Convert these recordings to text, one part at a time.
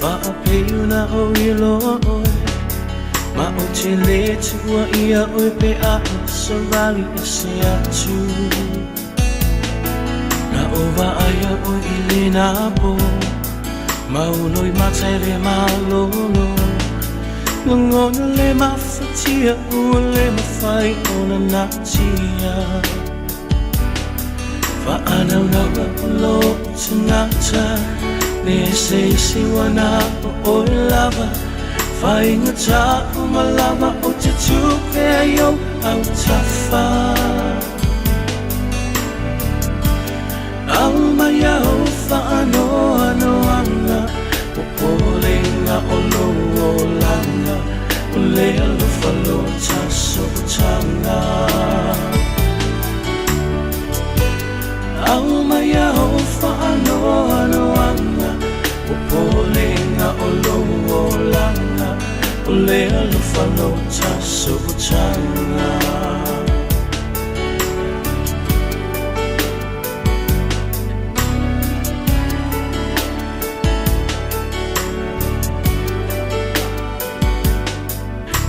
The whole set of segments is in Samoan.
Faapeiuna o iloa oe Ma o te le tua ia oe pe a o savali e se atu. Na o vaaia oe i lena po Mauloi matai le malolo. Lagona le mafatia ua le mafai ona natia. Faanaunauga o lou tagata Le se isi ua na o oe lava. Faigata uma lava o te tuu pea i ou autafa. Aumai au faanoanoaga Popolega o lou olaga O le alofa lo tasotaga. Aumai au faanoanoaga Popolega o lou olaga O le alofa lo tasotaga.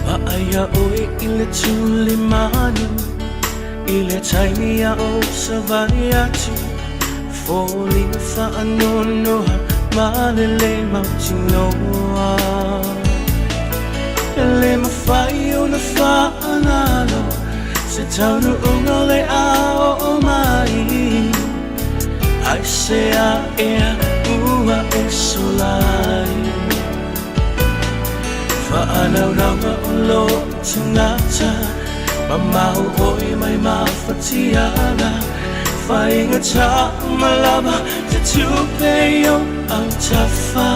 Vaaia oe i le tulimanu I le taimi a o savali atu. Foliga faanoanoa ma le lē mautinoa. E le mafai ona faagalo Se taunuuga o le a oo mai. Ai se a ea ua e solai. Faanaunauga o lou tagata Mamao oe mai mafatiaga. Faigata uma lava te tuu pea i ou autafa.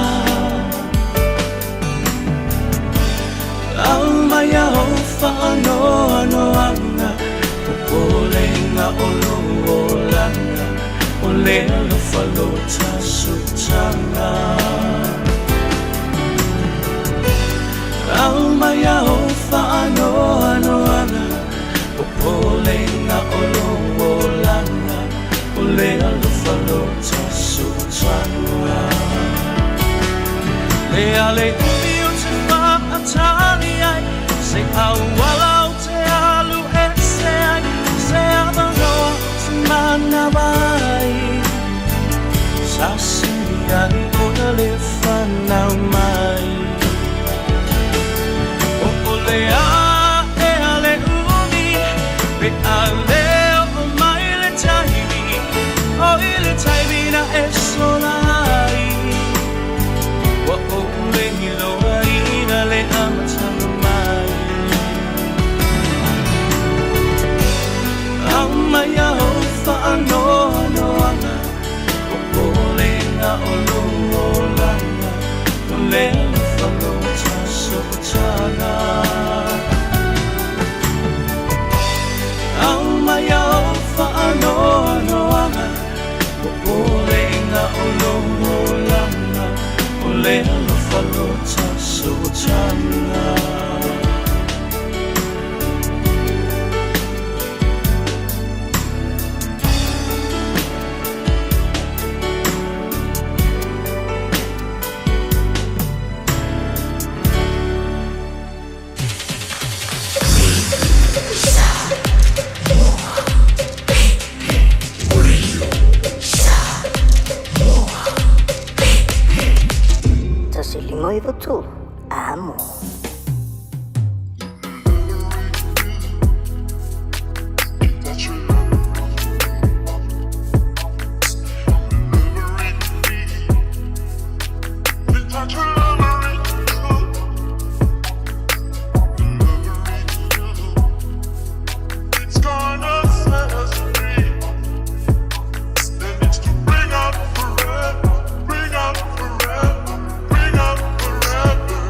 Aumai au faanoanoaga Popolega o lou olaga O le alofa lo tasotaga. Aumai au faanoanoaga Popolega o lou olaga O le alofa lo tasotaga. Le a le umi o te faatali ai Se auala o te alu ese ai Se avanoa o te manava ai. Sa sili ai ona le fanau mai. O o le a ea le umi Pe a le oo mai le taimi O i le taimi na e sola ai. Ua ou le iloaina le amataga mai. Aumai au faanoanoaga Popolega o lou olaga O le alofa lo tasotaga. Aumai au faanoanoaga Popolega o lou olaga O le alofa lo tasotaga. 1 5 93, amo. It's gonna set us free. And it's to bring out forever, bring out forever, bring out forever.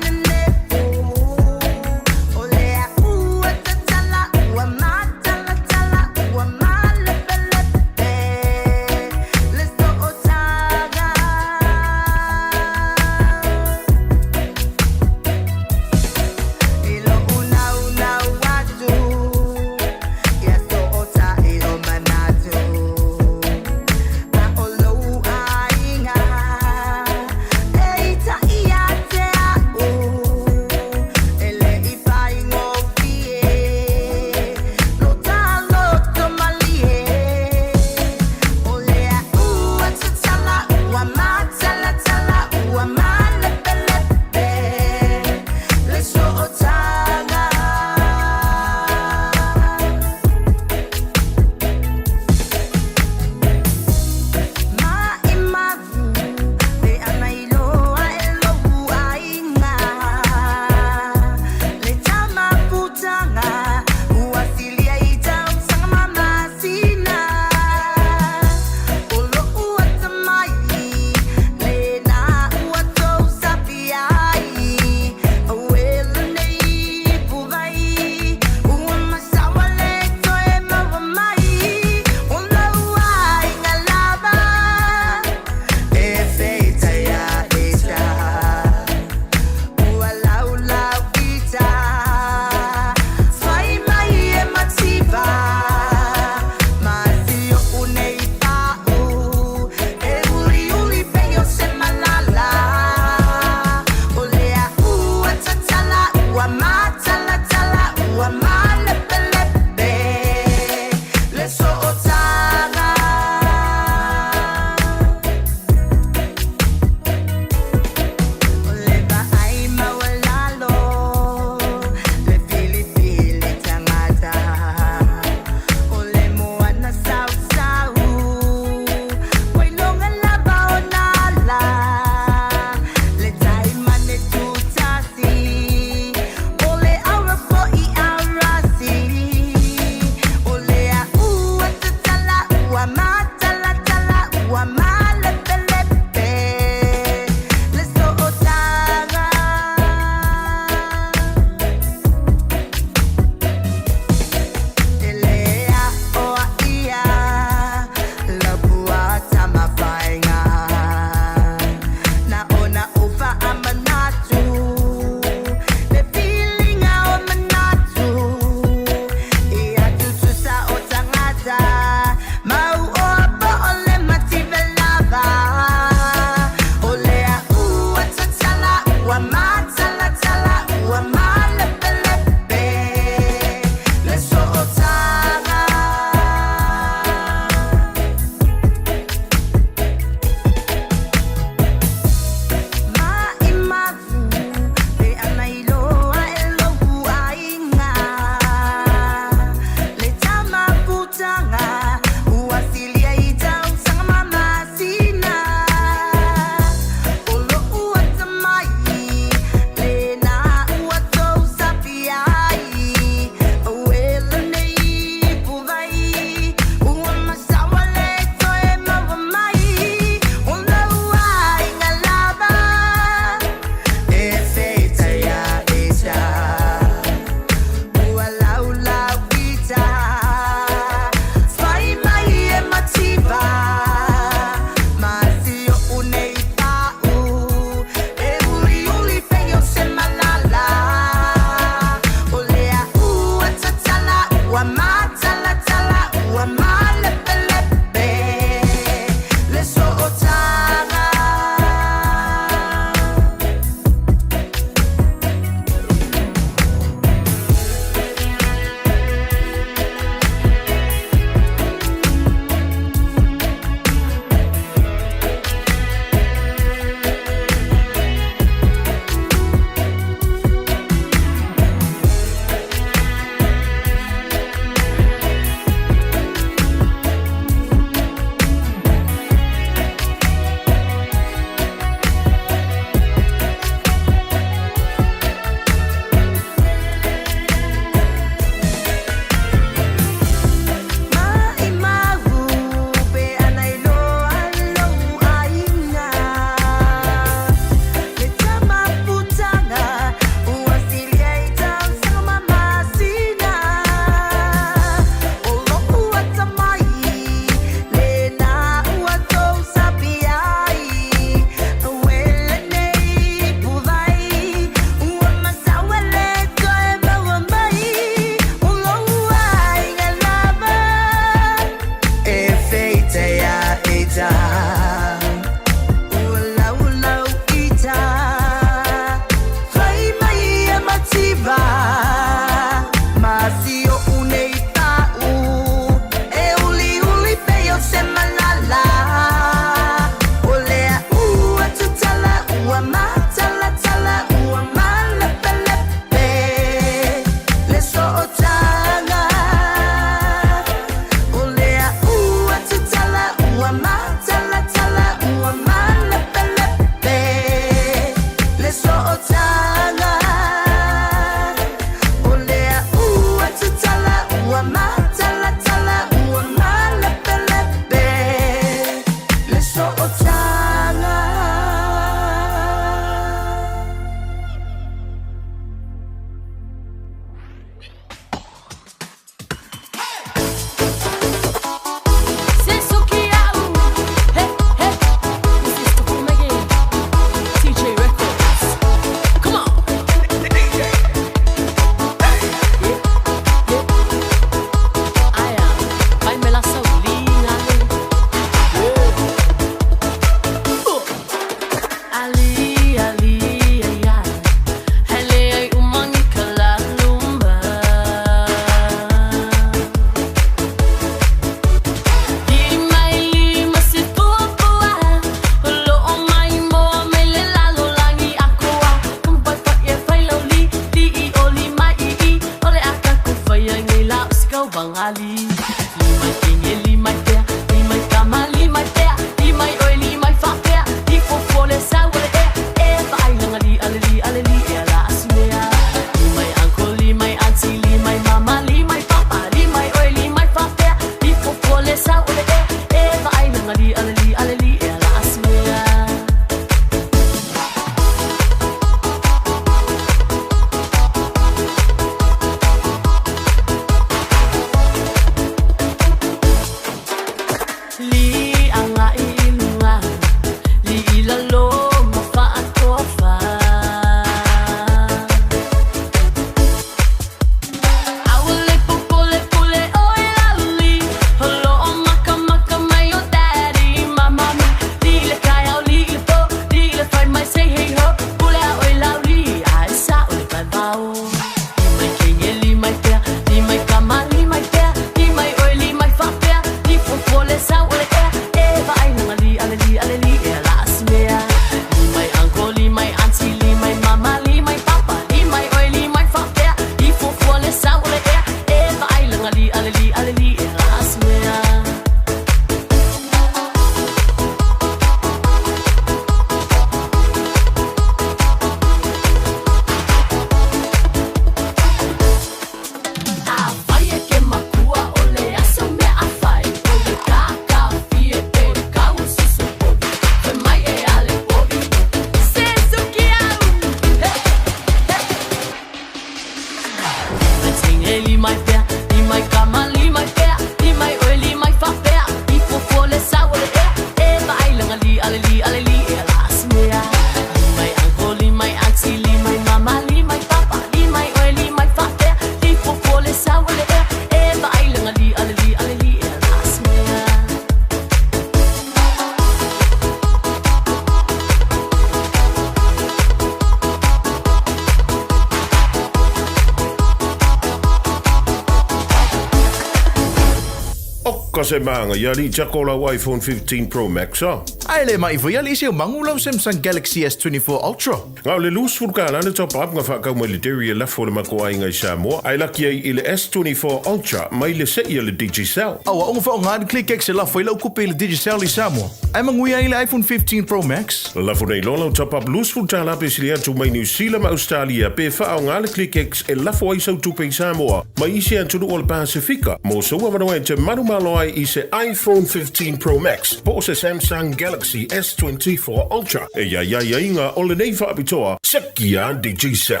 Oka se maga ia alii Jako o lau iPhone 15 Pro Max a. Ae le mai foi alii se magu lau Samsung Galaxy S24 Ultra. Na o le $20 le top up na faatau mai le Derry e lafo le matou aiga i Samoa ae laki ai i le S24 Ultra mai le se'i a le Digicel. Aua o faaaoga le ClickX e lafo ai lau tupe i le Digicel i Samoa. Ae manuia ai le iPhone 15 Pro Max. Lafo nei loa lau top up $20 pe sili atu mai Niu Sila ma Ausetalia pe faaaoga le ClickX e lafo ai sau tupe i Samoa mai isi atunuu o le Pasefika mo sou avanoa e te manumalo ai i se iPhone 15 Pro Max po o se Samsung Galaxy S24 Ultra. E i ai aiaiga o lenei faapitoa, sekia Digicel.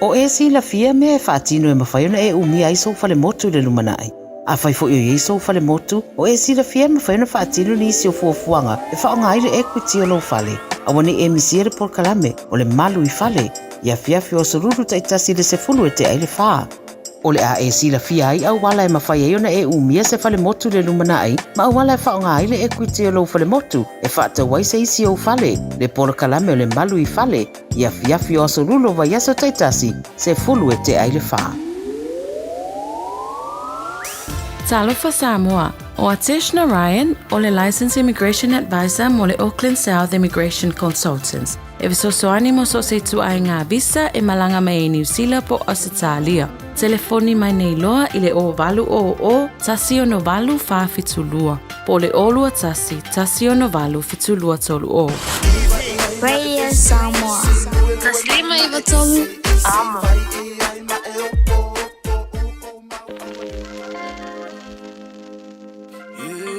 O e silafia mea e faatino e mafai ona e umia ai sou falemotu i le lumanai. Afai foi o i ai sou falemotu, o e silafia e mafai ona faatino nisi o fuafuaga e faaaoga ai le equity o lou fale. Aua ne i e misia le polokalame o le Malu i Fale i afiafi o aso Lulu taitasi i le 2:50. O le a e silafia ai auala e mafai ai ona e umia se falemotu i le lumanai ma auala e faaaoga ai le equity o lou falemotu e faatau ai se isi ou fale, le polokalame o le Malu i Fale i afiafi o aso Lulu o vaiaso taitasi, 3:50. Talofa Samoa, o Atesh Narayan, o le Licensed Immigration Advisor mo le Auckland South Immigration Consultants. E fesoasoani mo so o se ituaiga visa e malaga mai ai Niu Sila po o Ausetalia. Telefoni mai nei loa i le 0800 168 472 po o le 021 168 7230. Radio Samoa. 153 Amo. Yeah.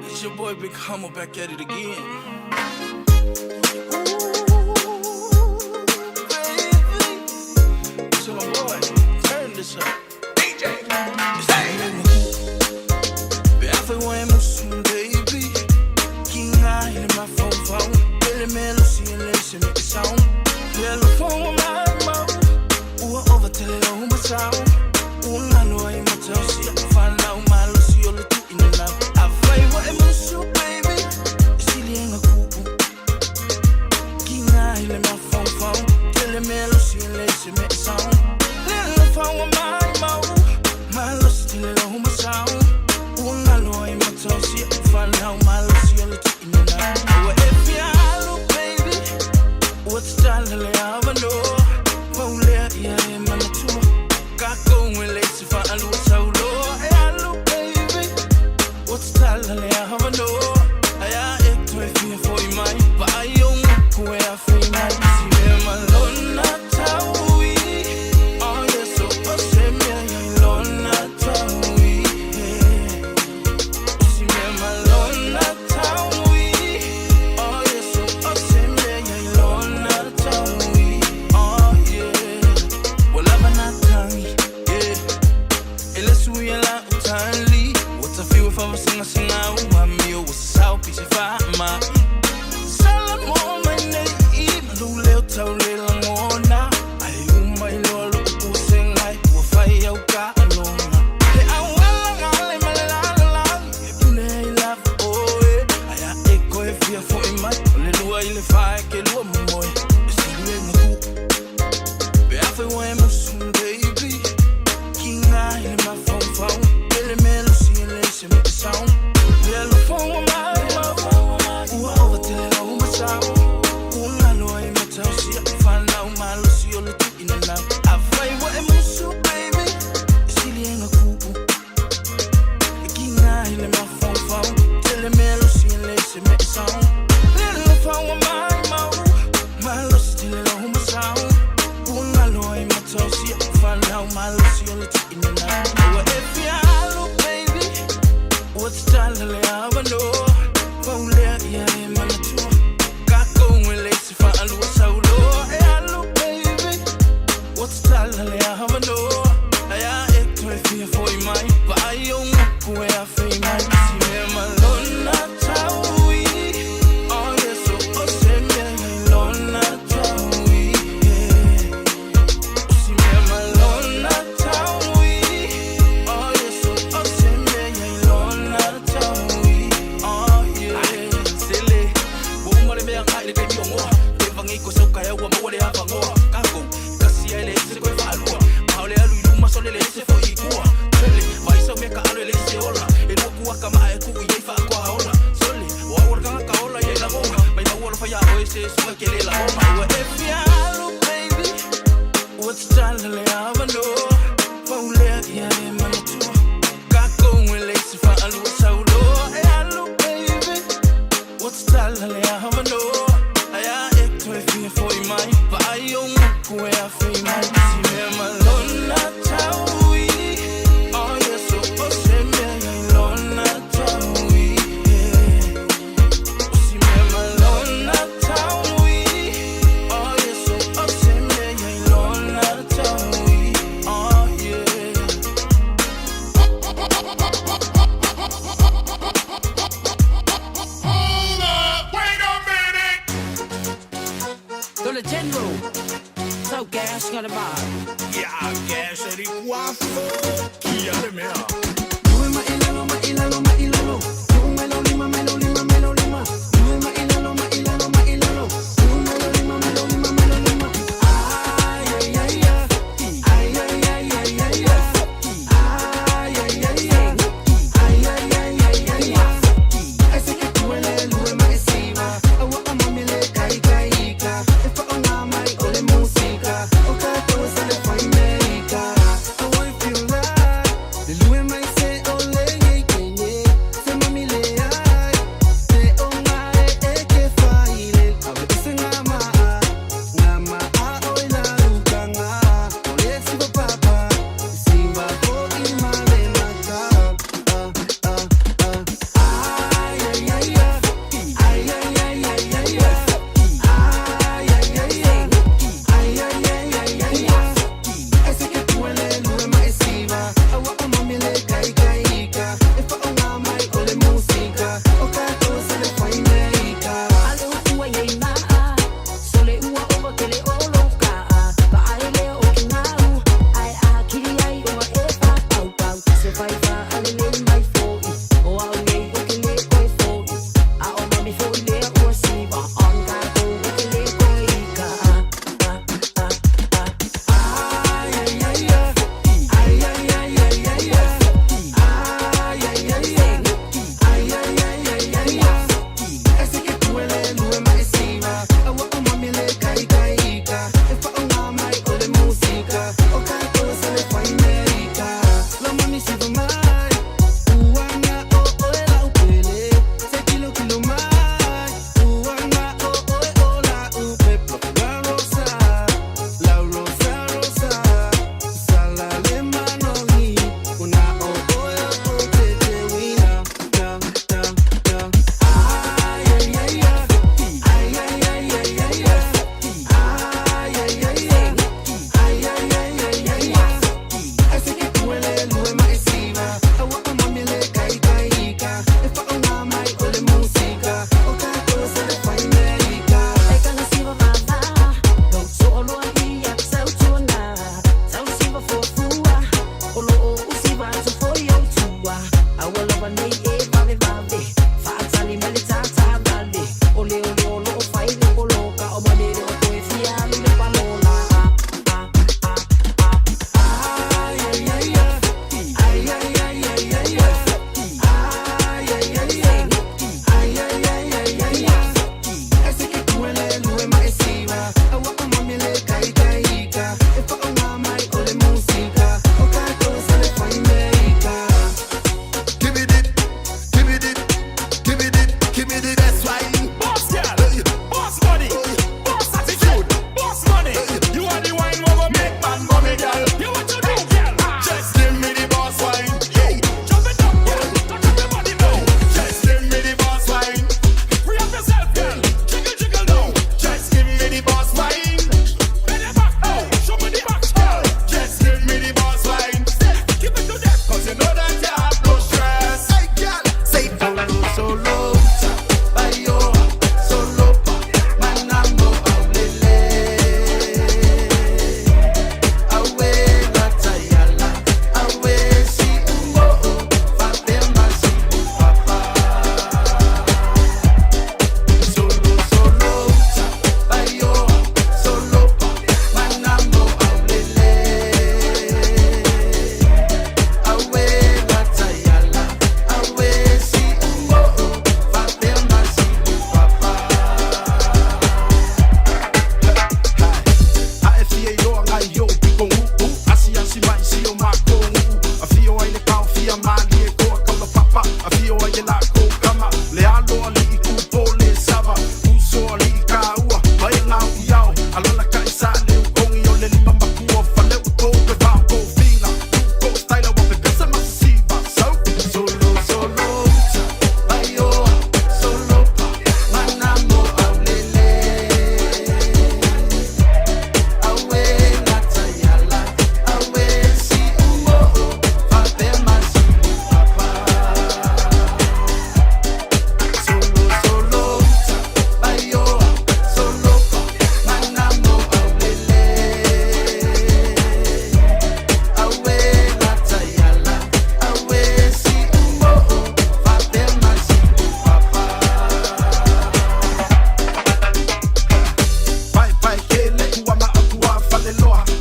It's your boy Big Humble back at it again. Baby. So my boy, turn this up. DJ. Baby. King I in my phone phone. Billy Mel, see and listen me sound. Telephone my mouth. Ua over tele o ma sound. Ua ngalo ai ma tau si find out my lucy o le tu in the now. I fight what emotion baby. Sili nga ku. King I in my phone phone. Tele Mel, see and listen me sound. Little phone my mouth. My lucy tele o ma sound. Ua ngalo ai ma tau si find out my lucy o le tu in the now. Ua e fialu baby. What's done le avano? Paulea ia e manatua. Ka ko le se fa alu saulo. E alu baby. What's done le avano? Aya e tu e fia foi mai. Pa ai o ku e a foi mai. Si me malona taui. Oh yes, so o se me ai lona taui. Si me malona taui. Oh yes, so o se me ai lona taui. Faagoa Kākou Kasi ai le ese koe faalua Ma o le alu i luma sole le ese foi i tua. Sole Vaisa o mea ka alo e le ese ola. E lua kuaka maa e kuu i ai faakoa ola. Sole O au o le kagaka ola i ai lagona. Mai maua lo fai a oe se sua ke le lagona. Ua e fia alu baby. Ua tatala le avanoa. Paulea ia e manatua. Kākou e le isi faalua sauloa. E alu baby. Ua tatala le avanoa. Ai a e toe fia foi mai. Vaai o nguku e afe mai. Si mea malona taui. Oh yeah, so o se mea iai lona taui. Yeah. O si mea malona taui. Oh yeah, so o se mea iai lona taui. Oh yeah. Hold up, wait a minute. The General. So gas got a bar. Ia gas e ri kuafo. Kia le mea.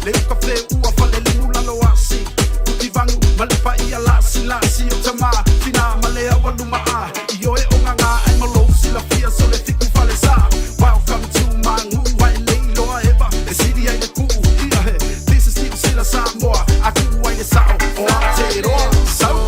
Le uka fe ua fale limu lalo asi Utivagu ma le paia lasilasi o tamā Tinā ma le aualuma a I oe o gagā ai ma lou silafia So le fiku falesa. Welcome to my nuu ai le iloa eva E sili ai le puu ia he. This is Niu Sila Samoa A kuu ai le sao o Aotearoa. Sau.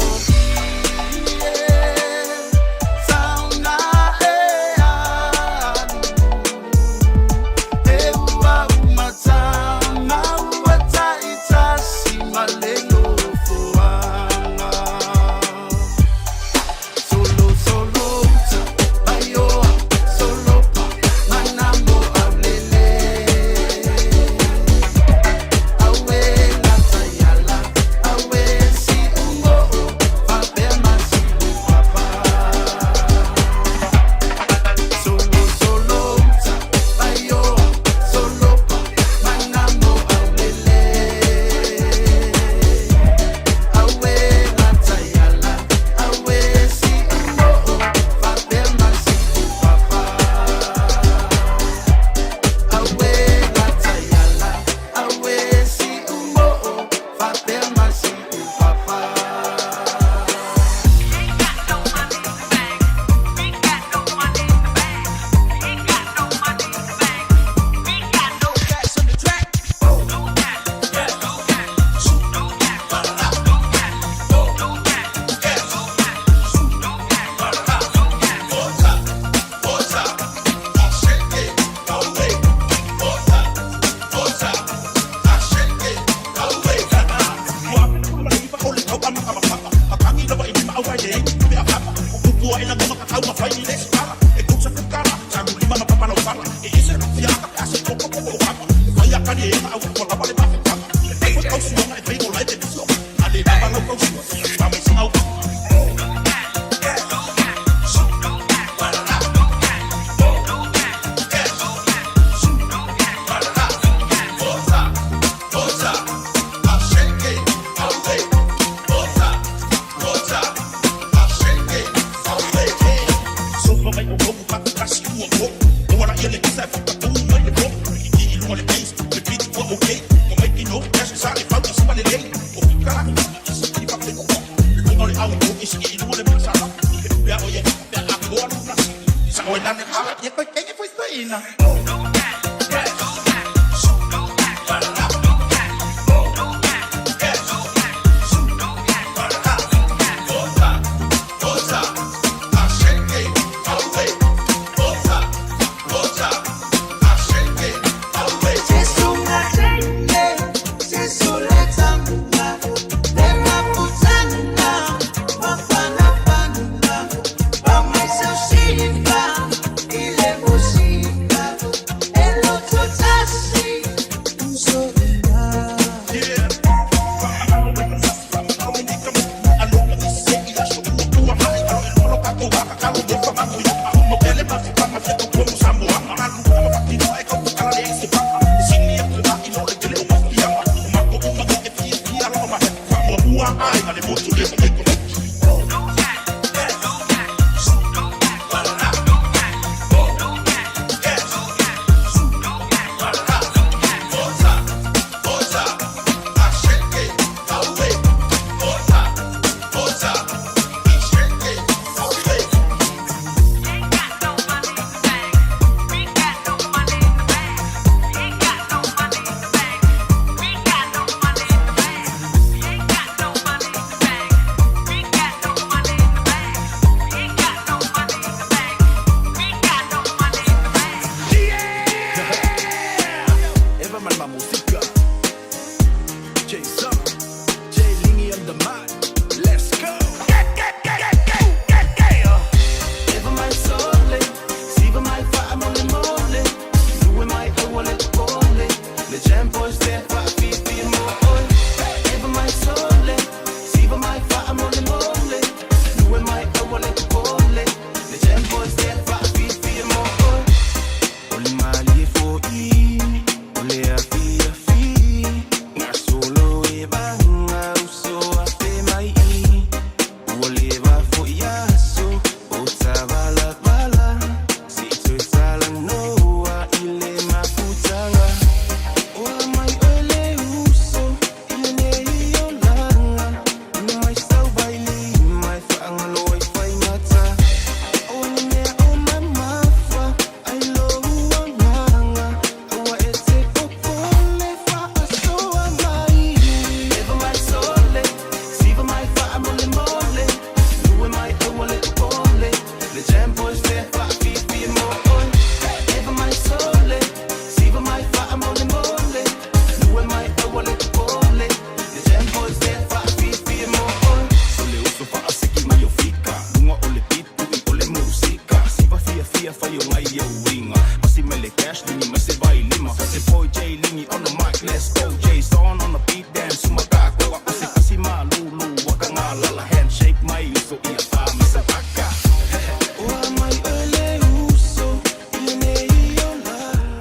Uso a fe.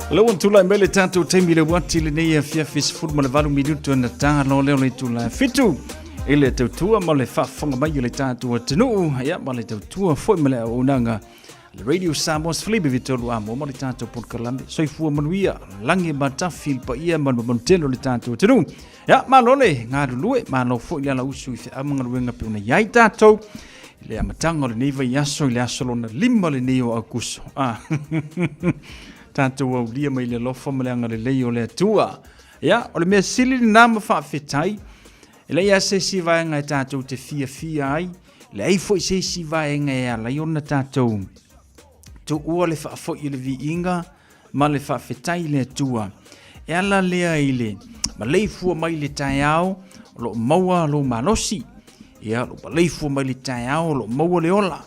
Lea ua tulai mai le tatou taimi le uati lenei afiafi 18 minuto na ta loa lea o le itula 7 i le tautua ma le faafofoga mai o le tatou atunuu ia ma le tautua foi ma le auaunaga le Radio Samoa Felipe Vitolu Amo ma le tatou polokalame soifua manuia lagi ma tafi le paia ma le mamalu tele o le tatou atunuu ia malo le galulue malo foi le alausu i feau ma galuega pe ona i ai tatou i le amataga o lenei vaiaso i le aso lona 5 lenei o Aukuso ah. tatou aulia mai le alofa ma le agalelei o le Atua. Ia, o le mea sili lena ma faafetai, e leai lava se isi vaega e tatou te fiafia ai, leai foi se isi vaega e ala ai ona tatou tuua le faafoi i le viiga ma le faafetai i le Atua. E ala lea i le maleifua mai i le taeao, o lo o maua lou malosi. Ia, o lo o maleifua mai i le taeao, o lo o maua le ola.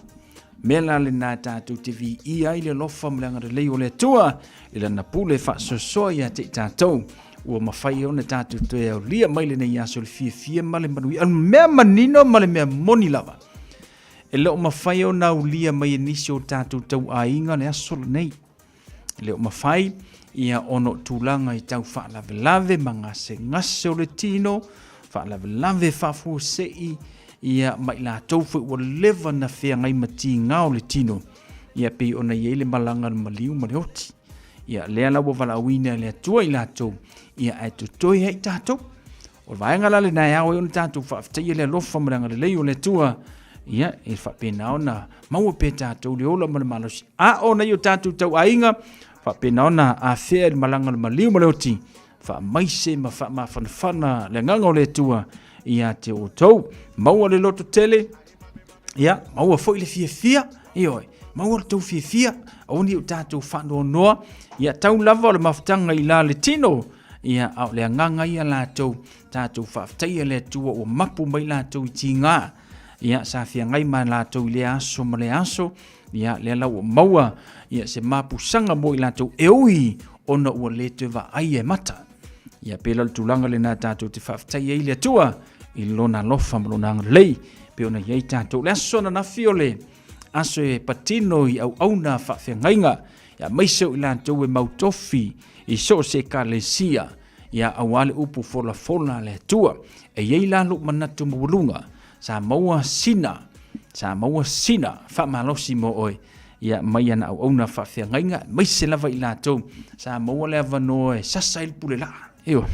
Mea la lena tatou te viia ai le alofa ma le agalelei o le Atua i lana pule faasoasoa ia te i tatou. Ua mafai ona tatou toe aulia mai lenei aso le fiafia ma le manuia. O le mea manino ma le mea moni lava, e le o mafai ona aulia mai e nisi o tatou tauaiga le aso lenei. E le o mafai ia ona o tulaga i tau faalavelave ma gasegase o le tino, faalavelave faafuasei ia ma i latou foi ua leva na feagai ma tiga o le tino, ia pei ona i ai le malaga a le maliu ma le oti. Ia lea la ua valaauina e le Atua i latou, ia ae totoe ai tatou. O le vaega la lena e ao ai ona tatou faafetaia le alofa ma le agalelei o le Atua, ia e faapena ona maua pea tatou le ola ma le malosi. A o nai o tatou tauaiga, faapena ona afea i le malaga o le maliu ma le oti, faamaise ma faamafanafana le agaga o le Atua ia te outou. Maua le loto tele, ia, maua foi le fiafia, ioe, maua le tou fiafia, aua ne i o tatou faanoanoa, ia tau lava o le mafutaga i la le tino, ia, a o le agaga ia latou, tatou faafetaia le Atua ua mapu mai latou i tiga, ia, sa feagai ma latou i lea aso ma lea aso, ia, lea la ua maua, ia, se mapusaga mo i latou, e ui ona ua le toe vaaia e mata. Ia, pei la o le tulaga lena tatou te faafetai ai le Atua i lona alofa ma lona agalelei, pei ona i ai tatou. Le aso ananafi o le aso e patino i auauna faafeagaiga, ia aemaise o i latou e mautofi i so o se ekalesia, ia aua le upu folafola a le Atua. E i ai la lou manatu maualuga, sa maua sina, sa maua sina faamalosi mo oe, ia mai ana auauna faafeagaiga, aemaise lava i latou sa maua le avanoa e sasa ai le pule laa. Ioe.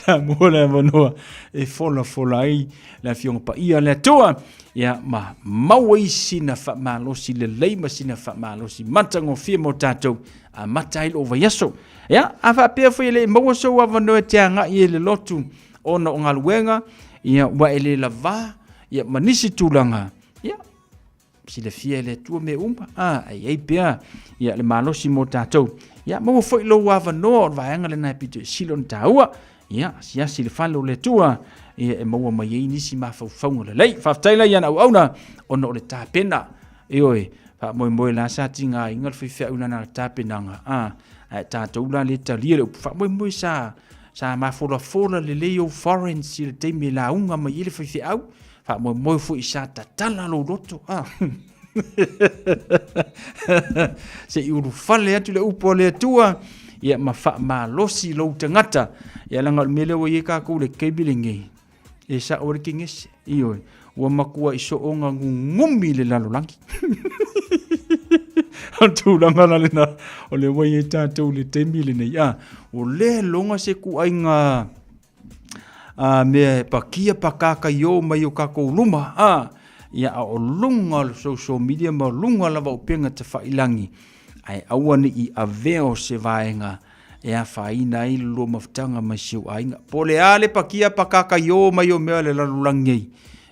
Sa maua le avanoa e folafola ai le Afioga Paia a le Atua, ia ma maua ai sina faamalosi lelei ma sina faamalosi matagofie mo tatou, amata ai lou vaiaso. Ia, a faapea foi e le i maua sou avanoa e te agai i le lotu ona o galuega, ia ua e le lavā, ia ma nisi tulaga, ia, silafia e le Atua mea uma, a, e i ai pea ia, le malosi mo tatou. Ia, maua foi lou avanoa o le vaega lena e pito i sili ona taua. Ia, asiasi i le fale o le Atua, ia, e maua mai ai nisi mafaufauga lelei. Faafetai la i ana auauna, ona o le tapena. Ioe, faamoemoe la sa tigaina le faifeau i lana tapenaga, a, ae tatou la le talia le upu faamoemoe sa, sa mafolafola lelei ou foreigns i le taimi e lauga mai ai le faifeau. Faamoemoe foi sa tatala lou loto. Ah. Se i ulufale atu le upu a le Atua, ia ma faamalosi lou tagata. Ia leaga o le mea lea ua i ai kākou i le taimi lenei, e sao ai le kegese. Ioe, ua matuai sooga gugumi le lalolagi. O le tulaga la lena, o lea ua i ai tātou i le taimi lenei. Ah, ua le loga se kuaiga a mea e pakia pakaka i o mai o kakou luma a ia a o luga o le social media ma luga lava o upega tafailangi ae aua ne i avea o se vaega e afaina ai le lua mafutaga mai si ou aiga. Po o le a le pakia pakaka i o mai o mea le lalolagi ai,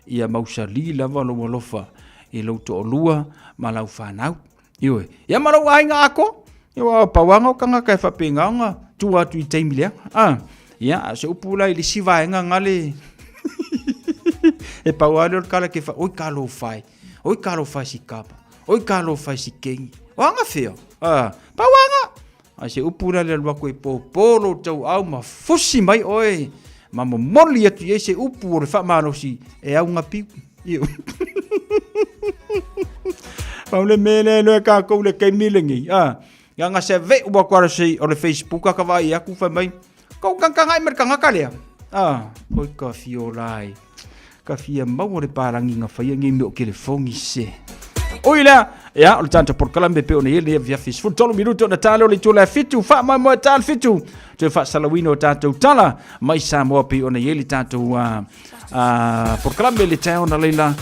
ia mausali lava lou alofa i lou toalua ma lau fanau. Ioe. Ia ma lou aiga atoa. Ia aua pau lava o tagata e faapena ona tua atu i taimi leaga. Ah, ia, a o se upu la i le isi vaega gale e pau lava lea o le tala ke fa, oi talofa e, oi talofa e si kapa, oi talofa e si kengi. O aga fea? Ah, pau lava. A se upu la le alu atu e pōpō lou tauau ma fusi mai oe ma momoli atu i ai se upu o le faamalosi e augapiu. Io. Pau le mea lea e iloa e kākou i le taimi lenei, a, leaga se ve'u atu lava o le Facebook a ka vaai atu fai mai, Kou tagatagai ma le tagata lea. A, oi ka fia ola ai. Ka fia maua le palagi na faia nei mea o telefoni se. Ui lea, ia, o le tatou polokalame pei ona i ai lenei afiafi 13 minuto ona ta lea o le itula e fitu, faamoemoe ta le fitu, toe faasalauina o tatou tala mai Samoa pei ona i ai le tatou polokalame i le taeao na laila,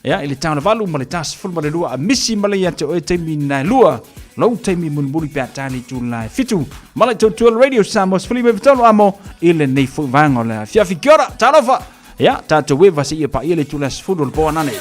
ia, i le ta o le 8 ma le ta 12, a misi ma le ia te oe taimi na e lua, lou taimi mulimuli pe a ta le itula e fitu. Ma le tautua le Radio Samoa 13 amo i lenei foi vaega o le afiafi. Kia ora, talofa! Ia, tatou eva seia paia le itula 10 o le po anane.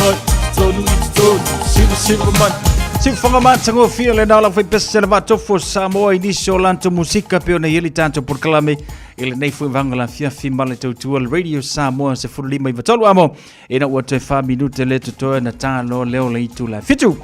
mai tolu i tolu siva siva mai. Siufaga matagofie lena o lau faipese le vaatofo Samoa i nisi o lanto musika pe ona ieli tatou polokalame i lenei foi vaega la afiafi ma le tautua le Radio Samoa 15 i amo ina ua toe 4 minute le totoe na tā loa leo le itu la fitu.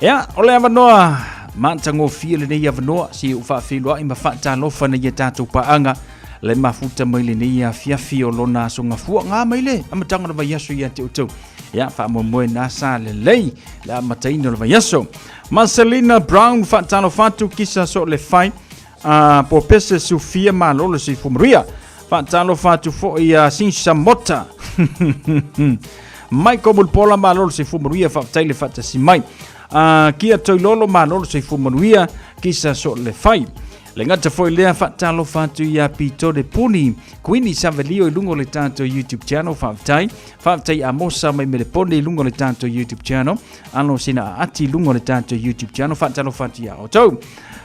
Ia, o le avanoa matagofie lenei avanoa si u faafeiloai ma faatalofa na ia tatou paaga le mafuta mai lenei afiafi o lona aso gafua gā mai le amataga o le vaiaso ia te outou. Ia, faamoemoe na sa lelei le amataina o le vaiaso. Marcelina Brown faatalofa atu kisa so le fai a Popese Sufia malo le soifua manuia. Faatalofa atu foi ia Sinsa Mota. Michael Mulpola malo le soifua manuia faafetai le faatasi mai. Kia Toilolo malo le soifua manuia kisa so le fai. Le gata foi lea faatalofa atu ia Pitore Puni, Queenie Savelio i luga o le tatou YouTube channel, faafetai. Faafetai Amosa mai Melepone i luga o le tatou YouTube channel. Alo sina aati i luga o le tatou YouTube channel, faatalofa atu ia outou.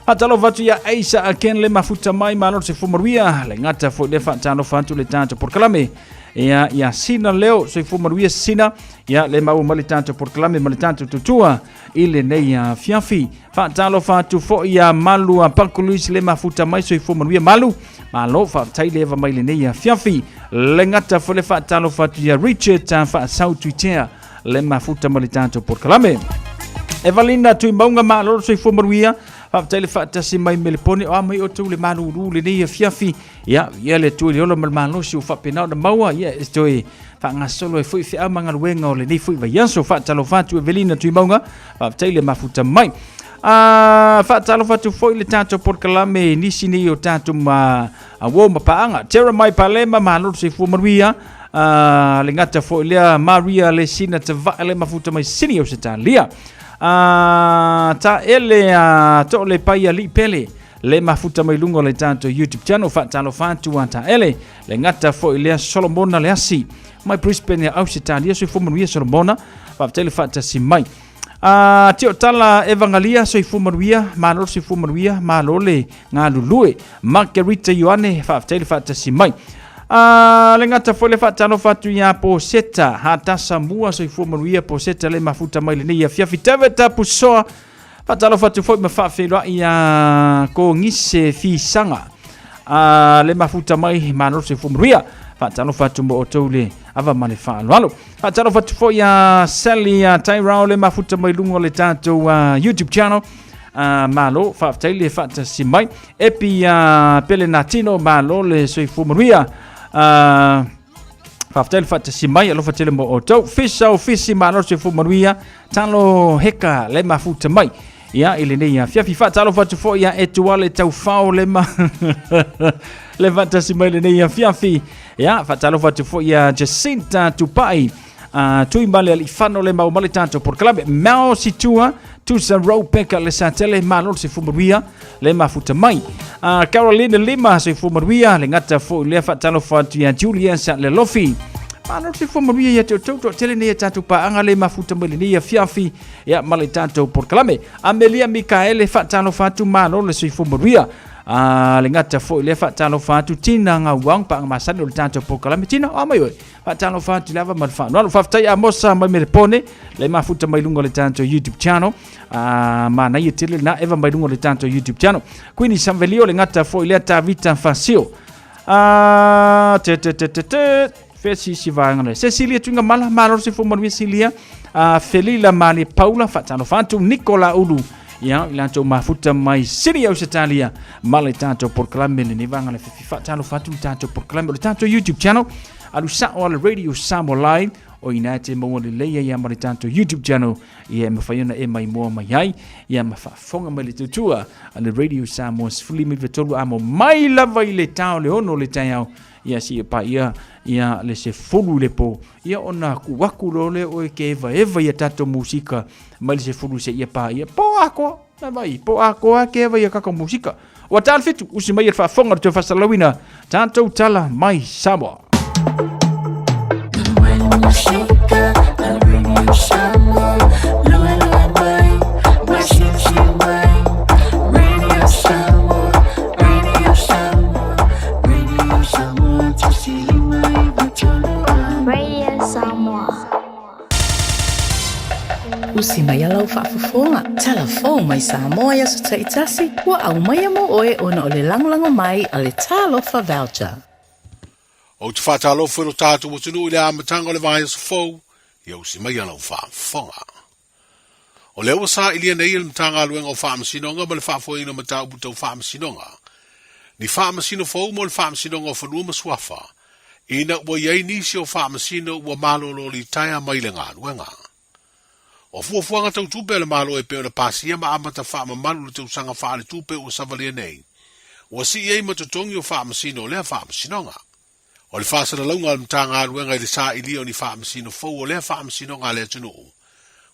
Faatalofa atu ia Aisa Aken le mafuta mai malo se fumaruia. Le gata foi lea faatalofa atu le tatou polokalame. Ia, ia Sina Leo, soifua manuia Sina. Ia, le maua mai le tatou polokalame ma le tatou tutua i lenei afiafi. Faatalofa atu foi ia Malu a Pankuluis le mafuta mai soifua manuia Malu. Malo faafetai le eva mai lenei afiafi. Le gata foi le faatalofa atu ia Richard a Faasau Tuitea le mafuta ma le tatou polokalame. Evalina Tuimauga malo le soifua manuia. Faafetai le faatasi mai Melepone o a mai outou le malulu lenei afiafi. Ia, ia le Atua i le ola ma le malosi ua faapena ona maua, ia e toe faagasolo ai foi feau ma galuega o lenei foi vaiaso. Faatalofa atu Evelina Tuimauga, faafetai le mafuta mai. Faatalofa atu foi le tatou polokalame i nisi nei o tatou ma uo ma paaga. Tera mai Palema, malo le soifua manuia. Le gata foi lea Maria Lesina Tavae le mafuta mai Sini Ausetalia. Ta ele to le pai ali pele le mafuta mai luga o le tatou YouTube channel. Faatalofa atu a Taele le gata foi lea Solomona le asi mai Brisbane Ausetalia, soifua manuia Solomona, faafetai le faatasi mai. Tio tala Evangalia soifua manuia, malo soifua manuia, malo le galulue. Margarita Ioane faafetai le faatasi mai. Le gata foi le faatalofa atu ia Poseta Hatasa Mua soifua manuia Poseta le mafuta mai lenei afiafi. David Pusoa Faatalofa atu foi ma faafeiloai ia Kogise Fisaga a le mafuta mai malo soifua manuia. Faatalofa atu mo outou le ava ma le faaaloalo. Faatalofa atu foi ia Sally Tairao le mafuta mai luga o le tatou YouTube channel. Malo faafetai le faatasi mai. Epi Pelenatino malo le soifua manuia. Faafetai le faatasi mai, alofa tele mo outou. Fisa o fisi malo soifua manuia. Talo heka le mafuta mai. Ia i lenei afiafi faatalofa atu foi ia Etuale Taufao le ma le faatasi mai lenei afiafi. Ia faatalofa atu foi ia Jacinta Tupai. Tui male alifano le mau male tatou polokalame. Mao Situa, Tusa Ropeka le satele malo le soifua manuia le mafuta mai. Carolina Lima soifua manuia le gata foi lea faatalofa atu ia Julia sa le lofi. Malo le soifua manuia ia te outou toatele nei a tatou paaga le mafuta mai lenei afiafi ia ma le tatou polokalame. Amelia Mikaele faatalofa atu malo le soifua manuia. Le gata foi lea faatalofa atu Tina Gauang paaga masani o le tatou polokalame. Tina, o a mai oe? Faatalofa atu lava ma le faaaloalo. Faafetai Amosa mai Melepone, le mafuta mai luga o le tatou YouTube channel. Manaia tele lena eva mai luga o le tatou YouTube channel. Queenie Samvelio le gata foi lea Tavita Fasio. Te te te te te fesi si vaega le. Cecilia Tuinga Mala, malo se fo manuia Cilia. Felila Mali Paula, faatalofa atu Nicola Ulu. Ia, i latou mafuta mai Sini Ausetalia ma le tatou polokalame lenei vaega le fifi. Faatalofa atu le tatou polokalame o le tatou YouTube channel. Alu sao ala Radio Samoa Live o ina e te maua lelei ai ma le tatou YouTube channel ia e mafai ona e maimoa mai ai ia ma faafofoga mai le tutua a le Radio Samoa 13 amo mai lava i le tao le 6 le taeao ia si e paia ia le 10 le po ia ona ku aku lo le oe ke eva eva ia tatou musika mai le 10 se ia paia po akoa na vai po akoa ke eva ia kako musika ua tal fitu usi mai e faafofoga le toe faasalalauina tatou tala mai Samoa. Radio Samoa. maia lau faafofoga. Tala fou mai Samoa i aso taitasi, ua aumaia mo oe ona o le lagolago mai a le Talofa Voucher. Ou te faatalofa i lo tatou atunuu i le amataga o le vaiaso fou, ia usi maia lau faafofoga. O lea ua sailia nei e le Matagaluega o Faamasinoga ma le Faafoeina o Mataupu Tau Faamasinoga ni faamasino fou mo le Faamasinoga o Fanua ma Suafa ina ua i ai nisi o faamasino ua malolo litaea mai le galuega. O fuafuaga tau tupe a le Malo e pei ona pasia ma amata faamamalu i le tausaga faaletupe ua savalia nei, ua sii ai ma totogi o faamasino o lea faamasinoga. O le faasalalauga a le Matagaluega i le sailia o ni faamasino fou o lea faamasinoga a le atunuu,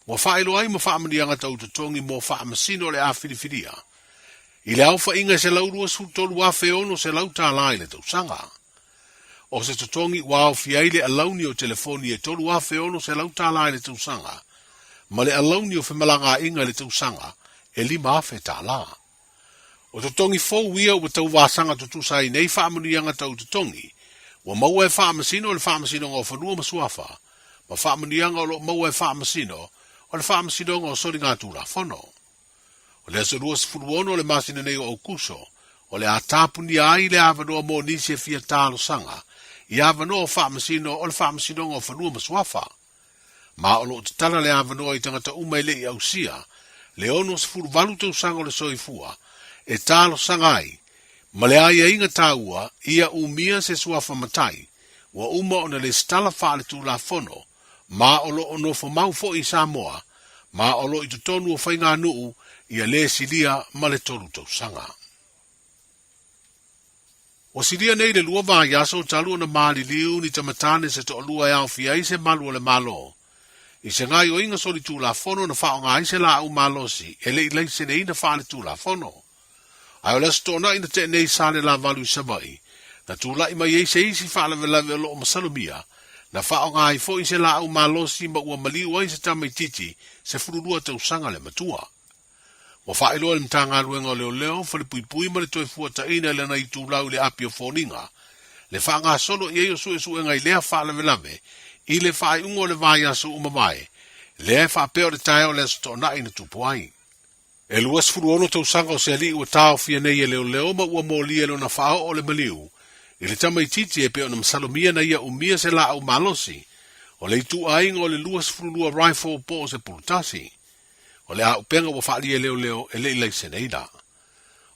ua faailoa ai ma faamanuiaga tau totogi mo faamasino o le a filifilia i le aofaiga e $123,600 i le tausaga. O se totogi ua aofia ai le alauni o telefoni e $3,600 i le tausaga ma le alauni o femalagaaiga i le tausaga e $5,000. O totogi fou ia ua tau vasaga tutusa ai nei faamanuiaga tau totogi ua maua e Faamasino o le Faamasinoga o Fanua ma Suafa ma faamanuiaga o lo o maua e Faamasino o le Faamasinoga o Soligatulafono. O le aso 26 o le masina nei o Aokuso, o le a tapunia ai le avanoa mo nisi e fia talosaga i avanoa o Faamasino o le Faamasinoga o Fanua ma Suafa. Ma o lo o tatala le avanoa i tagata uma e le i ausia le 68 tausaga o le soifua e talosaga ai ma le aiaiga taua ia umia se suafa matai ua uma ona lesitala faaletulafono ma o lo o nofo mau foi i Samoa ma o lo o i totonu o faiganuu ia le silia ma le tolu tausaga. Ua silia nei le lua vaiaso talu ona maliliu ni tamatane se toalua e aofia ai se malu o le Malo i se gaoioiga solitulafono na faaaoga ai se laau malosi e le i laiseneina faaletulafono. Ae o le Aso Toonai na tea nei i Salelavalu i Savaii, na tulai mai ai se isi faalavelave o lo o masalomia, na faaaoga ai foi se laau malosi ma ua maliu ai se tamaitiiti 12 tausaga le matua. Ua faailoa e le Matagaluega o Leoleo, Falepuipui ma le Toefuataiina i lana itulau i le api o foliga, le faagasolo i ai o suesuega i lea faalavelave i le faaiuga o le vaiaso ua mavae, lea e faapea o le taeao o le Aso Toonai na tupu ai. E 26 tausaga o se alii ua taofia nei e leoleo ma ua molia i lona faaoo o le maliu i le tamaitiiti e pei ona masalomia na ia umia se laau malosi o le ituaiga o le 22 rifle po o se pulutasi. O le auupega ua faaalia e leoleo e le i laiseneina.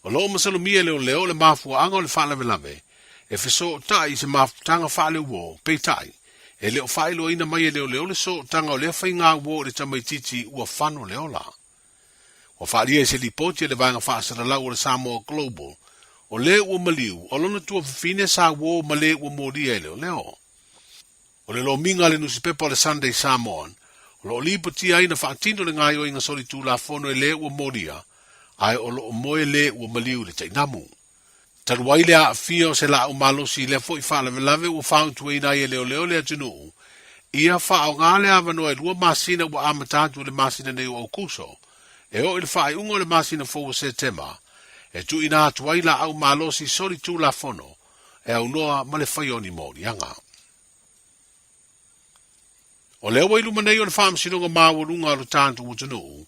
O lo o masalomia e leoleo o le mafuaaga o le faalavelave e fesootai i se mafutaga faaleuo, peitai, e le o faailoaina mai e leoleo le sootaga o lea faiga uo i le tamaitiiti ua fano le ola. Ua faaalia i se lipoti a le Vaega Faasalalau o le Samoa Global, o le ua maliu, o lona tuafafine sa uo ma le ua molia e leoleo. O le lomiga a le nusipepa o le Sunday Samoan, o lo o lipotia ai na faatino le gaoioiga solitulafono e le ua molia, ae o lo o moe le ua maliu i le tainamu. Talu ai le aafia o se laau malosi i lea foi faalavelave ua fautuaina ai e leoleo le atunuu, ia faaaoga le avanoa e lua masina ua amata atu i le masina nei o Aokuso, e oo i le faaiuga o le masina fou o Setema, e tuuina atu ai laau malosi solitulafono e aunoa ma le faia o ni moliaga. O lea ua i luma nei o le Faamasinoga Maualuga a lo tatou atunuu,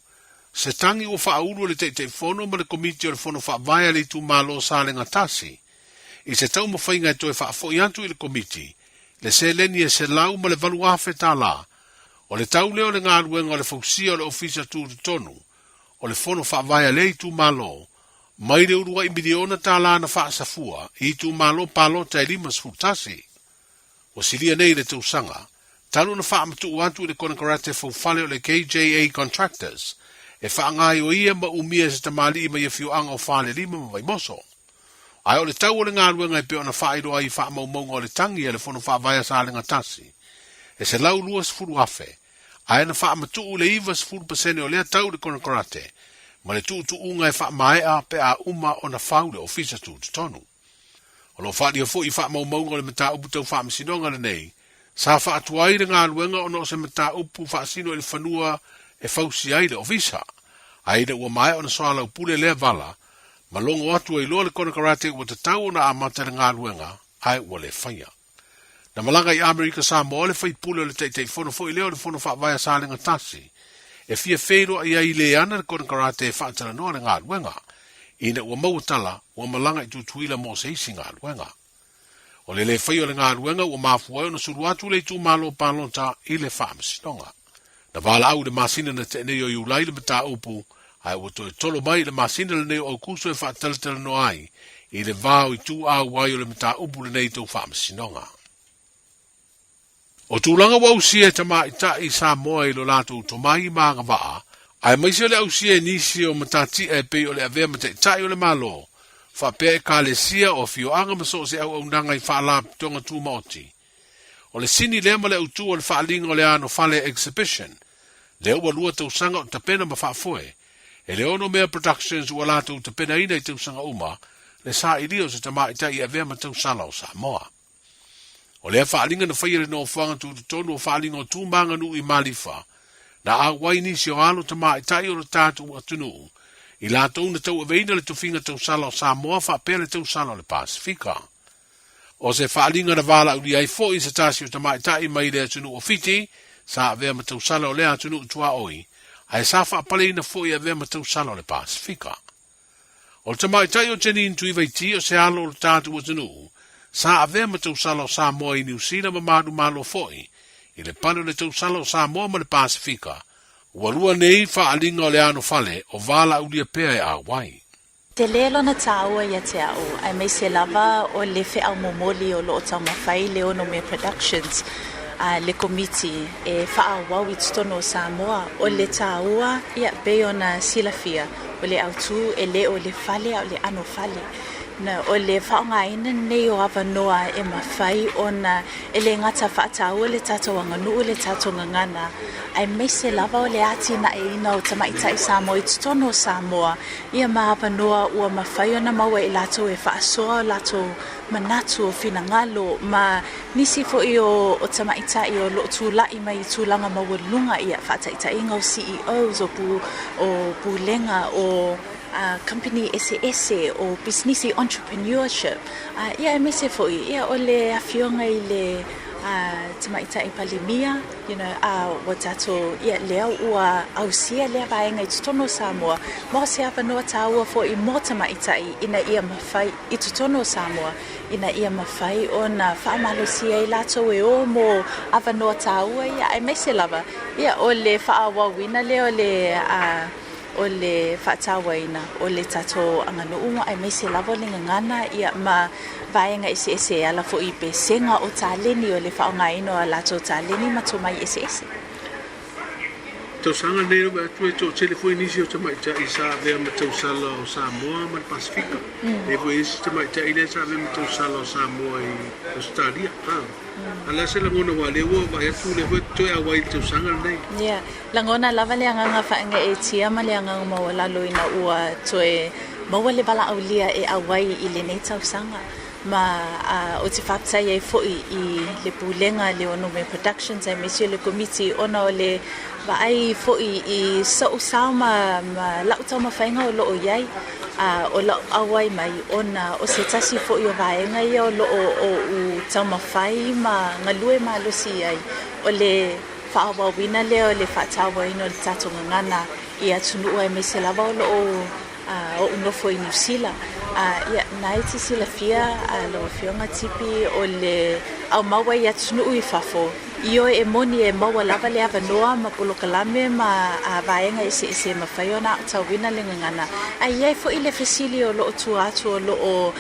se tagi ua faaulu e le Taitaifono ma le Komiti o le Fono Faavae a le Itumalo o Salega Tasi i se taumafaiga e toe faafoi atu i le Komiti le seleni e $108,000 o le tau lea o le galuega o le fausia o le Ofisa Tutotonu o le Fono Faavae a lea itumalo mai le uluai miliona tala na faasafua i itumalo palota e 51. Ua silia nei le tausaga, talu ona faamatuu atu i le konekarate faufale o le KJA Contractors e faagaoioia ma umia e se tamalii mai afioaga o Falelima ma Vaimoso. Ae o le tau o le galuega e pei ona faailoa ai i faamaumauga o le tagi a le Fono Faavae a Salega Tasi, e $120,000, ae na faamatuu le 90% o lea tau i le konekarate ma le tuutuuga e faamaea pe a uma ona fau le ofisa tutotonu. O lo o faaalia foi i faamaumauga o le mataupu tau faamasinoga lenei, sa faatuai le galuega ona o se mataupu faasino i le fanua e fausia ai le ofisa, ae ina ua maea ona soalaupule lea vala, ma logo atu ai loa le konekarate ua tatau ona amata le galuega, ae ua le faia. Na malaga i Amerika Samoa le faipule o le Taitaifono foi lea o le Fono Faavae a Salega Tasi, e fia feiloai ai le ana le konekarate e faatalanoa le galuega. Ina ua maua tala, ua malaga i Tutuila mo se isi galuega. O le le faia o le galuega ua mafua ai ona sulu atu le itumalo palota i le faamasinoga. Na valaau i le masina na tea nei o Iulai le mataupu, ae ua toe tolo mai i le masina lenei o Aukuso e faatalatalanoa ai i le va o ituau ai o le mataupu lenei tau faamasinoga. O tulaga ua ausia e tamaitai Samoa i lo latou tomai ma agavaa, aemaise o le ausia e nisi o matatia e pei o le avea ma taitai o le Malo, faapea ekalesia o afioaga ma so o se auaunaga i faalapotopotoga tumaoti. O le sini lea ma le autu o le faaaliga o le Anofale Exhibition, lea ua lua tausaga o tapena ma faafoe e le Onomea Productions ua latou tapenaina i tausaga uma le sailia o se tamaitai e avea ma tausala o Samoa. O lea faaaliga na faia i le nofoaga tutotonu o faaaliga o Tu ma Aganuu i Malifa, na auai nisi o alo tamaitai o le tatou atunuu i latou na tauaveina le tofiga tausala o Samoa faapea le tausala o le Pasefika. O se faaaliga na valaaulia ai foi se tasi o tamaitai mai le atunuu o Fiti sa avea ma tausala o lea atunuu tuaoi, ae sa faapaleina foi e avea ma tausala o le Pasefika. O le tamaitai o Janine Tuivaiti o se alo o le tatou atunuu, sa avea ma tausala o Samoa i Niu Sila ma manumalo foi i le pale o le tausala o Samoa ma le Pasefika. Ua lua nei faaaliga o le anofale o valaaulia pea e auai. Tele lona tāua ia te au, aemaise lava o le feau momoli o lo o taumafai le Onomea Productions a le Komiti e faaauau i totonu o Samoa. O le tāua, ia, pei ona silafia, O le autū e le o le fale a o le ʻano fale. Na, o le faaaogaina lenei o avanoa e mafai ona e le gata faataua le tatou aganuu le tatou gagana, aemaise lava o le atinaeina o tamaitai Samoa i totonu o Samoa, ia ma avanoa ua mafai ona maua e latou e faasoa o latou manatu, o finagalo ma nisi foi o tamaitai o lo o tulai mai i tulaga maualuluga, ia, faataitaiga o CEOs, o pu, o pulega, o kamupani eseese, o pisinisi, entrepreneurship, ia aemaise foi, ia, o le afioga i le Tamaitai Palemia, you know, a ua tatou, ia, lea ua ausia lea vaega i totonu o Samoa, ma o se avanoa taua foi mo tamaitai ina ia mafai i totonu o Samoa ina ia mafai ona faamalosia ai latou e o mo avanoa taua ia, aemaise lava, ia, o le faaauauina lea o le, o le faatauaina o le tatou aganuu, aemaise lava o le gagana, ia, ma vaega eseese e ala foi i pesega o taleni, o le faaaogaina o a latou taleni ma tomai eseese. Tausaga nei ua atu e toatele foi nisi o tamaitai sa avea ma tausala o Samoa ma le Pasefika. E foi isi tamaitai lea sa avea ma tausala o Samoa i Ausetalia. A le a se lagona aua lea ua vaai atu lea foi toe auai i le tausaga lenei. Yeah. Lagona lava le agaga faagaeetia ma le agaga maualalo ina ua toe maua le valaaulia e auai i lenei tausaga. Ma ou te faafetai ai foi i le Pulega a le Onomea Productions aemaise o le Komiti ona o le vaai foi i so'u sao ma la'u taumafaiga o lo'o i ai o la'u auai mai ona o se tasi foi o vaega ia o lo'o o'u taumafai ma galue malosi i ai o le faaauauina lea o le faatauaina o le tatou gagana i atunuu aemaise lava o lo'o o'u nofo i Niu Sila. Ia, na e te silafia lau Afioga Tipi, o le aumaua i atunuu i fafo, ioe e moni e maua lava le avanoa ma polokalame ma vaega eseese e mafai ona aotauina le gagana. Ae i ai foi le fesili o lo o tua atu o lo o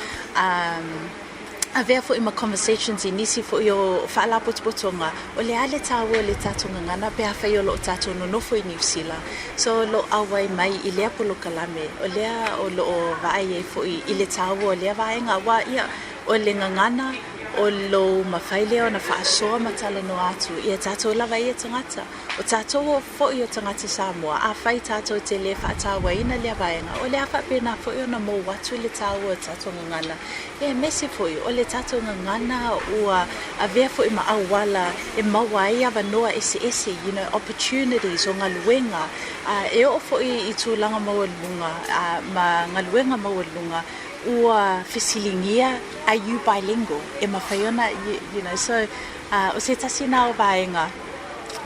avea foi ma conversations i nisi foi o faalapotopotoga, o le a le tāua o le tatou gagana pe afai o lo o tatou nonofo i Niu Sila. So o lo o auai mai i lea polokalame, o lea o lo o vaai ai foi i le tāua o lea vaega, aua ia, o le gagana, o lou mafai lea ona faasoa ma talanoa atu ia tatou lava ia tagata. O tatou foi o tagata Samoa, afai tatou te le faatauaina lea vaega, o le a faapena foi ona mou atu le tāua o tatou gagana. Ia aemaise foi o le tatou gagana ua avea foi ma auala e maua ai avanoa eseese, you know, opportunities o galuega, e oo foi i tulaga maualuluga ma galuega maualuluga ua fesiligia, are you bilingual? E mafai ona, you know, so o se tasi na o vaega.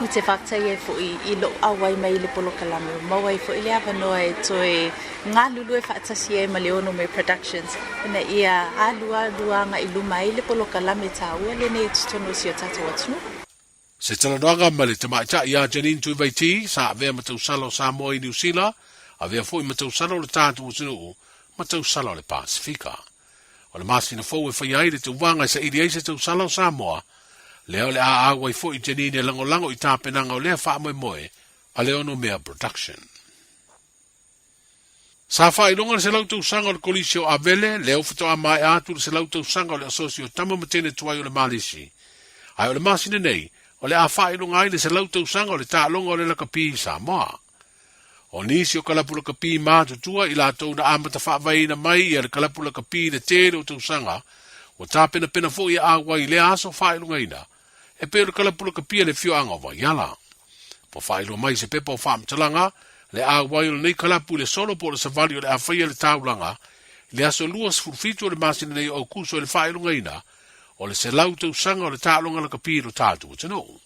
Ou te faafetai ai foi i lou auai mai i le polokalame ua maua ai foi le avanoa e toe galulue faatasi ai ma le Onomea Productions ina ia alualu agai i luma ai le polokalame taua lenei i totonu o si o tatou atunuu. Se talanoaga ma le tamaitai ia Janine Tuivaiti, sa avea ma tausala o Samoa i Niu Sila, avea foi ma tausala o le tatou atunuu, ma tausala o le Pasefika. O le masina fou e faia ai le tauvaga e saili ai se tausala o Samoa, lea o le a auai foi Janine e lagolago i tapenaga o lea faamoemoe a le Onomea Production. Sa faailoga le 100 tausaga o le Kolisi o Avele, lea ua faatoa maea atu le 100 tausaga o le Asosi o Tama ma Teine Tuai o le Malisi. Ae o le masina nei, o le a faailoga ai le 100 tausaga o le taaloga o le lakapi i Samoa. O nisi o kalapu lakapi matutua i latou na amata faavaeina mai ia le kalapu lakapi i le tele o tausaga, ua tapenapena foi e auai i lea aso faailogaina, e pei o le kalapu lakapi a le afioaga o Vaiala. Ua faailoa mai i se pepa o faamatalaga le auai o lenei kalapu i le solo po o le savali o le a faia le taulaga i le aso 27 o le masina nei o Aukuso i le faailogaina o le 100 tausaga o le taaloga lakapi i lo tatou atunuu.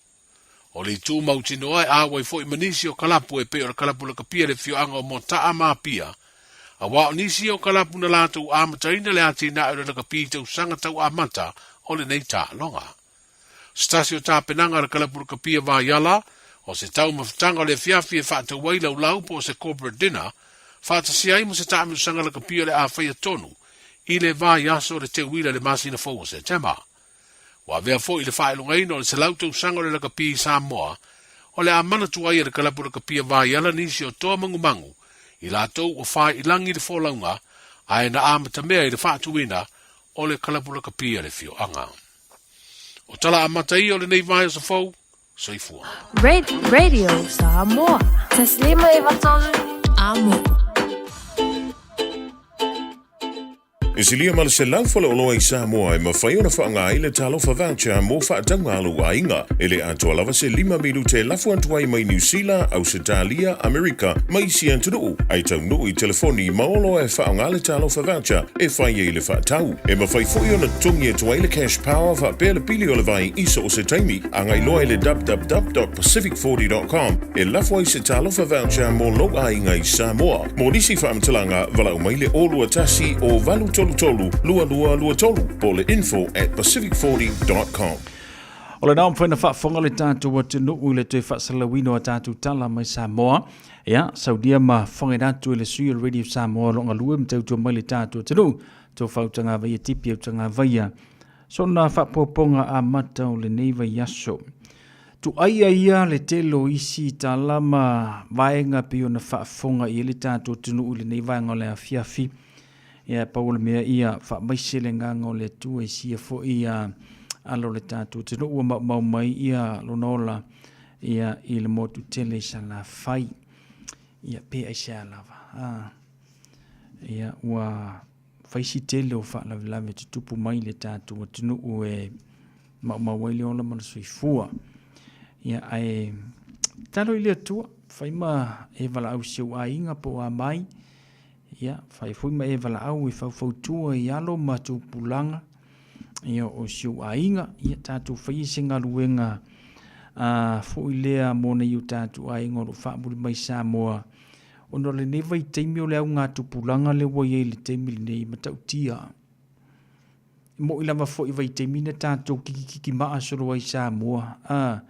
O le itu mautinoa e auai foi ma nisi o kalapu e pei o le kalapu lakapi a le afioaga o Motaa ma Apia, aua o nisi ia o kalapu na latou amataina le atinae o le lakapi i tausaga tau amata o lenei taaloga. O se tasi o tapenaga a le kalapu lakapi a Vaiala, o se taumafataga o le afiafi e faatau ai laulau po o se corporate dinner, faatasi ai ma se taamilosaga lakapi o le a faia tonu i le vaiaso o le Teuila i le masina fou o Setema. Ua avea foi i le faailogaina o le 100 tausaga o le lakapi i Samoa, o le a manatu ai e le kalapu lakapi a Vaiala nisi o toa mangumangu i latou ua fai i lagi le folauga ae na amatamea i le faatuina o le kalapu lakapi a le afioaga. O tala amata ia o lenei vaiaso fou, soifua. Radio Samoa. Taslima 93 Amo. E silia ma le 100 faleoloa i Samoa e mafai ona faaaoga ai le Talofa Voucher mo faatauga a lou aiga. E le atoa lava se lima minute e lafo atu ai mai Niu Sila, Ausetalia, Amerika ma isi atunuu, ae taunuu i telefoni ma oloa e faaaoga le Talofa Voucher e fai ai le faatau. E mafai foi ona totogi atu ai le Cash Power faapea le pili o le vai i so o se taimi. Agai loa i le www.pacific40.com e lafo ai se Talofa Voucher mo lou aiga i Samoa. Mo nisi faamatalaga, valaau mai le 021 o 833 2223 po o le info at pacific40.com. O lena ua mafai ona faafofoga le tatou atunuu i le toe faasalauina o a tatou tala mai Samoa. Ia, saunia ma fofogaina atu e le sui o le Radio Samoa o lo o galue ma tautua mai le tatou atunuu. Tau fautagavaia tipi autagavaia. Sona faapopoga amata o lenei vaiaso. Tuaia ia le tele o isi tala ma vaega pei ona faafofoga i ai le tatou atunuu i lenei vaega o le afiafi. Ia, pau o le mea ia faamaise le agaga o le Atua i sia foi ia alo o le tatou atunuu ua maumau mai ia lona ola ia i le motu tele i Salafai. Ia pe aisea lava. Ah. Ia ua fai si tele o faalavelave tutupu mai i le tatou atunuu e maumau ai le ola ma le soifua. Ia ae tatalo i le Atua, fai ma e valaau i si ou aiga po o a mai, ia fai foi ma e valaau e faufautua i alo ma tupulaga ia o si ou aiga, ia tatou faia se galuega a foi lea mo nai o tatou aiga o lo o faamuli mai Samoa. Ona o lenei vaitaimi o le augatupulaga lea ua i ai i le taimi lenei e matautia. E moni lava foi i vaitaimi na tatou kikikikimaa solo ai i Samoa, a,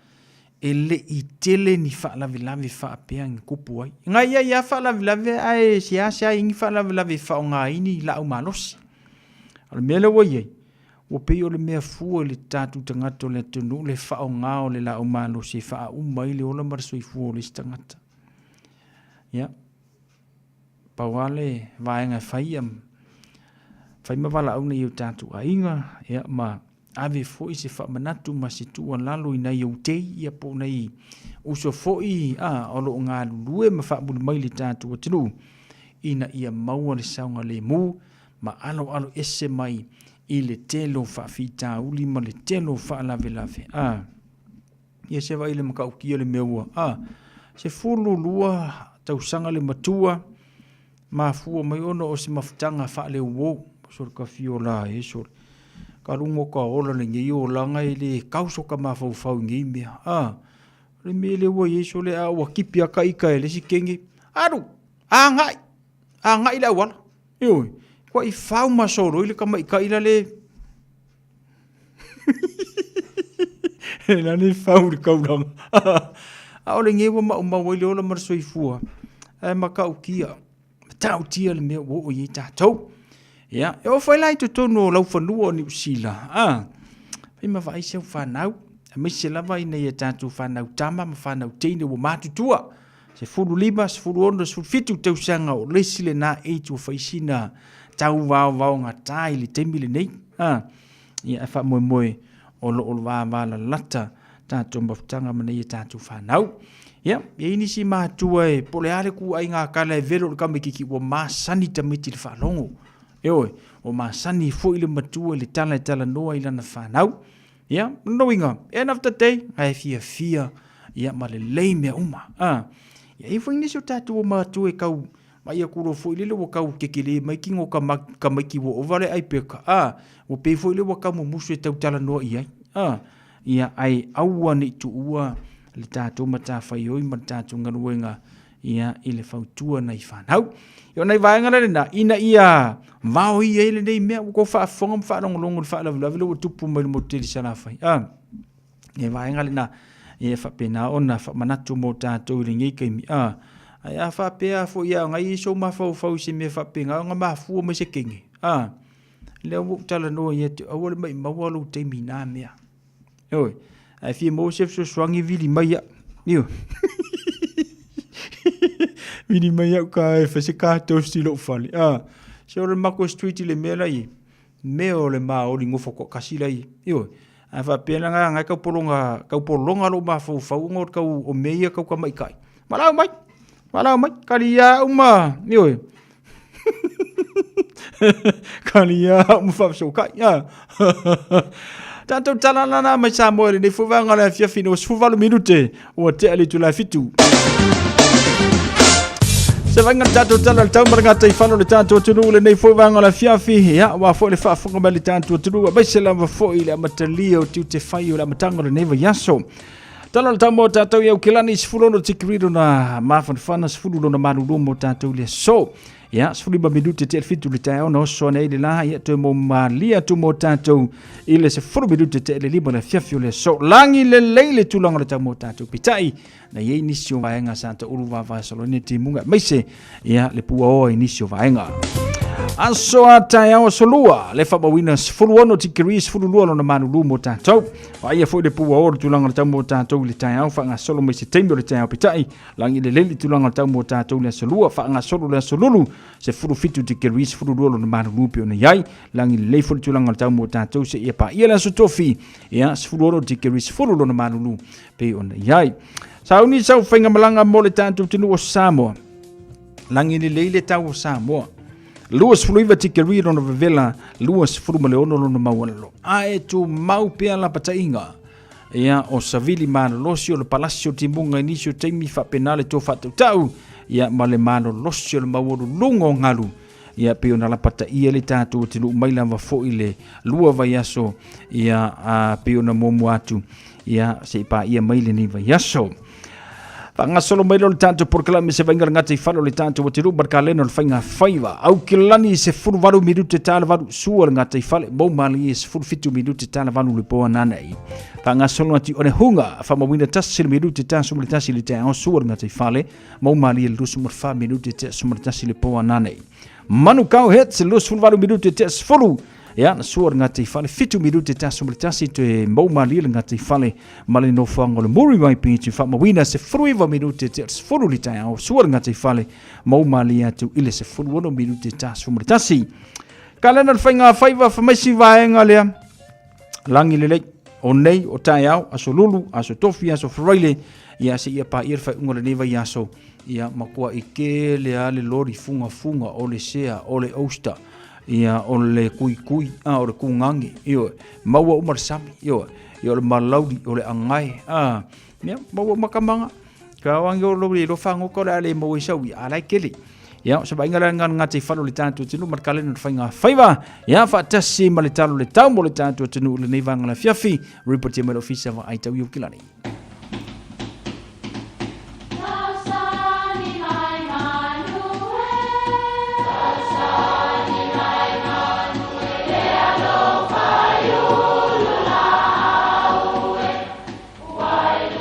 e le i tele ni faalavelave faapea na tupu ai. Na i ai lava faalavelave ae seasea i ni faalavelave e faaaoga ai ni laau malosi. A o le mea lea ua i ai, ua pei o le mea fua i le tatou tagata o le atunuu le faaaoga o le laau malosi e faauma ai le ola ma le soifua o le isi tagata. Ia, pau lava le vaega e fai ia, fai ma valaau nei o tatou aiga, ia, ma ave foi se faamanatu ma se tuualalo i nai ou tei, ia po o nai uso foi a, o lo o galulue ma faamuli mai le tatou atunuu, ina ia maua le saogalemu ma aloalo ese mai i le tele o faafitauli ma le tele o faalavelave. A. Ia se vaai i le matautia le mea ua, a, 12 tausaga le matua, mafua mai ona o se mafutaga faaleuo, sole ka fia ola e sole. Ka luga o ka ola lenei olaga e le kau so ka mafaufau i nei mea, a. O le mea lea ua i ai sole a ua kipi a ka ika e le isi kenge. Alu! Agai! Agai le auala. Ioe, kua i fau ma solo i le tamaitai la le la le fau le kaulaga. A o lenei ua maumau ai le ola ma le soifua. Ae matautia, matautia le mea ua oo i ai tatou. Ia, e oo foi la i totonu o laufanua o Niu Sila, a, fai ma vaai si au fanau, aemaise lava ina ia tatou fanau tama ma fanau teine ua matutua. 15, 16, 17 tausaga o le isi lena age ua fai sina tauvaovaogata i le taimi lenei. A, ia e faamoemoe o lo o vavalalata tatou mafutaga ma nei a tatou fanau. Ia, e i ai nisi matua e po o le a le ituaiga tala e velo i le tamaitiiti ua masani tamaiti i le faalogo. Ioe, ua masani foi le matua i le tala e talanoa i lana fanau. Ia, lona uiga, end of the day, ae fiafia ia ma lelei mea uma. A, ia, e i ai foi nisi o tatou matua e tau vaai atu loa foi lele ua tau tetele mai tino o tamaiti ua ova le aipeka, a, ua pei foi lele ua tau mumusu e tau talanoa i ai. A, ia, ae aua ne i tuua le tatou matafaioi ma le tatou galuega ia, i le fautua nai fanau. Ia, o nai vaega la lena, ina ia vaoia ai lenei mea, ua tou faafofoga ma faalogologo i le faalavelave lea ua tupu mai le motu tele i Salafai. A, ia vaega lena, ia e faapena ona faamanatu mo tatou i lenei taimi. A, ae a faapea foi a ngai i sou mafaufau i se mea faapena, ona mafua mai se kene. A, lea ua ou talanoa ia te aua le maimauina lou taimi i na mea. Ioe, ae fia maua se fesoasoani vili mai au. Ioe. Vili mai au ka e fai se ka toast i lou fale. Ah, se o le Mako Street i le mea la i. Mea o le maoli nofo toatasi la i. Ioe. Ae faapea la ngai kau polonga, kau polonga lou mafaufau ona o kau o mea ia kau tamaitai. Valaau mai. Valaau mai. Kali ia au ma, ioe. Kali ia au ma faafesootai. Ah. Tatou tala lana mai Samoa i lenei foi vaega o le afiafi ina ua 18 minute ua tea le itula e 7. Se vaaiga le tatou tala o le tau ma le gataifale o le tatou atunuu i lenei foi vaega o le afiafi. Ia, aua foi le faafofoga mai le tatou atunuu, aemaise lava foi le amatalia o tiute fai o le amataga o lenei vaiaso. Tala o le tau mo tatou i Aukilani, 16 tikeri lona mafanafana, 10 lona malulu mo tatou i le aso. Ia, 15 minute te 7 le taeao na oso ane ai le la, ia toe mo malia atu mo tatou i le 10 minute te le 5 le afiafi o le aso. Lagi lelei le tulaga o le tau mo tatou peitai, na i ai nisi o vaega sa taulu vaavasaloina i timuga, aemaise ia le puaoa i nisi o vaega. Aso a taeao aso lua, le faamauina 16 tikeri 12 lona malulu mo tatou. Vaaia foi le puaoa o le tulaga o le tau mo tatou i le taeao faagasolo mai se taimi o le taeao peitai, Lagi lelei le tulaga o le tau mo tatou i le aso lua, faagasolo le aso lulu, 17 degrees, 12 lona malulu pei ona i ai. Lagi lelei foi le tulaga o le tau mo tatou seia paia le aso tofi, ia, 16 degrees, 10 lona malulu pei ona i ai. Sauni sau faigamalaga mo le tatou atunuu o Samoa. Lagi lelei le tau o Samoa. 29 tikeri lona vevela, 26 lona maualalo. Ae tumau pea lapataiga. Ia, o savili malolosi o le palasi o timuga i nisi o taimi faapena le to faatautau, ia, ma le malolosi o le maualuluga o galu, ia, pei ona lapataia le tatou atunuu mai lava foi le 2 vaiaso, ia, a, pei ona muamua atu, ia, se i paia mai lenei vaiaso. Faagasolo mai lea o le tatou polokalame se vaaiga le gataifale o le tatou atunuu ma le kalena o le faiga faiva. Aukilani 18 minute tala valu sua le gataifale, mou malie 17 minute tala valu le po ananei. Faagasolo atu i Onehunga, faamauina tasi le minute ta suma le tasi le taeao sua le gataifale, mou malie 24 minute tea suma le tasi le po ananei. Manukau Hits 28 minute tea 10 Ia, na sua le gataifale, 7 minute te aso ma le tasi, toe mau malie le gataifale ma le nofoaga o le Muriwai Beach, faamauina 19 minute te 10 le taeao, sua le gataifale, mau malie atu i le 16 minute te aso ma le tasi. Kalena le faiga faiva famaisi vaega lea, lagi lelei, o nei, o taeao, aso lulu, aso tofi, aso faraile, ia seia paia le faaiuga o lenei vaiaso, ia matuai tele lava le loli fugafuga o le sea, o le oyster, ia o le kuikui, a o le kugage, ioe, maua uma le sami, ioe, ia o le malauli, o le agae, a, ia, maua uma kamaga. Ka o ange o lo le whangoka o le ale maua i sau, ia, ala e kele. Ia, o se vaaiga la ngā ngā te whalo le tātou atunuu ma le kalena o le whainga whaiva. Ia, whaatasi ma le talo le tau mo le tātou atunuu lenei vānga la fiafi. Report mai le ofisa wa ai tau i Aukilani.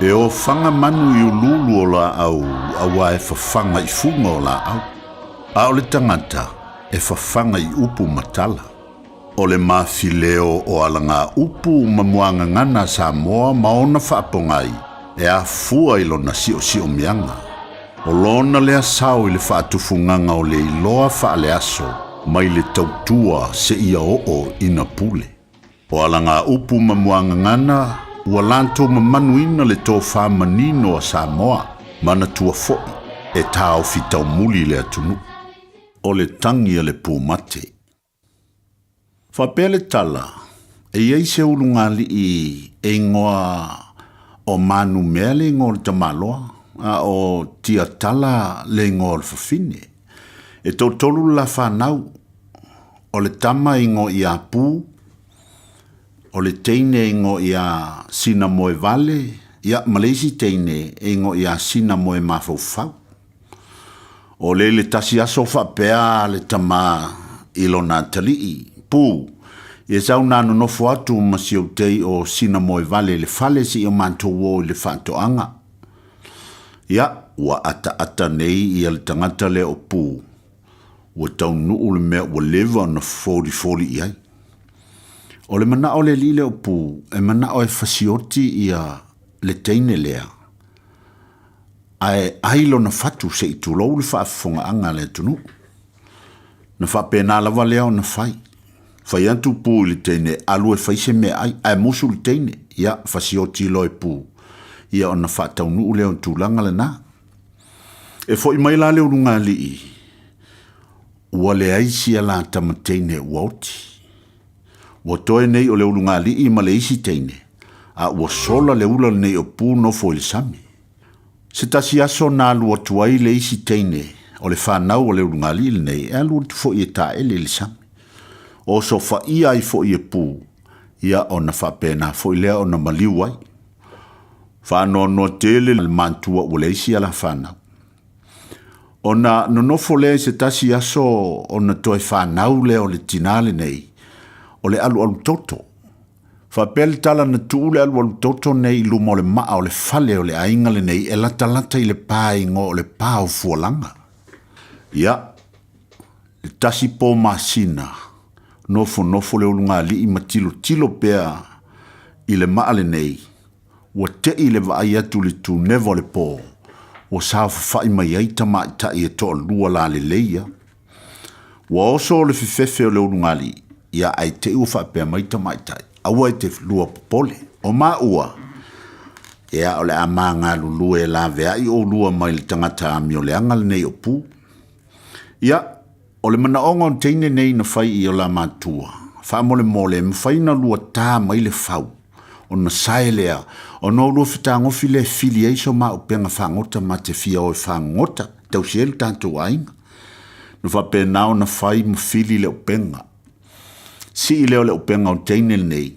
E ofaga manu i uluulu o laau auā e fafaga i fuga o laau, a o le tagata e fafaga i upu ma tala. O le mafileo o alagaupu ma muagagana a Samoa ma ona faapogai e afua i lona siosiomiaga. O lona lea sao i le faatufugaga o le iloa faaleaso mai le tautua seia oo ina pule. O alagaupu ma muagagana ua latou mamanuina le tofa manino a Samoa, manatua foi e taofi taumuli le atunuu. O le tagi a le pumate. Faapea le tala, e i ai se ulugalii e igoa o Manumea le igoa o le tamaloa, a o Tiatala le igoa o le fafine. E toatolu le la fanau, o le tama e igoa ia Pu, o le teine e igoa ia Sinamoevale, ia ma le isi teine e igoa ia Sinamoemafaufau. O le i le tasi aso faapea le tama i lona atalii, Pu, ia sau na nonofo atu ma si ou tei o Sinamoevale i le fale seia matou o i le faatoaga. Ia, ua ataata nei ia le tagata lea o Pu, ua taunuu le mea ua leva ona folifoli i ai. O le manao o le alii lea o Pu, e manao e fasioti ia le teine lea, ae ai lona fatu se i tulou le faafofogaaga a le atunuu. Na faapena lava lea ona fai. Fai atu Pu i le teine, alu e fai se meaai, ae musu le teine, ia, fasioti loa e Pu, ia ona faataunuu lea o le tulaga lena. E foi mai la le ulugalii, ua leai sia la tama teine ua oti. Ua toe nei o le ulugalii ma le isi teine, a ua sola le ula lenei o Pu nofo i le sami. Se tasi aso na alu atu ai le isi teine o le fanau a le ulugalii lenei e alu atu foi e taele i le sami. Osofaia ai foi e Pu, ia ona faapena foi lea ona maliu ai. Faanoanoa tele le matua ua leai sia la fanau. Ona nonofo lea i se tasi aso ona toe fanau lea o le tinā lenei, o le alualu toto. Faapea le tala na tuu le alualu toto nei i luma o le maa o le fale o le aiga lenei e latalata i le pa e igoa o le pa o Fualaga. Ia, le tasi po masina, nofonofo le ulugalii ma tilotilo pea i le maa lenei, Ua te'i le vaai atu i le tuneva o le pō, ua saofafai mai ai tamaitai e toalua lalelei ia. Ua oso le fefefe o le ulugalii, ia ae te'i ua faapea mai tamaitai, Aua e te lua popole, o maua, ia o le a ma galulue e laveai oulua mai le tagata amioleaga lenei o Pu. Ia, O le manaoga o le teine nei na fai i o la matua, faamolemole e mafai ona lua ta mai le fau, ona sae lea, ona o lua fetagofi lea e fili ai so ma upega fagota ma te fia o e fagota, tausi ai lo tatou aiga. Na faapena ona fai ma fili le upega. Sii lea o le upega o le teine lenei,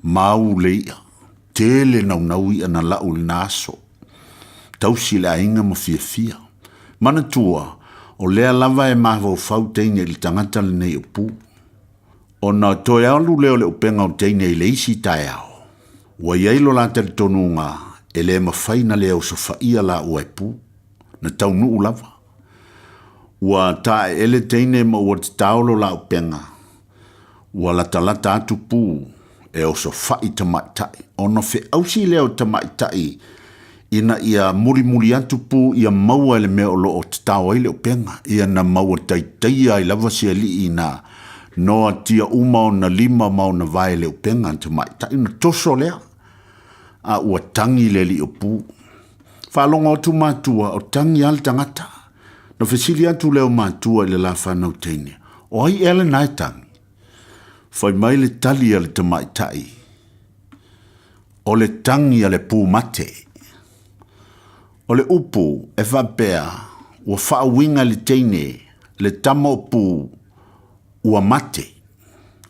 mau le i'a, tele naunau i'a na lau i lena aso. Tausi le aiga ma fiafia. Manatua, o lea lava e mafaufau teine i le tagata lenei o Pu. Ona toe alu lea o le upega o teine i le isi taeao, ua i ai lo la talitonuga e le mafai na le osofaia laua e Pu. Na taunuu lava. Ua taeele teine ma ua tatao lo la upega, Ua latalata atu pū e osofaʻi tamaitai, ona feausi lea o tamaitai ina ia mulimuli atu pū ia maua e le mea o lo o tatao ai le upega, ia na maua taitaia ai lava se alii ina noatia uma ona lima ma ona vae i le upega a tamaitai, ona toso lea, a ua tagi le alii o pū. Faalogo atu matua, o tagi lava le tagata. Na fesili atu lea o matua i le la fanau teine, O ai ea lena e tagi? Fai mai le tali a le tamaitai, O le tagi a le pūmate. O le upu e faapea ua faauiga e le teine le tama o Pū ua mate.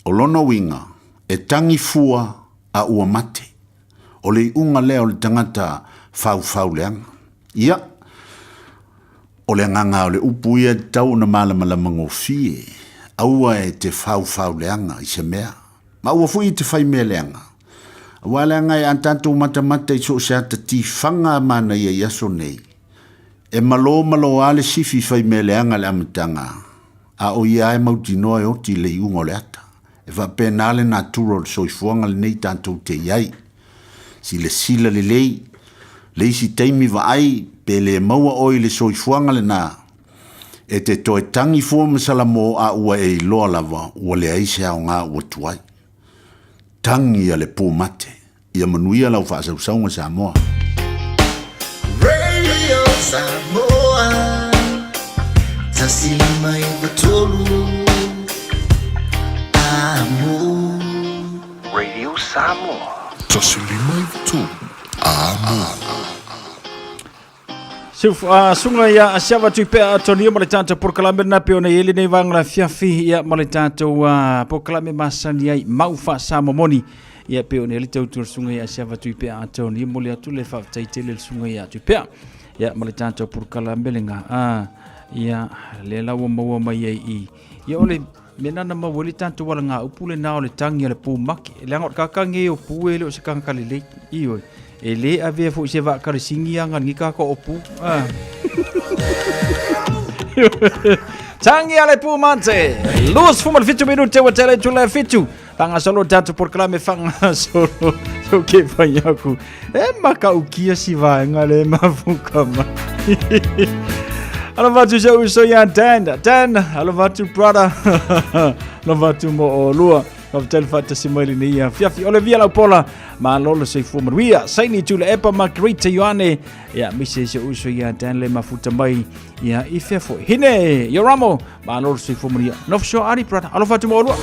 O lona uiga, e tagi fua a ua mate. O le iuga lea o le tagata faufau leaga. Ia, o le agaga o le upu ia e tatau ona malamalama gofie, aua e te faufau leaga i se mea, ma aua foi e te fai mea leaga. Aua leaga e a tatou matamata i so o se ata tifaga a manaia i aso nei, e malo malo lava le sifi fai mea leaga i le amataga, a o ia lava e mautinoa e oti i le iuga o le ata. E faapena le natura o le soifuaga lenei tatou te i ai. Silasila lelei, le isi taimi vaai pe le maua oe i le soifuaga lena, e te toe tagi fua ma salamo a ua e iloa lava ua leai se aoga ua tuai. Tagi a le pumate. Ia manuia lau faasausauga Samoa. Radio Samoa 153 Amo. Radio Samoa. 153 Amo. Suga ia Asiava Tuipea Antonio ma le tatou polokalame lena pei ona i ai lenei vaega o le afiafi ia ma le tatou polokalame masani ai mau faasamomoni ia pei ona i ai le tautua le suga ia Asiava Tuipea Antonio momoli atu le faafetai tele le suga ia Tuipea ia ma le tatou polokalame lena ia lea la ua maua mai ai i ia o le mea na maua ai le tatou alagaupu lena o le tagi a le pumake. Leaga o le kakagi ai o pu e le o se tagata lelei. Ioe. E le avea foi se vaa kalesigi aga lenei tagata o pu. Ah. Tangi a le pumate. Luas fuma le fitu minute ua tele tu le fitu. Whangasolo tatou polokalame whangasolo. So ke whai aku. E makaukia si vaenga le mafuka mai. Alofa atu si ou uso ia Dan. Dan, alofa atu brother. Alofa atu mo o lua. Faafetai le faatasi mai lenei afiafi. O le via lau pola. Malo le soifua manuia. Saini Tula Epa Margarita Ioane. Ia, mise si ou uso ia Dan le mafuta mai. Ia, i fea foi. Hine, Yoramo. Malo le soifua manuia. Nofo soa ari brother. Alofa atu mo o lua.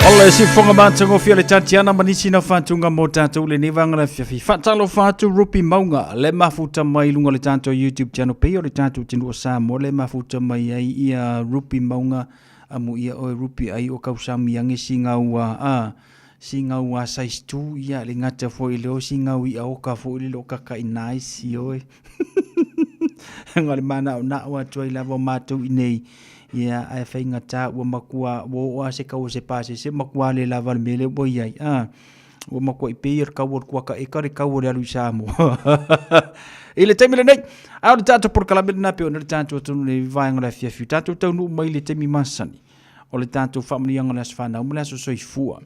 O le sifoga matagofie le Tatiana ma nisi na faatuga mo tatou lenei vaega le afiafi. Faatalofa atu Rupi Mauga le mafuta mai luga o le tatou YouTube channel pei o le tatou atunuu o Samoa le mafuta mai ai ia Rupi Mauga amu ia oe Rupi ai o kausami ange singa ua a. Sigau a size 2 ia le gata foi le o sigau i oka foi le lo kaka i nice ioe. Nga le mana o na o atu ai lava o matou i nei. Ia ae faigata ua makua ua oo lava se kau o se pasese makua le lava le mea lea ua i ai. A ua makuai pei o le kau o le kuakaeka le kau o le alu i Samoa. I le taimi lenei, a o le tatou polokalame lena pei ona le tatou atunuu nei vaega o le afiafi. Tatou taunuu mai i le taimi masani o le tatou faamanuiaga o le aso fanau ma le aso soifua.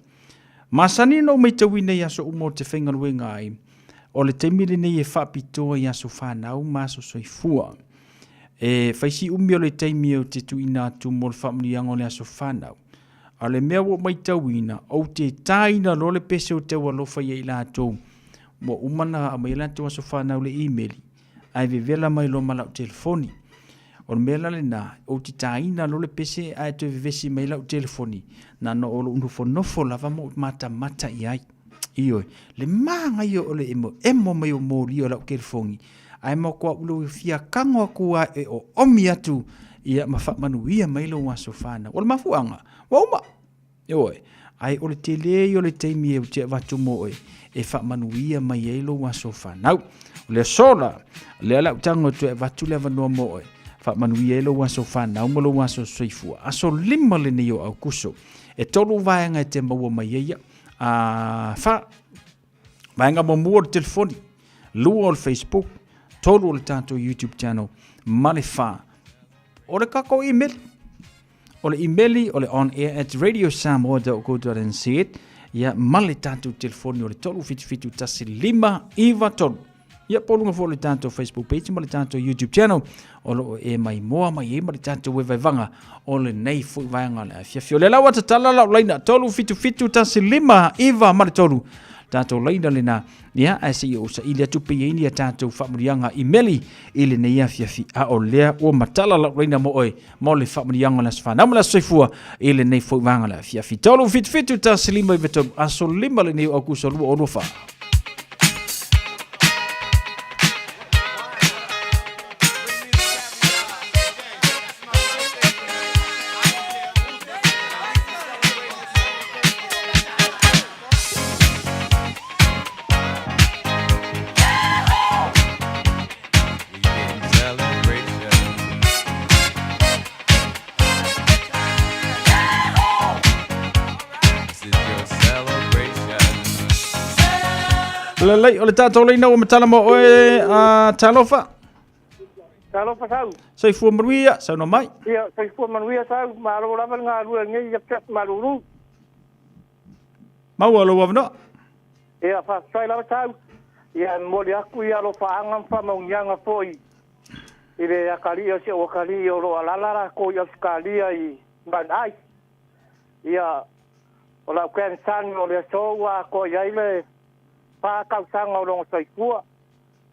Masani ona ou matauina i aso uma o te faigaluega ai, o le taimi lenei e faapitoa i aso fanau ma aso soifua. E fai si umi o le taimi ou te tuuina atu mo le faamanuiaga o le aso fanau. A o le mea ua ou matauina, ou te taina loa le pese o tau alofa ia i latou ua uma ona aumai latou aso fanau i le imeli, ae vevela mai loa ma lau telefoni. O le mea la lena, ou te taina loa le pese ae toe vevesi mai lau telefoni, na ona ou nofonofo lava ma ou matamata i ai. Ioe, le manaia o le emoemo mai o moli o lau telefoni, ae matua ou fia tago atu lava e oomi atu ia ma faamanuia mai lou aso fanau. O le mafuaaga, ua uma. Ioe, ae o le tele ia o le taimi ou te avatu mo oe e faamanuia mai ai lou aso fanau. O le aso la, lea la ou tago atu e avatu le avanoa mo oe, faamanuia ai lou aso fanau ma lou aso soifua. Aso 5 lenei o Aukuso. E 3 vaega e te maua mai ai ia. A, fa, vaega muamua o le telefoni, 2 o le Facebook, 3 o le tatou YouTube channel, ma le 4 o le tatou email. O le imeli o le onair at radiosamoa.co.nz ia ma le tatou telefoni o le 3771593. Ia po o luga foi o le tatou Facebook page ma le tatou YouTube channel o lo o e maimoa mai ai ma le tatou vaevaevaga o lenei foi vaega o le afiafi. O lea la ua tatala lau laina 37715 ma le 3 tatou laina lena. Ia, ae se i ou saili atu pe i ai ni a tatou faamanuiaga imeli i lenei afiafi. A o lea ua matala lau laina mo oe mo le faamanuiaga o le aso fanau ma le aso soifua i lenei foi vaega o le afiafi. 3 7 7 1 5 9 3 aso 5 lenei o Aukuso 2024. Lelei, o le tatou leina ua matala mo oe a talofa. Talofa sau. Soifua manuia, saunoa mai. Ia, soifua manuia sau, malo lava le galue nei ia Piasi Malulu. Maua lou avanoa. Ia, faafetai lava sau. Ia, e momoli atu ia alofaaga ma faamauniaga foi i le atalii o si ou atalii o lo o alaala latou i Ausetalia i Mount Ice. Ia, o lau grandson o le aso ua atoa i ai le 4 tausaga o lona soifua.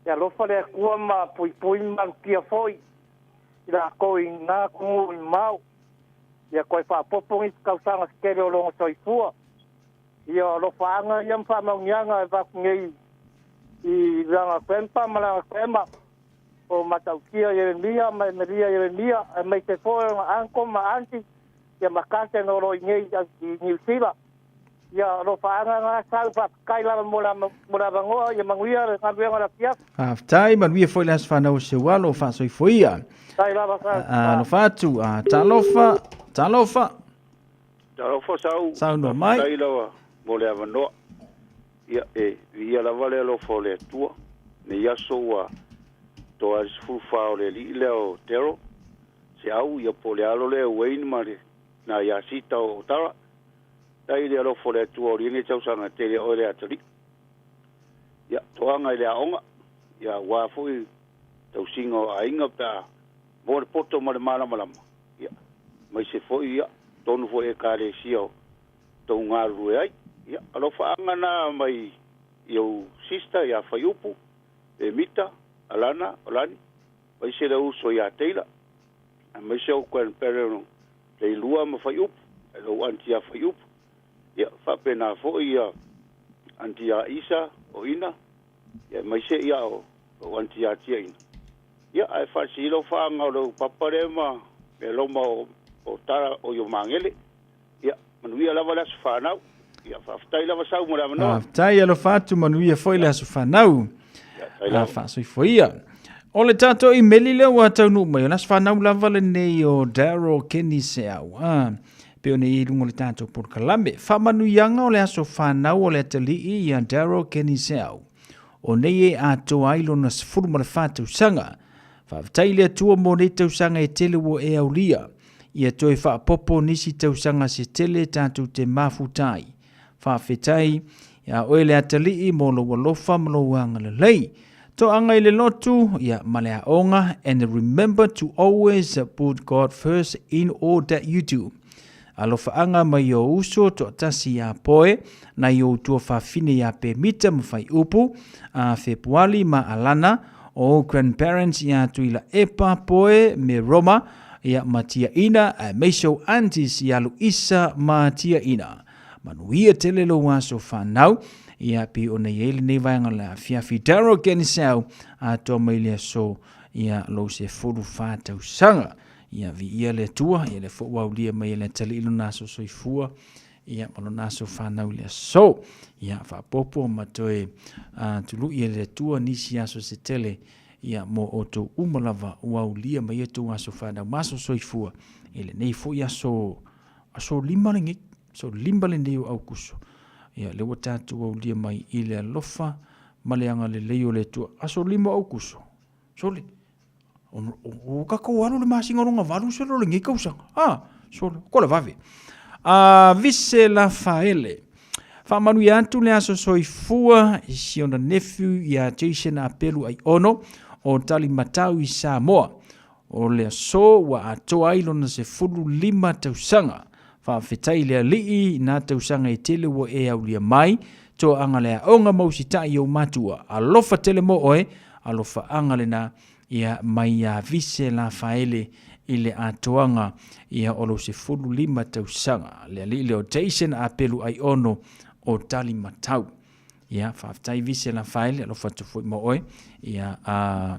Ia alofa le Atua ma puipui ma malutia foi i latou i na atunuu mamao. Ia toe faaopoopo nisi tausaga se tele o lona soifua. Ia o alofaaga ia ma faamauniaga e avatu nei i lana grandpa ma lana grandma o Matautia Ieremia ma Emelia Ieremia, aemaise foi o lona uncle ma aunty ia ma cousin o lo o i nei i Niu Sila. Ia alofaaga na sau, faafetai lava mo le avanoa, ia manuia le galuega o le afiafi. Faafetai, manuia foi le aso fanau o Seualo o faasoifoia. Faafetai lava sau. Alofa atu, talofa, talofa. Talofa sau. Saunoa mai. Faafetai lava mo le avanoa. Ia, e viia lava le alofa o le Atua. Nei aso ua toa ai le 14 o le alii lea o Daryl, se au, ia po o le alo lea o Wayne ma le na ia Sita o Tara. Tai le alofa o le Atua o lenei tausaga tele oe le atalii. Ia, toaga i le aoga, ia aua foi tausiga o aiga pe a maua le poto ma le malamalama, ia, aemaise foi, ia, tonu foi Ekalesia o tou galulue ai. Ia, alofaaga na mai i ou sister ia Faiupu, Emita, Alana, Olani, aemaise le uso ia Taylor, aemaise ou grandparent Leilua ma Faiupu, lou aunty ia Faiupu. Ia, faapena foi ia aunty ia Isa o Ina, ia aemaise ia o lou aunty ia Tiaina. Ia, ae faasili lau faaga o lou papa lea ma Meloma o Tara o Iomagele. Ia, manuia lava le aso fanau. Ia, faafetai lava Sau mo le avanoa. Faafetai, alofa atu, manuia foi le aso fanau. Ia, A faasoifoia. O le tatou imeli lea ua taunuu mai, o le aso fanau lava lenei o Daryl Kenny Seau. Ah, pe o nei i luga o le tatou polokalame. Faamanuiaga o le aso fanau o le atalii ia Daryl Kenny Seau. O nei e atoa ai lona 14 tausaga. Faafetai i le Atua mo nei tausaga e tele ua e aulia. Ia toe faapopo nisi tausaga se tele tatou te mafuta ai. Faafetai ia oe le atalii mo lou alofa ma lou agalelei. Toaga i le lotu, ia, ma le aoga, and remember to always put God first in all that you do. Alofaaga mai o uso toatasi ia Poe, nai ou tuafafine ia Pemita ma Faiupu, a Fepuali ma Alana, o ou grandparents ia Tuilaepa, Poe me Roma, ia ma Tiaina, aemaise ou aunties ia Luisa ma Tiaina. Manuia tele lou aso fanau, ia pei ona i ai lenei vaega o le afiafi. Daryl Genisau, atoa mai le aso ia lou 14 tausaga. Ia viia le Atua, ia lea foi ua aulia mai e le Atalii lona aso soifua, ia ma lona aso fanau i le aso. Ia faapopo ma toe tului e le Atua nisi aso se tele, ia mo outou uma lava ua aulia mai e tou aso fanau ma aso soifua i lenei foi aso, aso 5 lenei, aso 5 lenei o Aukuso. Ia lea ua tatou aulia mai i le alofa ma le agalelei o le Atua. Aso 5 o Aukuso, sole, O tatou alu le masina o lona valu solo lenei tausaga. Ah, solo, ko le vave. A Vise Lafaele. Faamanuia atu le aso soifua i si ona nephew ia Jason Apelu Aiono o Talimatau i Samoa. O le aso ua atoa ai lona 15 tausaga. Faafetai i le Alii i nā tausaga e tele ua e aulia mai, toaga le aoga ma usitai i ou matua. Alofa tele mo oe, alofaaga lena ia mai ia Vise Lafaele i le atoaga ia o lou 15 tausaga. Le alii lea o Jason Apelu Aiono o Talimatau. Ia, faafetai Vise Lafaele, alofa atu foi mo oe. Ia, a...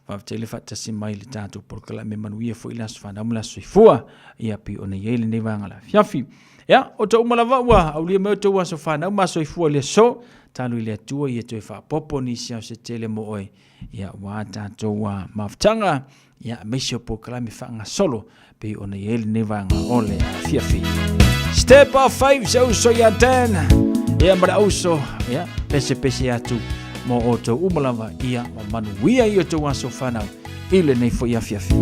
Faafetai le faatasi mai i le tatou polokalame manuia foi le aso fanau ma le aso soifua. Ia pei ona i ai lenei vaega o le afiafi. Ia, o tou uma lava ua aulia mai o tou aso fanau ma aso soifua i le aso. Talo i le Atua ia toe faapopo nisi ao se tele mo oe. Ia, ua tatou mafutaga. Ia, aemaise o polokalame faagasolo pei ona i ai lenei vaega o le afiafi. Step of Five se uso ia Dan. Ia ma le auso, ia, pese pese atu mo outou uma lava ia ma manuia i outou aso fanau i lenei foi afiafi.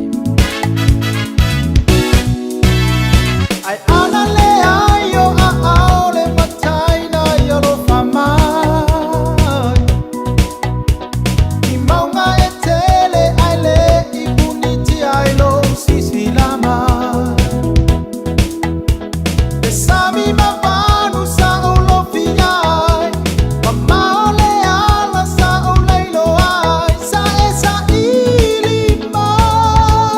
Ai ana le ai o a ao le mataina i alofa mai. I maunga e tele ai le i punitia ai lou sisila mai. E sami mavanu sa ou lofia ai, mamao le ala sa ou leiloa ai, sa e saili mai.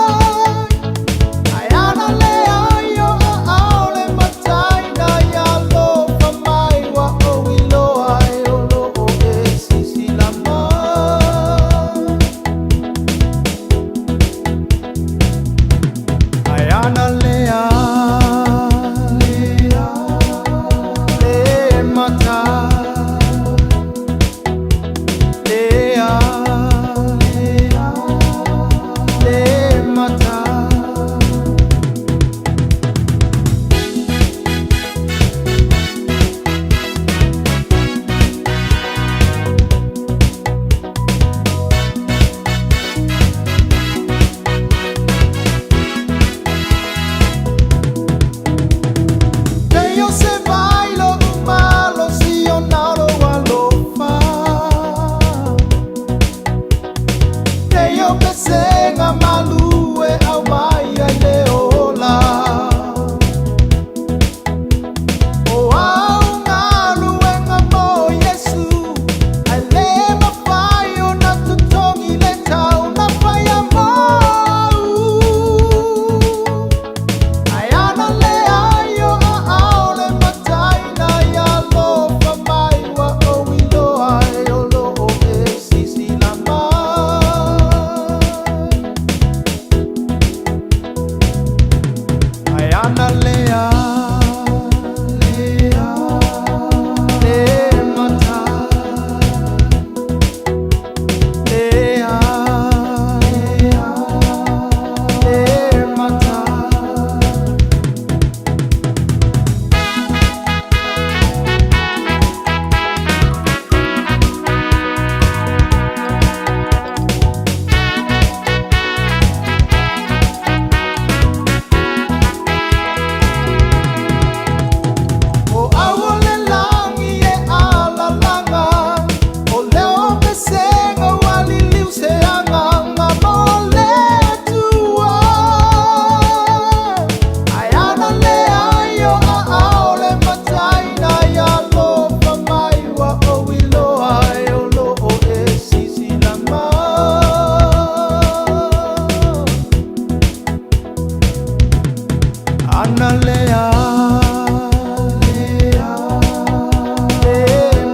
Le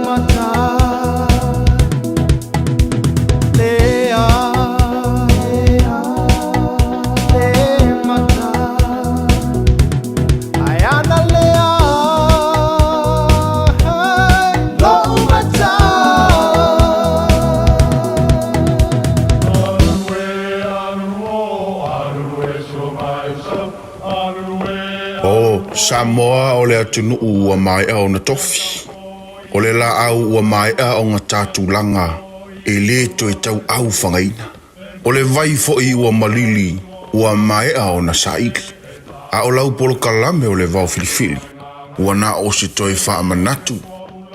mata Le a Le mata Ai ana le a Lo'u mata. O Samoa o le atunuu ua maea ona tofi. O le laau ua maea ona ta tulaga e lē toe tauau fagaina. O le vai foʻi ua malili ua maea ona saili. A o lau polokalame o le vao filifili, ua na o se toe faamanatu,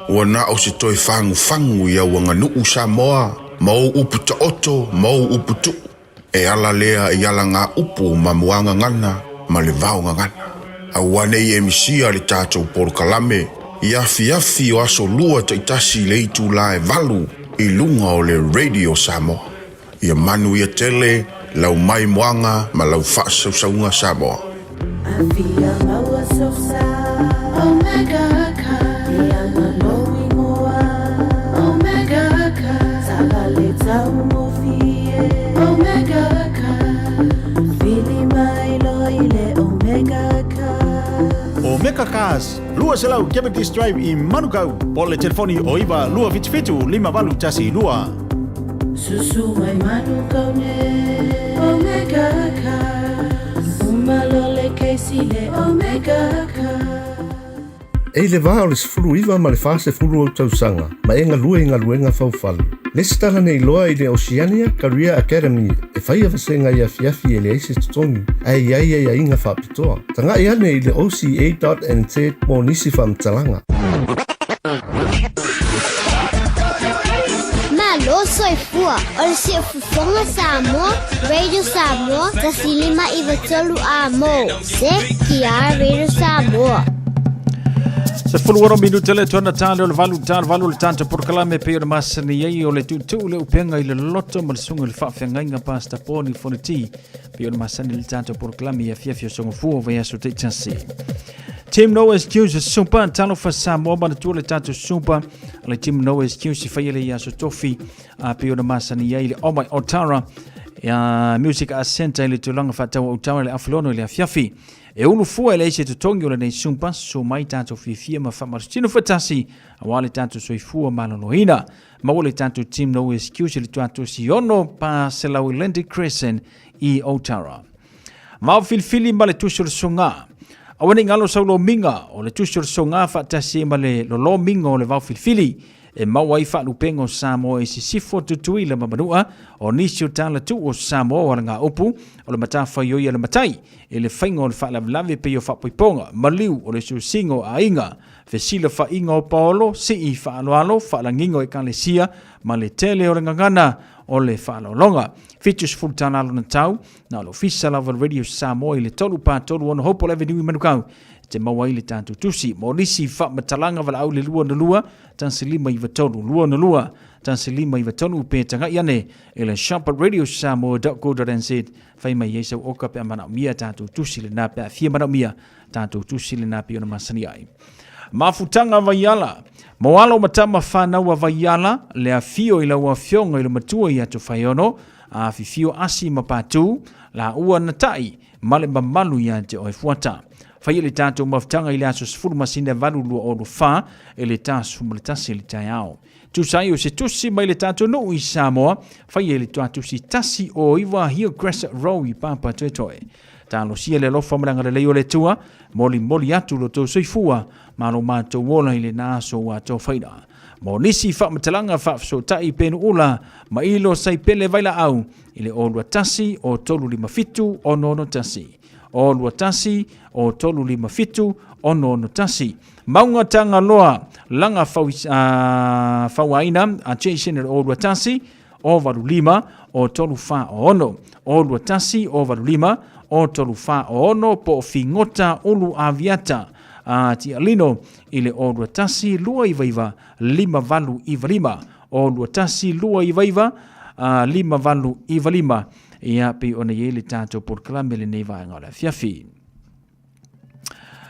ua na o se toe fagufagu i au aganuu Samoa ma ou upu taoto ma ou upu tuu. E ala lea i ala upu ma muagagana ma le vaogagana. Auā nei e misia le tatou polokalame i afiafi o aso lua taʻitasi i le itulā e 8 i luga o le Radio Samoa. Ia manu ia tele lau mai moaga ma lau faasausauga Samoa. Afia maua sosa Omega ka Ianga loingoa Omega ka Savale tau mofie Omega ka Fili mai lo ile Omega ka Omega Cars, 200 Kepiti Drive i Manukau. Po le telefoni o 9 277 5812. Susu mai manu kaune Omega ka Umalole keisi le Omega ka. E i le vā o le 19 ma le 40 o tausaga, ma e galue i galuega faufale. Lesitala nei loa i le Oceania Career Academy e faia vasega i afiafi e leai se totogi, ae i ai aiaiga faapitoa. Taga'i ane i le oca.nz mo nisi faamatalaga. Malo soifua, o le siufofoga Samoa, Radio Samoa, 159 amo. Se kia Radio Samoa. 16 minute le tuana tale o le valu tale valu le tanta porokalame pe o le masani ai o le tuutuu le upega i le loto ma le suga i le faafeagaiga Pasta Poni Fonoti pe o le masani le tatou porokalame i afiafi o sogafua o vaiaso taitasi. Team No Excuse Super Talofa Samoa manatua le tatou Super le Team No Excuse faia le i aso tofi a pe o le masani ai le Omai Otara ia Music Center i le tulaga faatau Otara le afilono i le afiafi. E ulu fua e leai se totogi o lenei sumpa, susu mai tatou fiafia ma faamalositino faatasi aua le tatou soifua maloloina. Maua le tatou Team No Excuse i le tuatosi ono pa selau Atlantic Crescent i Otara. Vao filifili ma le tusi o le soga. Aua ne i galo sau lomiga o le tusi o le soga faatasi ai ma le lolomiga o le vao filifili e maua ai faalupega o Samoa i sisifo Tutuila ma Manua o nisi o tala tuu o Samoa o alagaupu o le matafaioi a le matai i le faiga o le faalavelave pei o faapoipoga, maliu o le siosiga o aiga, fesilafaiga o paolo, sii faaaloalo, faalagiga o ekalesia ma le tele o le gagana o le faaaloaloga. 70 tala lona tau, na o le ofisa lava o le Radio Samoa i le 3 4 3 6 Hopewell Avenue i Manukau e te maua ai le tatou tusi. Mo nisi faamatalaga valaau i le 2 2 1 5 9 3 2 2 1 5 9 3 pe tagai ane i le shop@radiosamoa.co.nz fai mai ai sau oka pe a manaomia tatou tusi lena pe a fia manaomia tatou tusi lena pei ona masani ai. Mafutaga Vaiala. Mo alo ma tama whanau a Vaiala, le afio i lau afioga i le matua i Ato Whaiono, a fifio asi ma pātū, la ua na tai, ma le mamalu ia te oe fuata. Whai le tātou mafutaga i le aso 10 masina 8 lua olu wha, e le tāsu ma le tasi le taeao. Tusa ai o se tusi mai le tatou nuu i Samoa, faia i le tuatusi 109 Hillcrest Road i Papatoetoe. Talosia le alofa ma le agalelei o le Atua, molimoli atu lo tou soifua ma lo matou ola i lena aso ua atofaina. Mo nisi faamatalaga faafesootai penu ula ma ilo saipele vailaau i le 021 o 357 661. 021 o 357 661. Mauga Tagaloa laga fau, fauaina a Jason le 021 o 85 o 346 021 o 85 o 346 po o Figota Ulu Aviata a Tialino i le 021 299 5895 021 299 5895 ia pei ona i ai le tatou polokalame lenei vaega o le afiafi.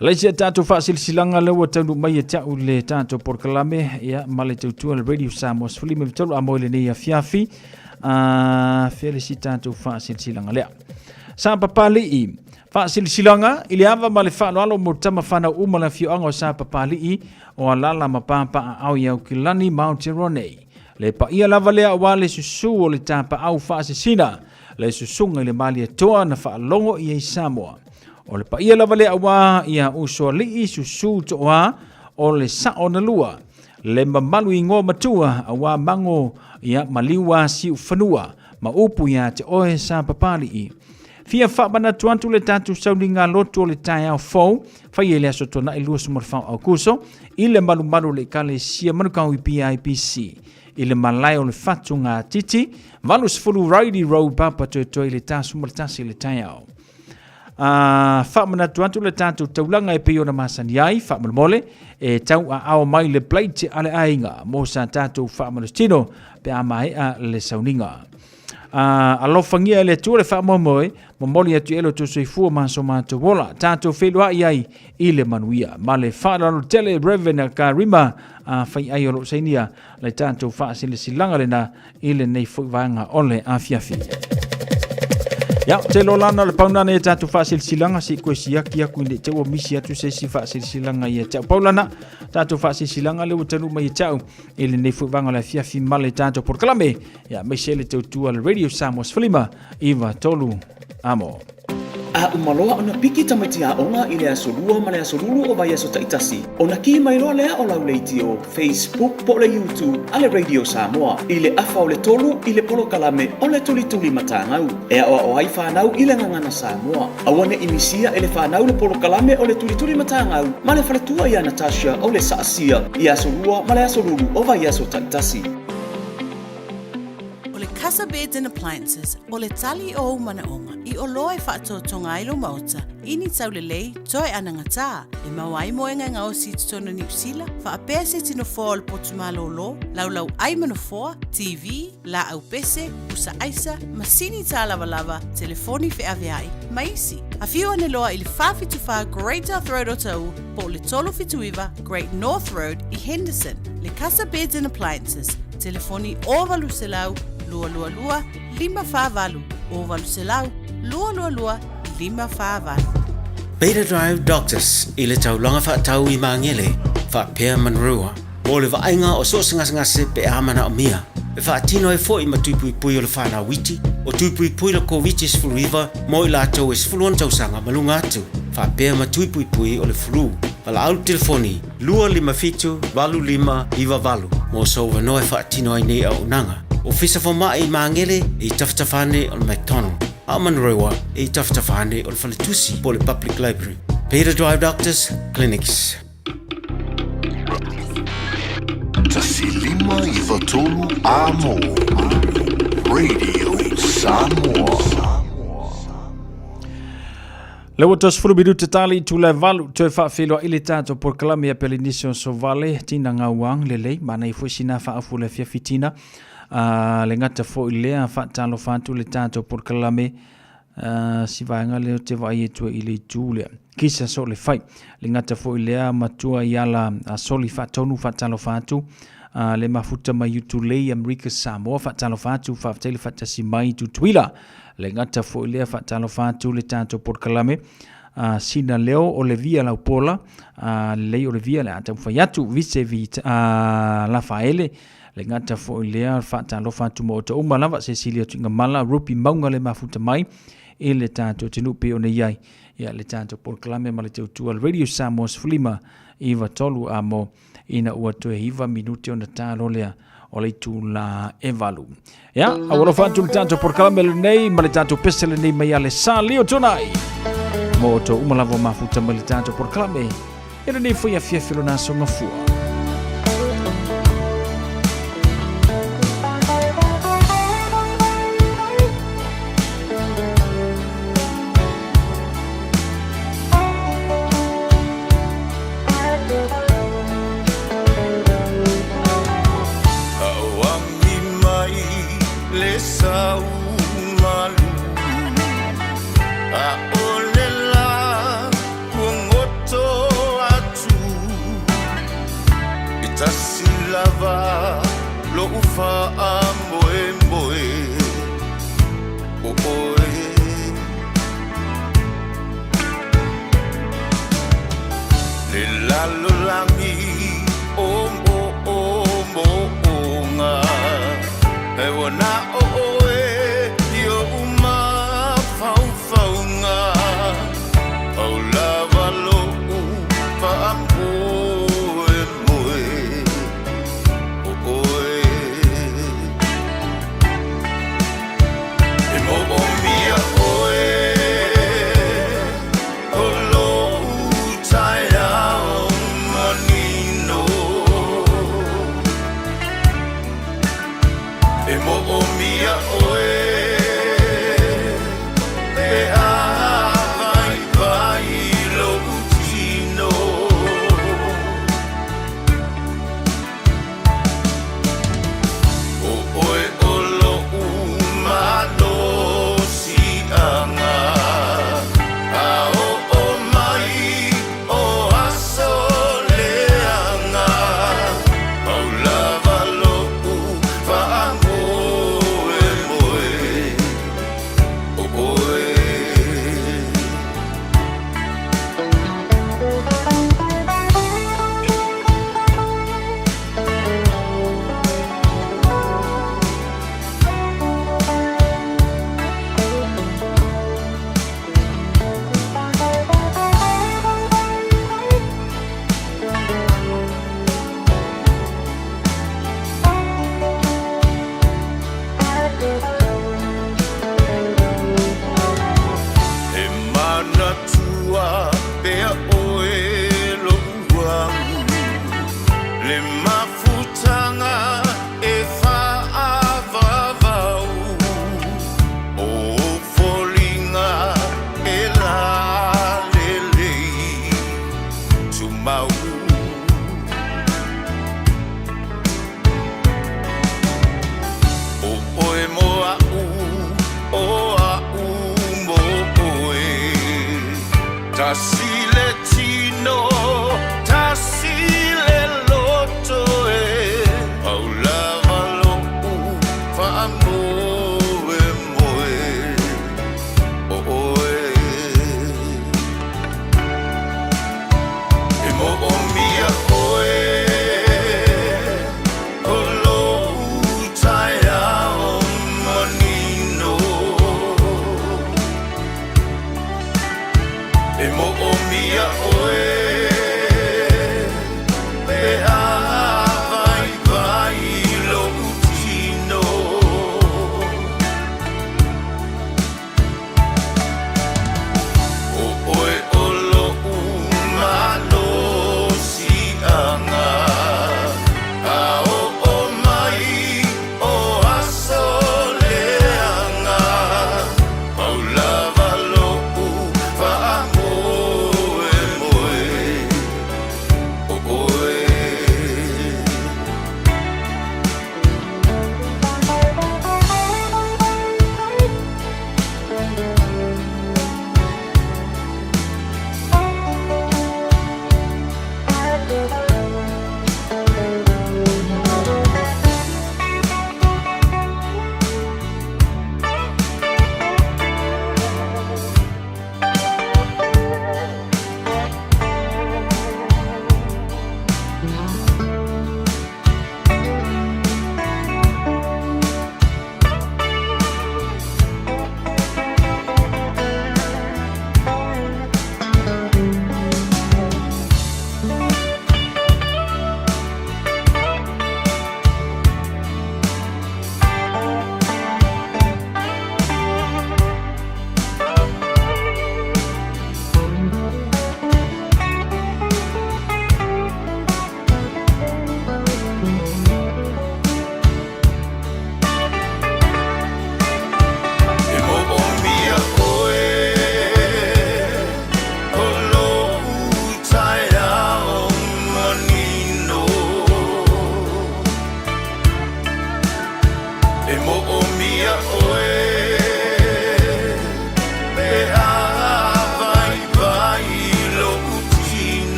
Le isi a tatou faasilasilaga lea ua taunuu mai ia te au le tatou polokalame, ia, ma le tautua le Radio Samoa 13 a mo i lenei afiafi. A fea le isi tatou faasilasilaga lea. Sa Papali'i, faasilasilaga i le ava ma le faaaloalo mo tama fanau uma le afioaga o Sa Papali'i o Alala ma Papaaao i Aukilani ma Aotearoa nei. Le paia lava lea aua le susu o le tapaau faasisina, le susuga i le Malietoa na faalogo i ai Samoa. O le paia lava lea aua ia Usoalii susu toa o le sao na lua, le mamalu ingoa matua aua mago ia maliua siufanua ma upu ia te oe Sa Papali'i. Fia faamanatu atu le tatou sauniga lotu o le taeao fou, faia i le aso Tuanai 24 Aukuso, i le malumalu o le Ekalesia Manukau i PIPC, i le malae o le Fatu Ngatiti, 80 Riley Road, Papatoetoe i le 11 i le taeao. A faamanatu atu le tatou taulaga e pei ona masani ai, faamolemole, e tau aao mai le plate a le aiga mo sa tatou faamalositino pe a maea le sauniga. A alofagia e le Atua le faamoemoe, momoli atu i ai lo outou soifua ma so matou ola. Tatou feiloai ai i le manuia. Ma le faaaloalo tele Reverend Karima a fai ai o loo sainia le tatou faasilasilaga lena i lenei foi vaega o le afiafi. Ia, te lo lana o le paunana i tatou faasilasilaga se i koe siaki aku i ne te ua misi atu se isi faasilasilaga ia te au. Paulana, tatou faasilasilaga le ua tanu mai ia te au i lenei foi vaega o le afiafi ma le tatou polokalame. Ia, aemaise le tautua le Radio Samoa 15 iva tolu amo. A uma loa ona piki tamaiti aoga i le aso Lua ma le aso Lulu o vaiaso taitasi, ona kī mai loa lea o lau leitio, Facebook po o le YouTube a le Radio Samoa i le afa o le tolu i le polokalame o le Tulituli Matagau e aoao ai fanau i le gagana Samoa. Aua ne i misia e le fanau le polokalame o le Tulituli Matagau ma le faletua ia Natasha o le Saasia i aso Lua ma le aso Lulu o vaiaso taitasi. O le Casa Beds and Appliances, o le tali o ou manaoga i oloa e faatoatoga ai lou maota i ni taulelei toe anagatā e maua ai moega e gaosi i totonu o Niu Sila, faapea se tino foa o le potu malōlō, laulau ai ma nofoa, TV, laau pese, pusa aisa, masini tālavalava, telefoni feaveai, ma isi. Afio ane loa i le 474 Great South Road o Taʻu po o le 379 Great North Road i Henderson. Le Casa Beds and Appliances, telefoni 0800 222 548, 0800 222 548. Beta Drive Doctors i le taulaga faatau i Magele, faapea Monroe, mo le vaaiga o so o se gasegase pe a manaomia. E faatino ai foi ma tui puipui o le fanau iti, o tui puipui le Koviti-19 mo i latou e 16 tausaga ma luga atu, faapea ma tui puipui o le flu. Valaau le telefoni 257 8598 mo sou avanoa e faatino ai nei auaunaga. Ofisa Fomai i Magele e i tafatafa ane o le McDonald, a o Manurewa e i tafatafa ane o le Faletusi po o le Public Library. Peter Drive Doctors Clinics. 1593 Amo Radio Samoa. Le ua 30 minute tali i tula e valu toe faafeiloai le tatou polokalame ia Pelenisi o Sovale tina gauang lelei manai foi sina faafu le afiafi tina a le gata foi lea faatalofa atu le tatou polokalame si vaega lea o te vaai atu i le itu lea kisa so le fai le gata foi lea matua i ala a soli faatonu faatalofa atu a le mafuta mai Utulei Amerika Samoa faatalofa atu faafetai le faatasi mai Tutuila le gata foi lea faatalofa atu le tatou polokalame a sina leo o le via laupola a lelei o le via le a taumafai atu vise vi a Lafaele le gata foi lea faatalofa atu ma outou uma lava Cecilia Tuigamala Rupi Mauga le mafuta mai i le tatou atunuu pei ona i ai ia le tatou polokalame ma le tautua le Radio Samoa 15 93 a mo ina ua toe 9 minute ona ta loa lea o le itula e valu. Ia, aualofa atu le tatou polokalame lenei ma le tatou pese lenei mai a le Sa Leo Tonai. Mo outou uma lava o mafuta mai le tatou polokalame. E lenei foi afiafi lona aso gafua. Auangi mai le sau malu A o le la ua goto lava lo'u fa'amoemoe o oe. Le lalolagi o mo'omo'oga e ua na o oe i o'u mafaufauga pau lava lo'u fa'amoemoe o oe. E mo'omia oe o lo'u taeao manino. E mo'omia oe pe a vaivai lo'u tino. O oe o lo'u malosi'aga a o'o mai o aso leaga pau lava lo'u fa'amoemoe o oe. E manatua pea oe lo'u amu le mafutaga e fa'avavau o foliga e lalelei tumau. O oe mo a'u o a'u mo oe tasi le tino tasi le loto e pau lava lo'u fa'amoemoe o oe. E mo'omia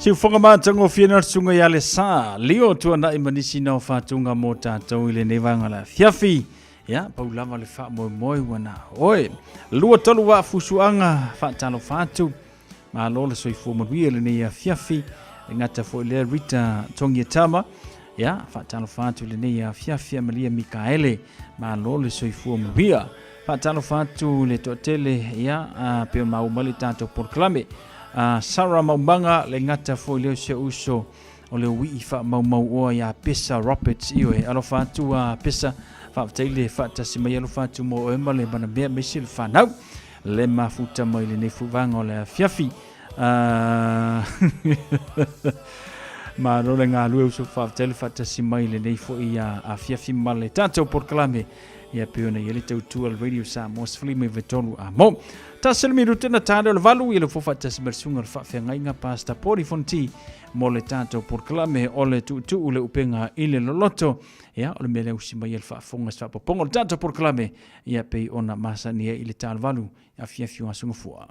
Siufoga matagofie na le susuga ia Lesa, Leo Tuanai ma nisi na o faatuga mo tatou i lenei vaega o le afiafi. Ia, pau lava le faamoemoe ua na oe. 23 vaa fusuaga faatalofa atu. Malo le soifua manuia i lenei afiafi. E gata foi lea Rita Togiatama. Ia, faatalofa atu i lenei afiafi Amalia Mikaele. Malo le soifua manuia. Faatalofa atu i le toatele, ia, pei ona maua mai le tatou polokalame. Sarah Maumaga, le gata foi lea o si ou uso o le uii faamaumau oa ia Pesa Roberts. Ioe, alofa atu a Pesa, faafetai le faatasi mai, alofa atu mo oe ma le manamea aemaise le fanau le mafuta mai lenei fuvaga o le afiafi. Malo le galue uso, faafetai le faatasi mai lenei foi afiafi ma le tatou polokalame. Ia pei ona i ai le tautua le Radio Samoa 13 a mo. Tasi le minute na tale o le valu i le fo faatasi mai le susuga o le faafeagaiga Pastor Pori Fonti mo le tatou polokalame o le tuutuu le upega i le loloto. Ia o le mea lea usi mai e le faafofoga se faapopoga o le tatou polokalame ia pei ona masani ai i le talevalu afiafi o Aso Gafua.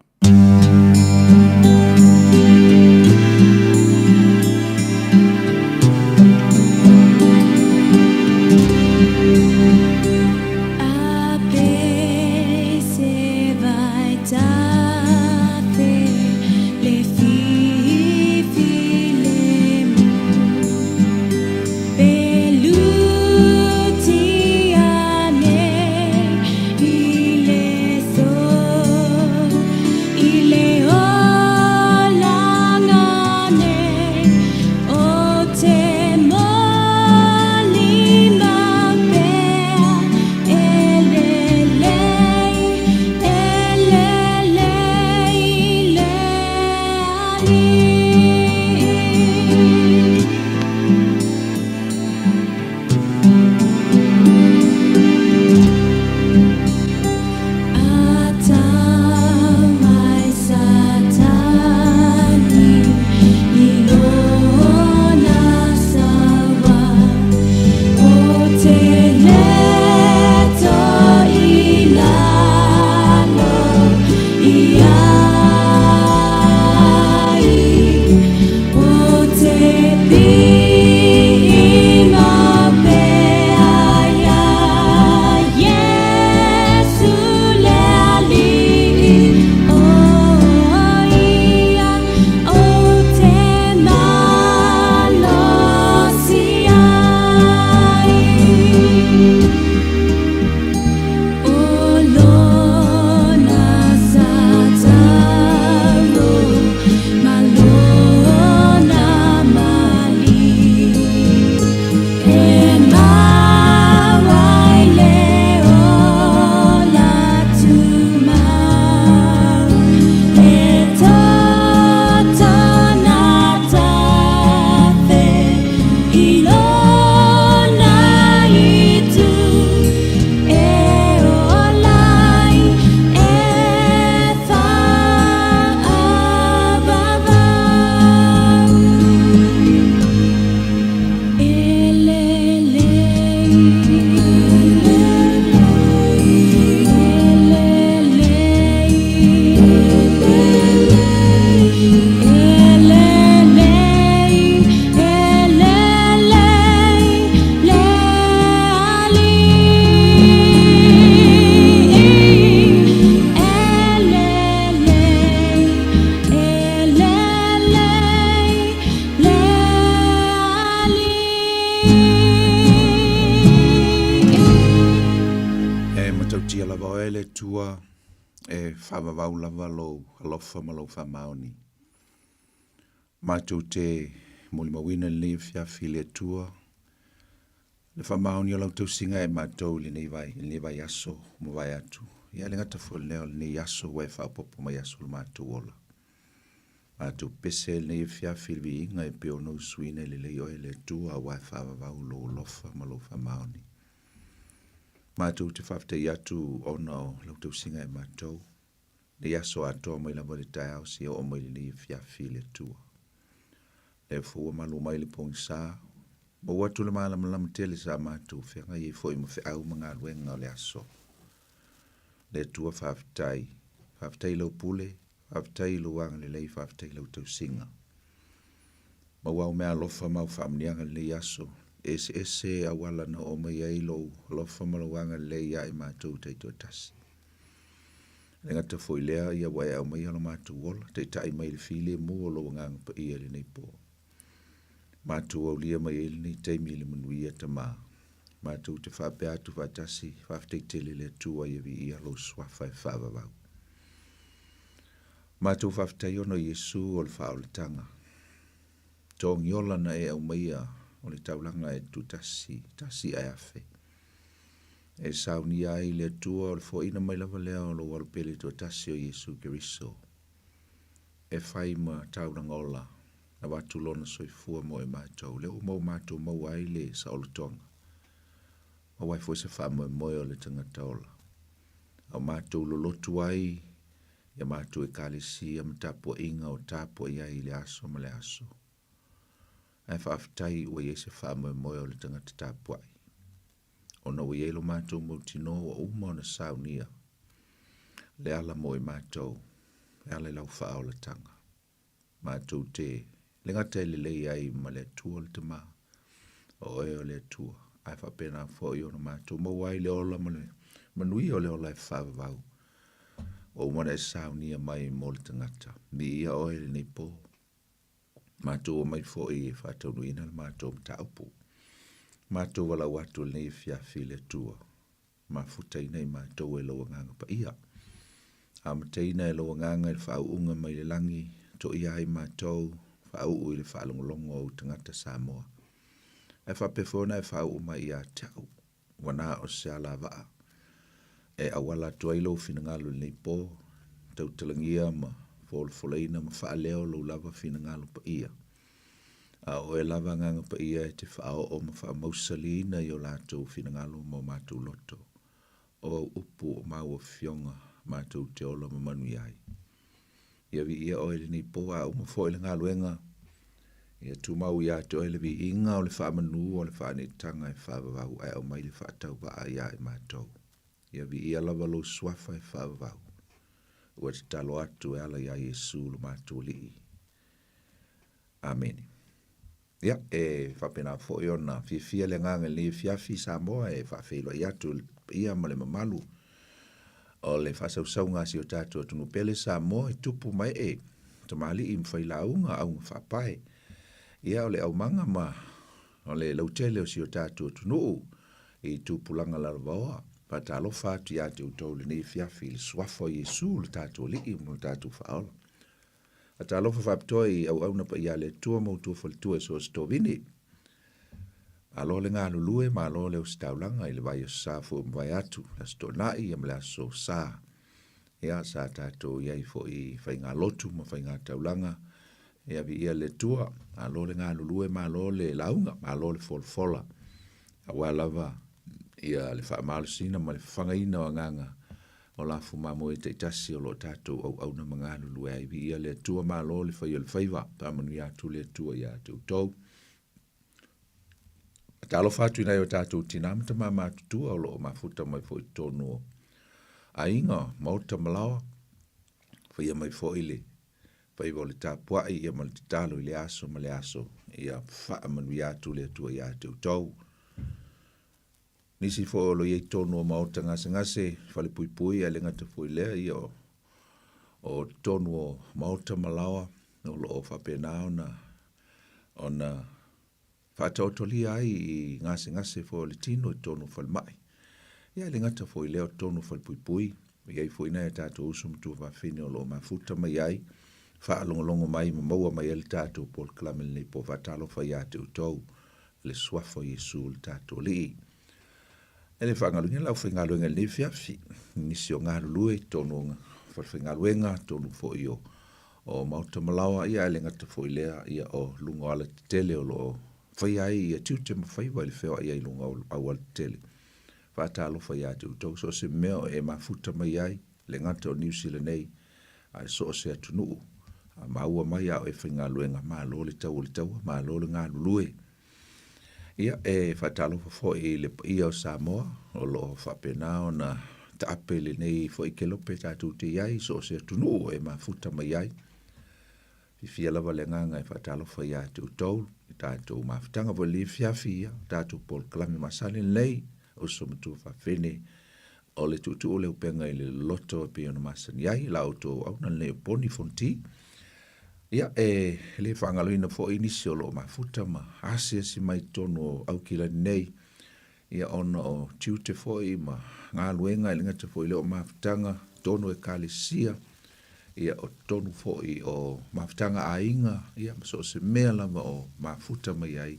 E matautia lava oe le Atua, e faavavau lava lou alofa ma lou faamaoni. Matou te molimauina lenei afiafi i le Atua, le faamaoni o lau tausiga e matou i lenei vai, lenei vaiaso ua mavae atu. Ia le gata foi lea o lenei aso ua e faaopoopo mai aso o le matou ola. Matou pese lenei afiafi i le viiga e pei ona usuina e lelei oe le Atua aua e faavavau lou alofa ma lou faamaoni. Matou te faafetai atu ona o lau tausiga e matou, nei aso atoa mai lava i le taeao seia oo mai lenei afiafi i le Atua. Lea foi ua malu mai le pogisa, maua atu le malamalama tele sa matou feagai ai foi ma feau ma galuega o le aso. Le Atua faafetai, faafetai i lau pule, faafetai i lou agalelei, faafetai i lau tausiga. Maua au meaalofa ma au faamanuiaga i lenei aso, e eseese auala na oo mai ai lou alofa ma lou agalelei ia i matou taitoatasi. E le gata foi i lea, ia ua e aumaia lo matou ola, taitai mai i le filemu o lou Agaga Paia i lenei po. Matou aulia mai ai lenei taimi i le manuia, Tama. Matou te faapea atu faatasi, Faafetai tele i le Atua ia viia lou Suafa e faavavau. Matou faafetai ona o Iesu o le faaolataga. Togiola na e aumaia o le taulaga e tutasi, tasi ae afe. E saunia ai le Atua o le foaiina mai lava lea o lou Alo Pele toatasi o Iesu Keriso, e fai ma taulaga ola, avatu lona soifua mo e matou, lea ua mau matou maua ai le saolotoga, maua ai foi se faamoemoe o le tagata ola. A o matou lolotu ai ia matou Ekalesia ma tapuaiga o tapuai ai i le aso ma le aso. Ae faafetai ua i ai se faamoemoe o le tagata tapuai, ona ua i ai lo matou mautinoa ua uma ona saunia le ala mo i matou e ala i lau faaolataga. Matou te le gata e lelei ai ma le Atua le Tama, o oe o le Atua, ae faapena foi ona matou maua ai le ola ma le manuia o le ola e faavavau, ua uma ona e saunia mai mo le tagata. Viia oe i lenei po. Matou omai foi e faataunuuina le matou mataupu. Matou valaau atu i lenei afiafi i le Atua, mafutaina i matou e lou Agaga Paia. Amataina e lou Agaga i le faauuga mai le lagi, toia ai matou, faauu i le faalogologo a ou tagata Samoa. Ae faapea foi ona e faauu mai ia te au, ua na o se alavaa e auala atu ai lou finagalo i lenei po, tautalagia ma folafolaina ma faaleo lou lava finagalo paia. A o oe lava Agaga Paia e te faaoo ma faamausaliina i o latou finagalo ma o matou loto, o au upu o maua afioga matou te ola ma manuia ai. Ia viia oe i lenei po a uma foi le galuega, ia tumau ia te oe le viiga o le faamanu o le faaneetaga e faavavau ae aumai le faatauvaa ia i matou. Ia viia lava lou suafa e faavavau. Ua tatalo atu e ala iā Iesu lo matou Alii. Amene. Ia, e faapena foi ona fiafia le agaga i lenei afiafi Samoa e faafeiloai atu i le paia ma le mamalu o le faasausauga a si o tatou atunuu pele Samoa i tupu ma ee, tamalii ma failauga, auga faapae. Ia, o le aumaga ma o le lautele o si o tatou atunuu i tupulaga lalovaoa. Faatalofa atu ia te outou i lenei afiafi i le suafa o Iesu lo tatou Alii ma lo tatou Faaola. Faatalofa faapitoa i auauna paia a le Atua ma outou faletua i so o se tovine. Malo le galulue, malo le ositaulaga i le vai aso Sa foi ua mavae atu, le Aso Toonai ia ma le Aso Sa. Ia, sa tatou i ai foi i faigalotu ma faigataulaga, ia viia le Atua, malo le galulue, malo le lauga, malo le folafola, aua lava ia le faamalosiina ma le fafagaina o agaga o lafo mamoe taitasi o lo o tatou auauna ma galulue ai. Viia le Atua, malo le fai o le faiva, faamanuia atu le Atua ia te outou. Talofa atu i nai o tatou tinā ma tamā matutua o lo o mafuta mai foi i totonu o aiga, maota ma laoa, faia mai foi le faiva o le tapuai ia ma le tatalo i le aso ma le aso, ia faamanuia atu le Atua ia te outou. Nisi foi o lo o i ai i totonu o maota gasegase, falepuipui ae le gata foi i lea, ia o totonu o maota ma laoa o lo o faapena ona ona faataotolia ai i gasegase foi o le tino i totonu o falemai. Ia ae le gata foi i lea o totonu o falepuipui, e i ai foi nai a tatou uso ma tuafafine o lo o mafuta mai ai, faalogologo mai ma maua mai ai le tatou polokalame lenei po o faatalofa ia te outou le Suafa o Iesu le tatou Alii. E le faagaloina le aufaigaluega i lenei afiafi, nisi o galulue i totonu o falefaigaluega, totonu foi o o maota ma laoa, ia ae le gata foi i lea, ia o luga o alatetele o lo o faia ai ia tiute ma faiva i le feoai ai i luga o aualatetele. Faatalofa ia te outou, so o se mea o e mafuta mai ai, le gata o Niu Sila nei, ae so o se atunuu, a maua mai a o e faigaluega, malo le tau o le taua, malo le galulue. Ia, e faatalofa foi i le paia o Samoa o lo o faapena ona taape i lenei foi kelope tatou te i ai i so o se atunuu e mafuta mai ai. Fiafia lava le agaga e faatalofa iā te outou i tatou mafutaga foi i lenei afiafi, ia, tatou polokalame masani lenei, uso matua faafene, o le tuutuu o le upega i le loloto e pei ona masani ai la outou auauna lenei o Poni Fonoti. Ia, e le faagaloina foi nisi o lo o mafuta ma asiasi mai i totonu o Aukilani nei, ia ona o tiute foi ma galuega e le gata foi i lea o mafutaga totonu o Ekalesia, ia o totonu foi o mafutaga a aiga, ia ma so o se mea lava o mafuta mai ai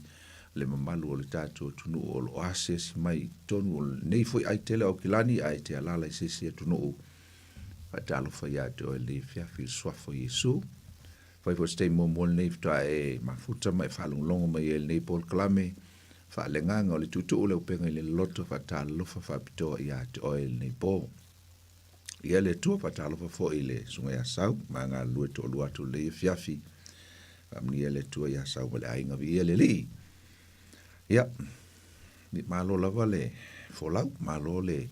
le mamalu o le tatou atunuu o lo o asiasi mai i totonu o lenei foi aitele o Aukilani ae te alaala i se isi atunuu. Faatalofa ia te oe i lenei afiafi i le Suafa o Iesu. Fai foi o se taimi muamua lenei faatoa e mafuta ma e faalogologo mai ai i lenei polokalame faaleagaga o le tuutuu o le upega i le loloto faatalofa faapitoa ia te oe i lenei po. Ia le Atua faatalofa foi i le Susuga ia Sau ma galulue toalua atu i lenei afiafi. Faamanuia le Atua ia Sau ma le aiga viia le Alii. Ia, malo lava le folau, malo le,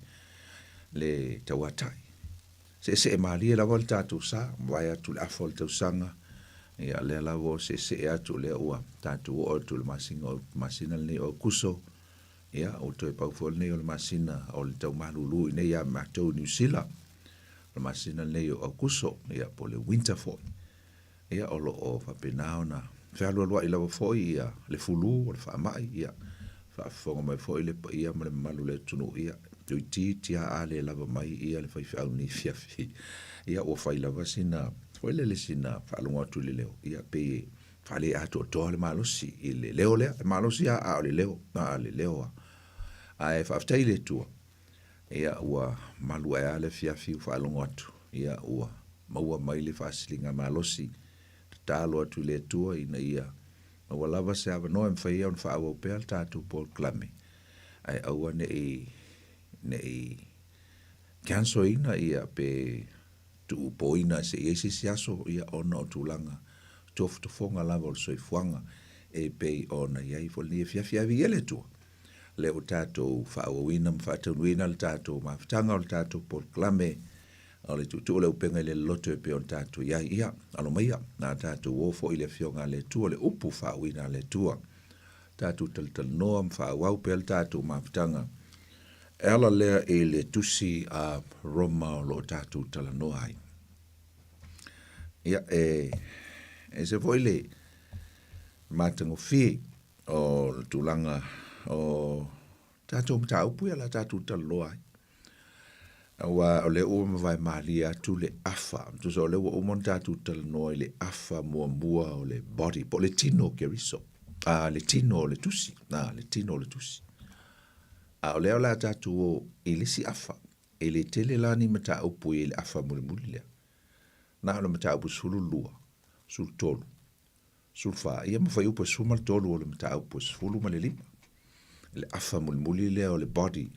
le tauatai. Seesee malie lava le tatou sa, mavae atu le afa o le tausaga, ia lea lava ua seesee atu lea ua tatou oo atu i le masina o masina lenei o Aokuso, ia ua toe pau foi lenei o le masina o le tau malulu i nei ia matou i Niu Sila. O le masina lenei o Aokuso, ia po o le winter foi. Ia o lo o faapena ona fealualuai lava foi ia le fulu o le faamai, ia faafofoga mai foi le paia ma le mamalu o le atunuu, ia toeitiiti lava a le lava mai ia le faifeau i lenei afiafi. Ia ua fai lava sina foi lele sina faalogo atu i le leo, ia pei e faaleatoatoa le malosi i le leo lea, e malosi lava a o le leo, a o le leo lava. Ae faafetai i le Atua, Ia ua malu ae lava le afiafi ua faalogo atu, ia ua maua mai le faasiliga malosi, tatalo atu i le Atua ina ia maua lava se avanoa e mafai ai ona faaauau pea le tatou polokalame, ae aua ne i, ne i cancel ina ia pe tuupoina se i ai se isi aso, ia ona o tulaga tofotofoga lava o le soifuaga e pei ona i ai foi lenei afiafi. Ae viia le Atua, lea ua tatou faaauauina ma faataunuina le tatou mafutaga o le tatou polokalame o le tuutuu o le upega i le loloto e pei ona tatou i ai. Ia, alo maia, na tatou o foi i le Afioga a le Atua, le upu faauuina a le Atua. Tatou talatalanoa ma faaauau pea le tatou mafutaga. E ala lea i le tusi a Roma o lo o tatou talanoa ai. Ia, e ese foi le matagofie o le tulaga o tatou mataupu ia o le a tatou talanoa ai. Aua o lea ua mavae malie atu le afa, tusa o lea ua uma ona tatou talanoa i le afa muamua o le body, po o le tino o Keriso, a, le tino o le tusi, a, le tino o le tusi. A o lea o le a tatou o i le isi afa, e le tele la ni mataupu i le afa mulimuli lea. Na o le mataupu 12, 13, 14, ia ma fuaiupu e 13 o le mataupu e 15. Le afa mulimuli lea o le body,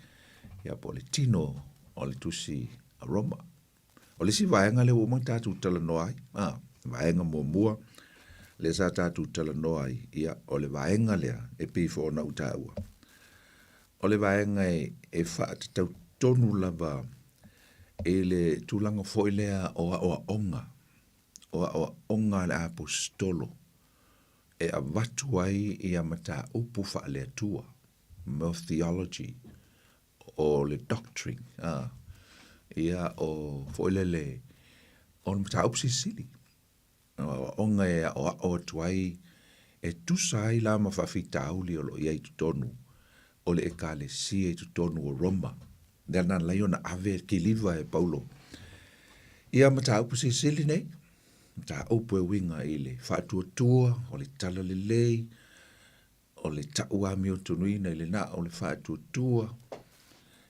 ia po o le tino o le tusi a Roma. O le isi vaega lea ua uma ona tatou talanoa ai, a, vaega muamua lea sa tatou talanoa ai, ia, o le vaega lea e pei foi ona ou taua. O le vaega e, e faatatau tonu lava i le tulaga foi lea o aoaoga o aoaoga a le Aposetolo e avatu ai ia mataupu faale-Atua, mo theology, o le doctrine, a, ia o foi lele, o le mataupu silisili, o aoaoga e aoao atu ai, e tusa ai la ma faafitauli o lo o i ai i totonu o le Ekalesia i totonu o Roma. Lea na ala ai ona ave kiliva e Paulo ia mataupu silisili nei, mataupu e uiga i le faatuatua, o le talalelei, o le tau amiotonuina i le na o le faatuatua,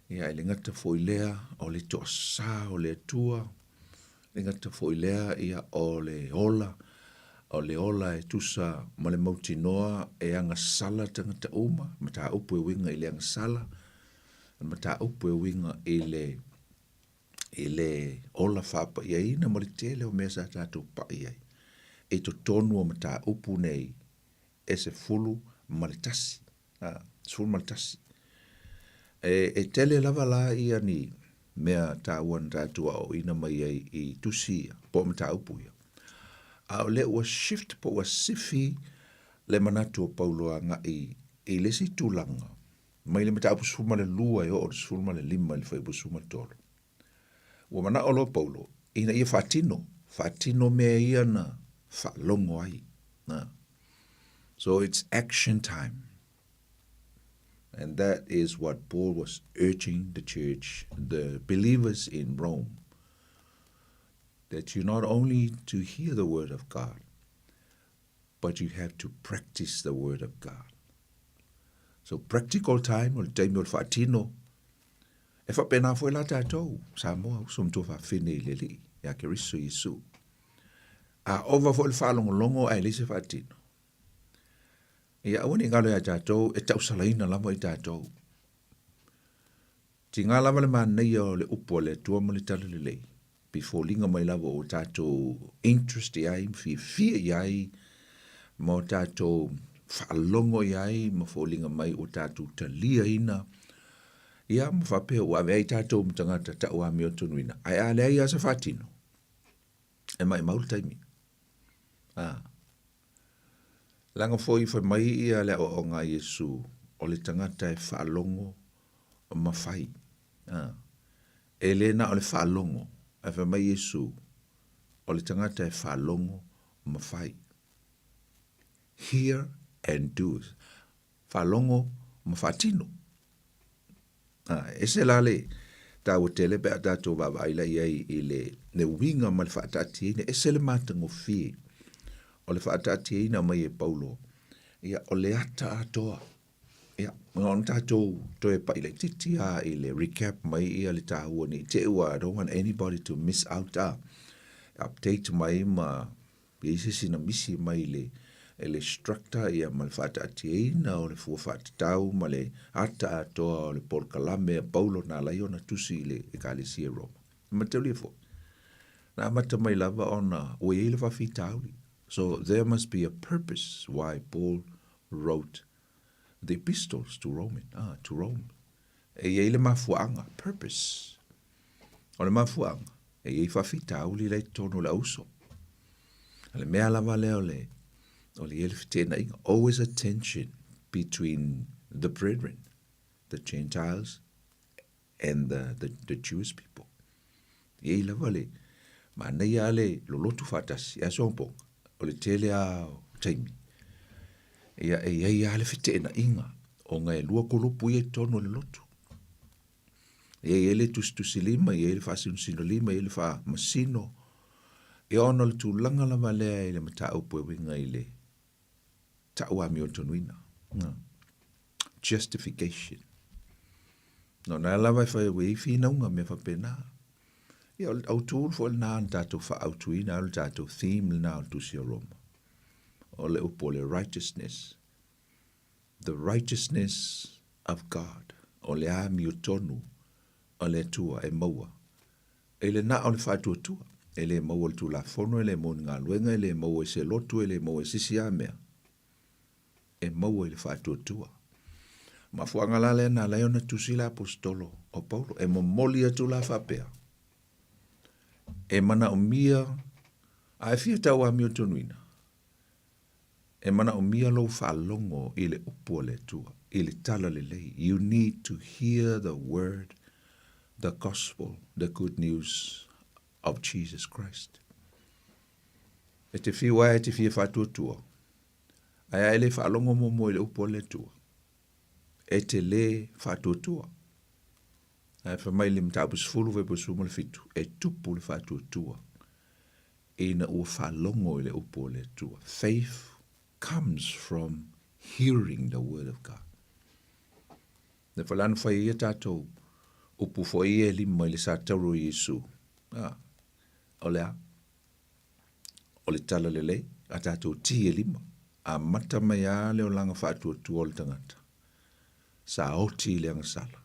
ia e le gata foi lea o le toasa o le Atua, e le gata foi lea ia o le ola, o le ola e tusa ma le mautinoa e agasala tagata uma, mataupu e uiga i le agasala, mataupu e uiga i le i le ola faapaiaina ma le tele o mea sa tatou pai ai i totonu o mataupu nei e 11, 11. E, e tele lava la ia ni mea taua na tatou aoaoina mai ai i tusi ia, po o mataupu ia. A o lea ua shift po ua sifi le manatu o Paulo agai i le isi tulaga, mai le mataupu 12 e oo i le 15 i le fuaiupu 13. Ua manao loa Paulo ina ia faatino, faatino mea ia na faalogo ai. Na. So it's action time. And that is what Paul was urging the church, the believers in Rome, that you not only to hear the word of God, but you have to practice the word of God. So practical time, o le taimi o le faatino, e faapena foi la tatou, Samoa, uso ma tuafafine i le Alii, ia Keriso Iesu. A ova foi le faalogologo ae leai se faatino. Ia aua ne i galo ia tatou, e tausalaina lava i tatou. Tiga lava le manaia o le upu a le Atua ma le Talalelei, pei foliga mai lava ua tatou interest i ai ma fiafia i ai ma o tatou faalogo i ai ma foliga mai ua tatou taliaina ia ma faapea ua ave ai tatou ma tagata tau amiotonuina, ae a leai lava se faatino, e maimau le taimi. A. Leaga foi fai mai ia le aoaoga a Iesu, o le tagata e faalogo ma fai. A. E le na o le faalogo, ae fai mai Iesu, o le tagata e faalogo ma fai. Hear and do. Faalogo ma faatino. A, ese la le taua tele pe a tatou vaavaai la i ai i le, le uiga ma le faataatiaina, ese le matagofie o le faataatiaina mai e Paulo, ia, o le ata atoa. Ia, ona tatou toe pai laitiiti lava i le recap mai ia le taua ne i te i ua, I don't want anybody to miss out a. Update mai ma I ai se isi na misi mai i le, i le structure ia ma le faataatiaina o le fua faatatau ma le ata atoa o le polokalame a Paulo na ala ai ona tusi i le Ekalesia i Roma. E mataulia foi, na amata mai lava ona ua i ai le faafitauli. So there must be a purpose why Paul wrote the epistles to Roman, ah, to Rome. E i ai le mafuaaga, purpose. O le mafuaaga, e i ai faafitauli la i totonu o le auso. O le mea lava lea o le, o le i ai le feteenaiga, always a tension between the brethren, the Gentiles and the, the, the Jewish people. E i ai lava le, manaia lava le lolotu faatasi, e aso aopoga, o le tele lava o taimi. Ia, e i ai lava le feteenaiga, ona e lua kulupu ia i totonu o le lotu. E i ai le tusitusilima, e i ai le faasinosinolima, e i ai le faamasino. Ia ona o le tulaga lava lea i le mataupu e uiga i le tau amiotonuina. Justification. Nona lava e fai ua i ai finauga mea faapena. Ia o le autu foi lena na tatou faaautuina, o le tatou theme lena o le Tusi a Roma. O le upu o le righteousness. The righteousness of God, o le amiotonu a le Atua e maua i le na o le faatuatua. E le maua i le Tulafono, e le maua i ni galuega, e le maua i se lotu, e le maua i se isi lava mea. E maua i le faatuatua. Mafuaaga la lea na ala ai ona tusi le Aposetolo o Paulo, e momoli atu la faapea, e manaomia, a e fia tau amiotonuina, E manaomia lou faalogo i le upu a le Atua, i le talalelei. You need to hear the word, the gospel, the good news of Jesus Christ. E te whiu ae e te fia faatuatua, ae a e le faalogo muamua i le upu a le Atua, e te le faatuatua. Ae fai mai le mataupu 10 fuaiupu 17, e tupu le faatuatua ina ua faalogo i le upu o le Atua. Faith comes from hearing the word of God. Le foi la na fai ai ia tatou upu foi ia e lima i le sa tauro o Iesu. Ah, o le a? O le tala lelei, a tatou ti e lima. Amata mai lava le olaga faatuatua o le tagata. Sa oti i le agasala.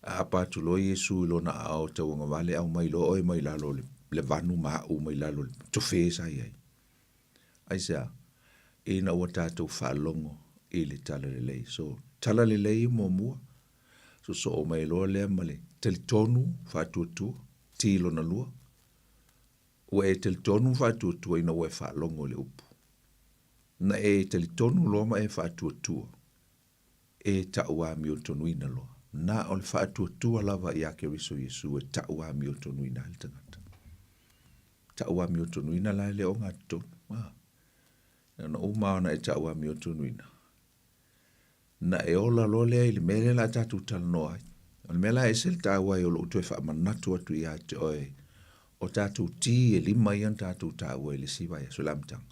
A apa atu loa Iesu i lona aao tauagavale, aumai loa oe mai lalo o le vanu ma a'u mai lalo o le tofe sa i ai. Aisea? Ina ua tatou faalogo i le talalelei. So, talalelei muamua, sosoo mai loa lea ma le talitonu faatuatua, ti lona lua. Ua e talitonu ma faatuatua ina ua e faalogo i le upu. Na e talitonu loa ma e faatuatua, e ta'u amiotonuina loa. Na o le faatuatua lava iā Keriso Iesu e ta'u amiotonuina ai le tagata. Ta'u amiotonuina la e le ogatotonu. A. Na ona uma lava ona e ta'u amiotonuina, na e ola loa lea i le mea lea o le a tatou talanoa ai. O le mea la e ese le taua ai o lou toe faamanatu atu ia te oe o tatou ti e lima ia na tatou taua i le isi vaiaso i le amataga.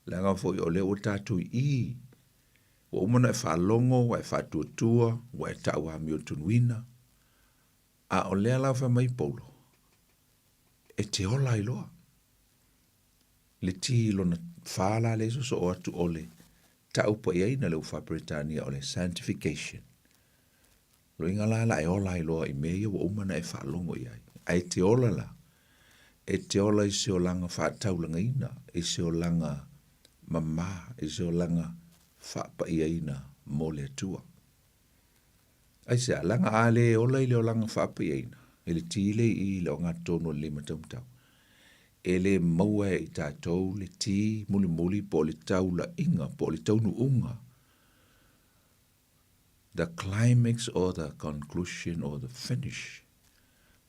Leaga foi o lea ua tatou i i, ua uma ona e faalogo, ua e faatuatua, ua e tau amiotonuina, a o lea la fai mai Paulo, e te ola ai loa. Le ti lona fa la lea e sosoo atu o le tau paiaina le upu faa-Peretania o le sanctification. Loiga la la e ola ai loa i mea ia ua uma ona e faalogo i ai. Ae e te ola la, e te ola i se olaga faataulagaina, i se olaga mama, i se olaga faapaiaina mo le Atua. Aisea? Leaga a le ola i le olaga faapaiaina, i le ti lea i i i le ogatotonu o le limataumatau, e le maua e i tatou le ti mulimuli po o le taulaiga po o le taunuuga, the climax or the conclusion or the finish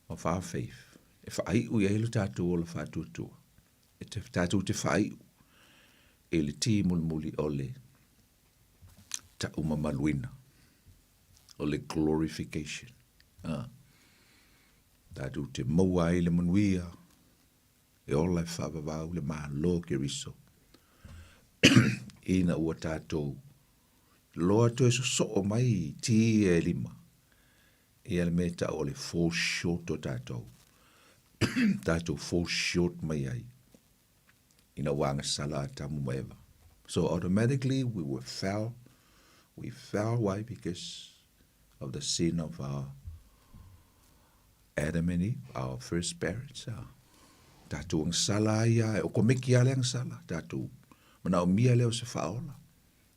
of our faith, e faaiu i ai lo tatou ola faatuatua. E te, tatou te faaiu i le ti mulimuli o le taumamaluina, o le glorification. A, tatou te maua ai le manuia, e ola e faavavau le Malo o Keriso, ina ua tatou loa toe sosoo mai i ti ia e lima, ia le mea e tau o le fall short o tatou, tatou fall short mai ai ina ua agasala Atamu ma Eva. So automatically we were fell, we fell, why? Because of the sin of our Adam and Eve, our first parents. Ah. Tatou agasala ai a, e okomeki lava le agasala, tatou manaomia lea o se faaola,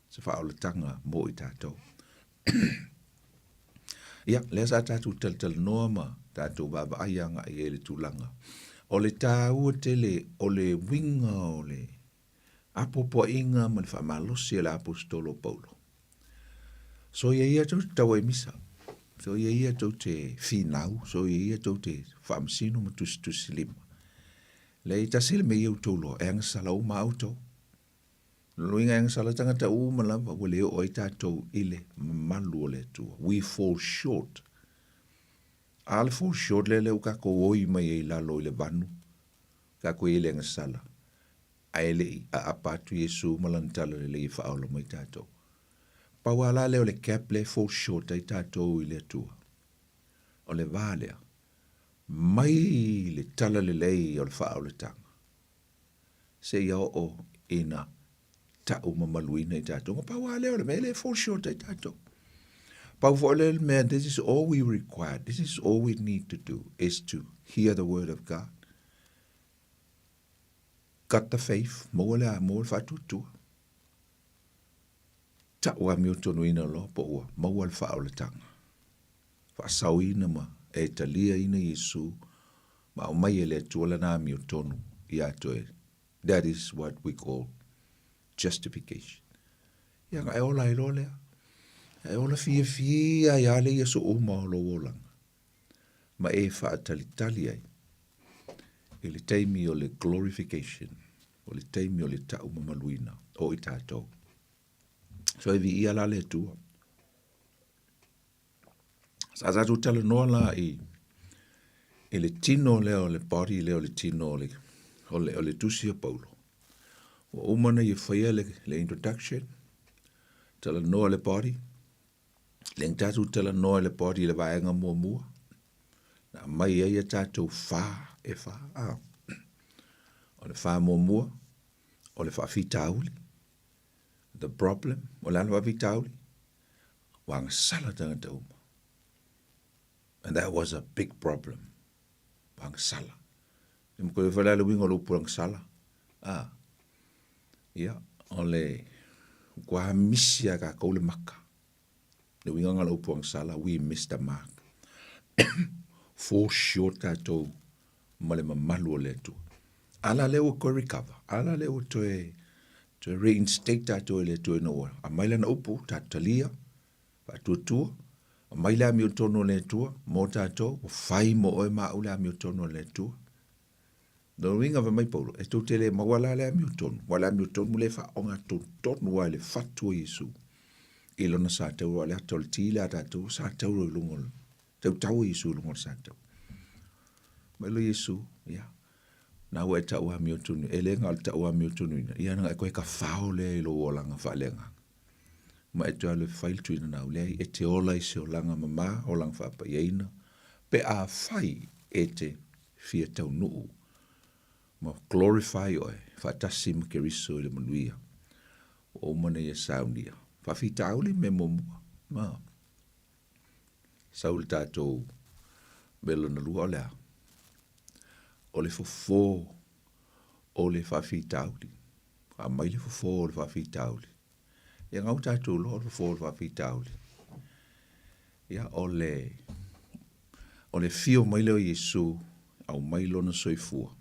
se faaolataga mo i tatou. Ia, lea sa tatou talatalanoa ma tatou vaavaai agai ai i le tulaga o le taua tele o le uiga o le apoapoaiga ma le faamalosi a le Aposetolo o Paulo. Soia ia tou te tau ai misa, soia ia tou te finau, soia ia tou te faamasino ma tusitusi lima. Leai, tasi le mea ia outou loa, e agasala uma lava outou. O lona uiga e agasala tagata uma lava ua le oo ai tatou i le mamalu o le Atua. We fall short. A le fall short lea lea ua tatou oi mai ai i lalo i le vanu, tatou i ai i le agasala, ae le i aapa atu Iesu ma Lana talalelei e faaola mai tatou. Pau lava la lea o le gap lea e fall short ai tatou i le Atua, o le va lea, mai le talalelei o le faaolataga, seia oo ina tau mamaluina i tatou. Na pau lava lea o le mea lea e fall short ai tatou. Pau foi lea le mea, this is all we require, this is all we need to do, is to hear the word of God. Got the faith, maua le, maua le faatuatua. Tau amiotonuina loa po ua maua le faaolataga. Faasaoina ma e taliaina Iesu ma aumai e le Atua lana amiotonu ia te oe. That is what we call justification. Ia na e ola ai loa lea. E ola fiafia ai lava le aso uma o lou olaga. Ma e faatalitali ai i le taimi o le glorification, o le taimi o le taumamaluina o i tatou. So e viia la le Atua. Sa tatou talanoa la i i le tino lea o le body lea o le tino o le o le o le tusi a Paulo. Ua uma ona ia faia le le introduction, talanoa le body, lea na tatou talanoa i le body i le vaega muamua, na aumai ai a tatou fa e fa, a. O le fa muamua, o le faafitauli, the problem, o le a le faafitauli? Ua agasala tagata uma. And that was a big problem. Ua agasala. E mo koe whale le uiga o le upu agasala. Ah. Ia, o le kua misi a kākou le maka. Le uiga nga le upu agasala, we missed the mark. Fall short tātou. ma le mamalu o le Atua. A la lea ua toe recover, a la lea ua toe, toe reinstate tatou e le Atua ina ua aumai Lana upu, tatou talia, faatuatua, aumai le amiotonu a le Atua mo tatou, ua fai mo oe ma au le amiotonu a le Atua. Lona uiga fai mai Paulo, e tou te le maua la le amiotonu, aua o le amiotonu lea e faaaoga totonu lava i le fatu o Iesu i lona sa tauro, a o le ata o le ti lea a tatou, sa tauro i luga o le tautau o Iesu i luga o le sa tauro. Mai loa Iesu, ia, na ua e tau amiotonu, e le na o le tau amiotonuina, ia na e koe tafao lea i lou olaga faaleagaga. Ma e toe alu e fai le tuina nau, leai, e te ola i se olaga mama, olaga faapaiaina, pe afai e te fia taunuu ma glorify oe faatasi ma Keriso i le manuia ua uma ona ia saunia. Faafitauli mea muamua. Ma sau le tatou mea lona lua o le a? O le fofo o le faafitauli. Aumai le fofo o le faafitauli. Ia gau tatou loa o le fofo o le faafitauli. Ia o le o le fio mai lea o Iesu, aumai lona soifua.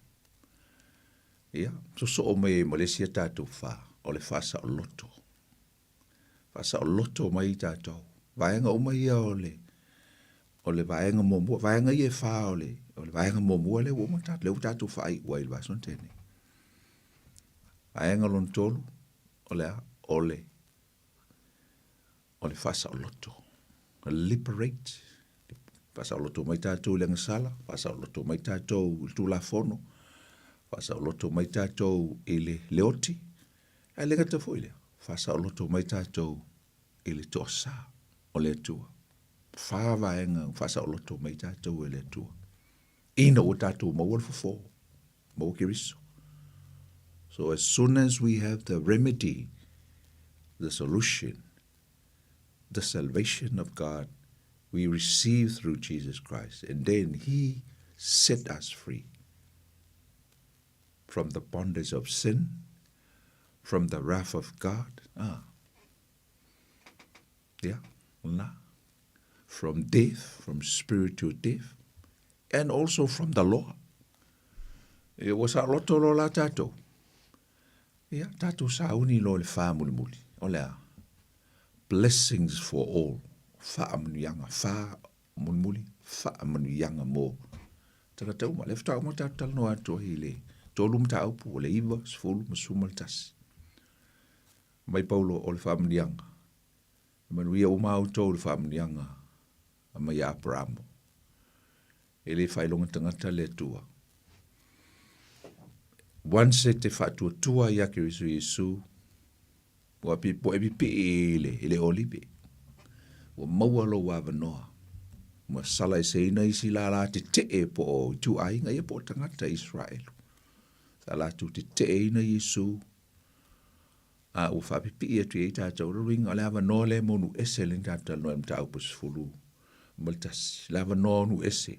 Ia, sosoo mai ai ma le isi a tatou fa, o le faasaoloto. Faasaoloto mai tatou. Vaega uma ia o le o le vaega muamua, vaega ia e fa o le o le vaega muamua lea ua uma tatou, lea ua tatou faaiu ai i le vaiaso na tea nei. Vaega lona tolu, o le a? O le o le faasaoloto. Liberate. Faasaoloto mai tatou i le agasala, faasaoloto mai tatou i le Tulafono, faasaoloto mai tatou i le leoti, ae le gata foi i lea, faasaoloto mai tatou i le toasa o le Atua. Fa vaega ua faasaoloto mai tatou e le Atua ina ua tatou maua le fofo, maua Keriso. So as soon as we have the remedy, the solution, the salvation of God we receive through Jesus Christ, and then He set us free from the bondage of sin, from the wrath of God. Ah. Yeah, na. From death, from spiritual death, and also from the law. E ua saoloto loa la tatou. Ia, tatou sauni loa i le fa mulimuli. O le a? Blessings for all. Faamanuiaga, fa mulimuli, faamanuiaga mo tagata uma. Lea faatoa uma tatou talanoa atu ai i le tolu mataupu, o le 9, 10 ma 11. Mai Paulo o le faamanuiaga. E manuia uma outou i le faamanuiaga a mai ia Aperamo. E le faailoga tagata le Atua. Once e te faatuatua ia Keriso Iesu, ua pi, ua e pipii i le, i le olive. Ua maua lou avanoa. Ua sala eseina isi lālā tetee po o ituaiga ia po o tagata Israelu. Sa latou teteeina Iesu, a ua faapipii atu i ai tatou. O le uiga, o le avanoa lea mo nuu ese lea na tatou talanoa ai i le mataupu 11, le avanoa o nuu ese,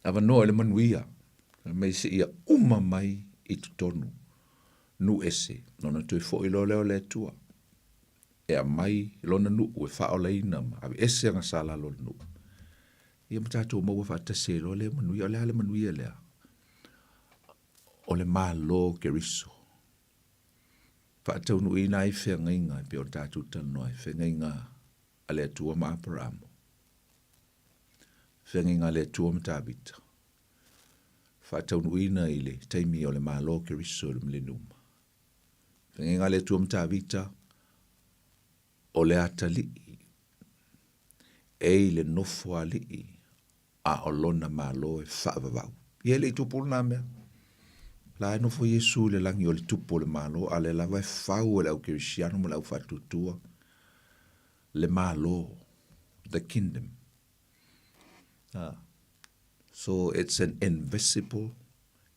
avanoa i le manuia, fai mai seia uma mai i totonu nuu ese, ona toe foi loa lea o le Atua e aumai lona nuu e faaolaina ma aveese agasala a lona nuu. Ia ma tatou maua faatasi ai loa lea manuia. O le a le manuia lea? O le Malo o Keriso. Faataunuuina ai feagaiga e pei ona tatou talanoa ai, feagaiga a le Atua ma Aperamo, feagaiga a le Atua ma Tavita, faataunuuina i le taimi o le Malo o Keriso i le Mileniuma. Feagaiga a le Atua ma Tavita, o le atalii e i le nofoalii a o lona Malo e faavavau. Ia e le i tupu lena mea. La e nofo Iesu i le lagi o le tupu o le Malo, a o lea lava e fau e le au kerisiano ma le au faatuatua le Malo, the kingdom. Ah. So it's an invisible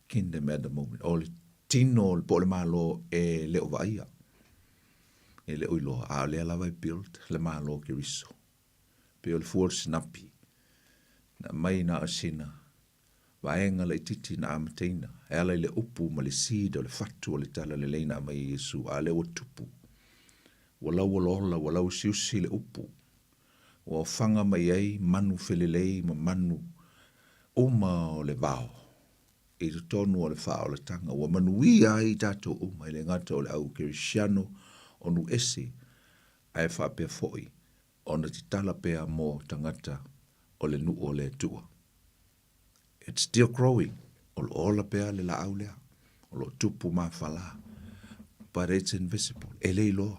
kingdom at the moment. O le tino po o le Malo e le o vaaia, e le o iloa, a o lea lava e build le Malo o Keriso. Pei o le fua o le sinapi, na aumai na o sina vaega laitiiti na amataina e ala i le upu ma le seed o le fatu o le talalelei na aumai e Iesu, a o lea ua tupu, ua lauolola, ua lauusiusi le upu, ua ofaga mai ai manu felelei ma manu uma o le vao. i totonu o le faaolataga ua manuia ai i tatou uma, e le gata o le au kerisiano o nuu ese, ae faapea foi ona tatala pea mo tagata o le nuu o le Atua. It's still growing, o lo o ola pea le laau lea, o lo o tupu mafala, but it's invisible, e le iloa,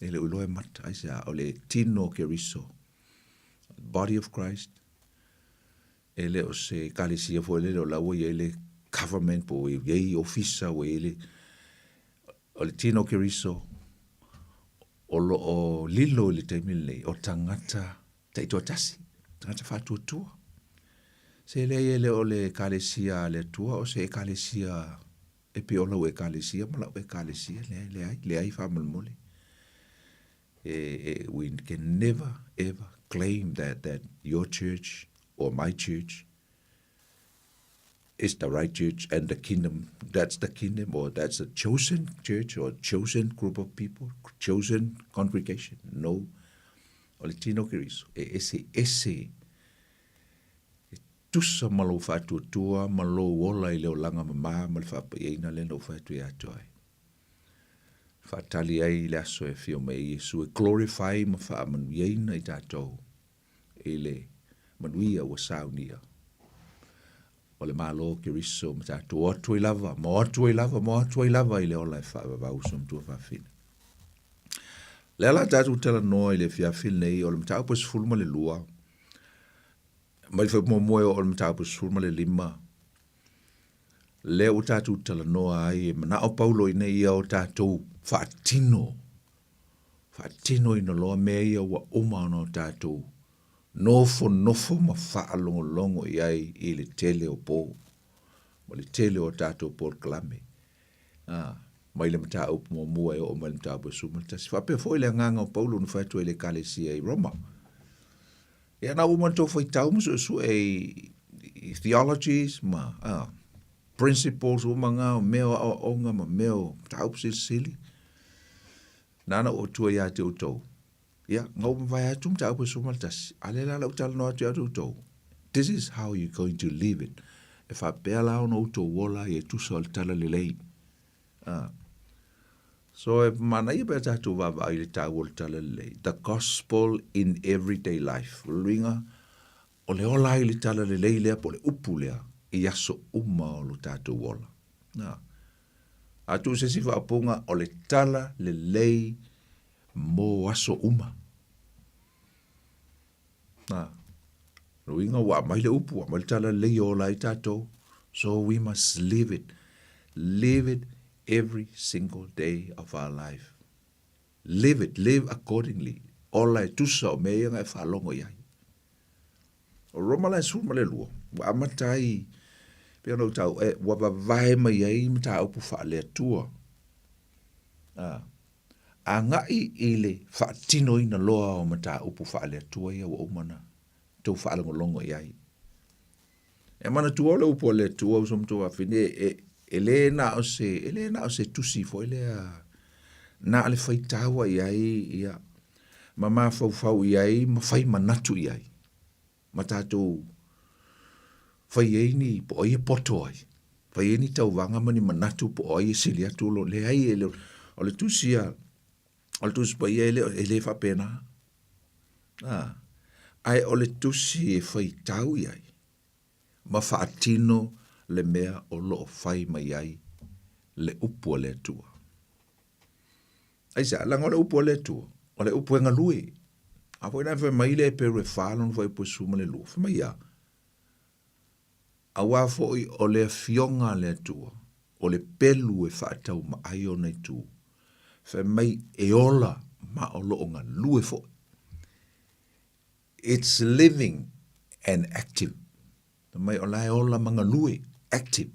e le o iloa e mata, aisea, o le tino o Keriso, body of Christ, e le o se ekalesia foi lele o la ua i ai le government po ua i ai ofisa ua i ai le o le tino o Keriso o lo o lilo i le taimi lenei o tagata taitoatasi, tagata faatuatua. Se leai e le o le ekalesia a le Atua o se ekalesia e pei o lau ekalesia ma lau ekalesia, leai, leai, leai faamolemole. E, e, we can never ever claim that, that your church or my church is the right church and the kingdom, that's the kingdom or that's the chosen church or chosen group of people, chosen congregation. No. O le tino Keriso, e ese ese e tusa ma lou faatuatua ma lou ola i le olaga mamā ma le faapaiaina lea na ou fai atu ia te oe. Faatali ai i le aso e afio mai ai Iesu e glorify ma faamanuiaina i tatou i le manuia ua saunia o le Malo o Keriso ma tatou o atu ai lava, ma o atu ai lava, ma o atu ai lava i le ola e faavavau uso matua fafine. Lea la tatou talanoa i le afiafi lenei o le mataupu e 12 mai le fuaiupu muamua e oo i le mataupu 15, lea ua tatou talanoa ai e manao Paulo ina ia o tatou faatino, faatinoina loa mea ia ua uma ona o tatou nofonofo ma faalogologo i ai i le tele o po ma le tele o tatou polokalame. A, mai le mataupu muamua e oo mai le mataupu e 11. Faapea foi le agaga o Paulo na fai atu ai i le Ekalesia i Roma. Ia na uma ona tou faitau ma suesue i, i theologies ma a, principles uma ngā o mea o aoaoga ma mea o mataupu silisili. Nāna ua tua ia te outou. Ia, nga ua mavae atu mataupu e 11. A le la lau talanoa atu ia te outou. This is how you're going to live it. E faapea la ona outou ola ai e tusa o le tala lelei. A. So e manaia pe a tatou vaavaai i le taua o le tala lelei. The gospel in everyday life. O le uiga, o le ola ai le tala lelei lea po o le upu lea i aso uma o lo tatou ola. A. A tuu se isi faaupuga, o le tala lelei mo aso uma. A. O le uiga ua aumai le upu, ua aumai le tala lelei e ola ai tatou. So we must live it. Live it every single day of our life. Live it, live accordingly. Ola e tusa o mea ia na e faalogo i ai. O Roma la e 12, ua amata ai, pei ona ou tau, e, ua vavae mai ai mataupu faale-Atua. A, agai i le faatinoina loa o mataupu faale-Atua ia ua uma ona tou faalogologo i ai. E manatua o le upu a le Atua uso ma tuafafine, e, e le na o se, e le na o se tusi foi lea, na o le faitaua i ai, ia, ma mafaufau i ai, ma fai manatu i ai, ma tatou fai ai ni, po o ai e poto ai, fai ai ni tauvaga ma ni manatu po o ai e sili atu lo, leai, e le, o le tusi a, o le tusi paia e le, e le faapena. A, ae o le tusi e faitau i ai, ma faatino le mea o lo o fai mai ai le upu a le Atua. Aisea? Leaga o le upu a le Atua, o le upu e galue. A foi la e fai mai le Eperu e fa lona fuaiupu e 12, fai mai a, Auā foi o le afioga a le Atua, o le pelu e faataumaai ona itu, fai mai e ola ma o lo o galue foi. It's living and active. Fai mai o la e ola ma galue, active.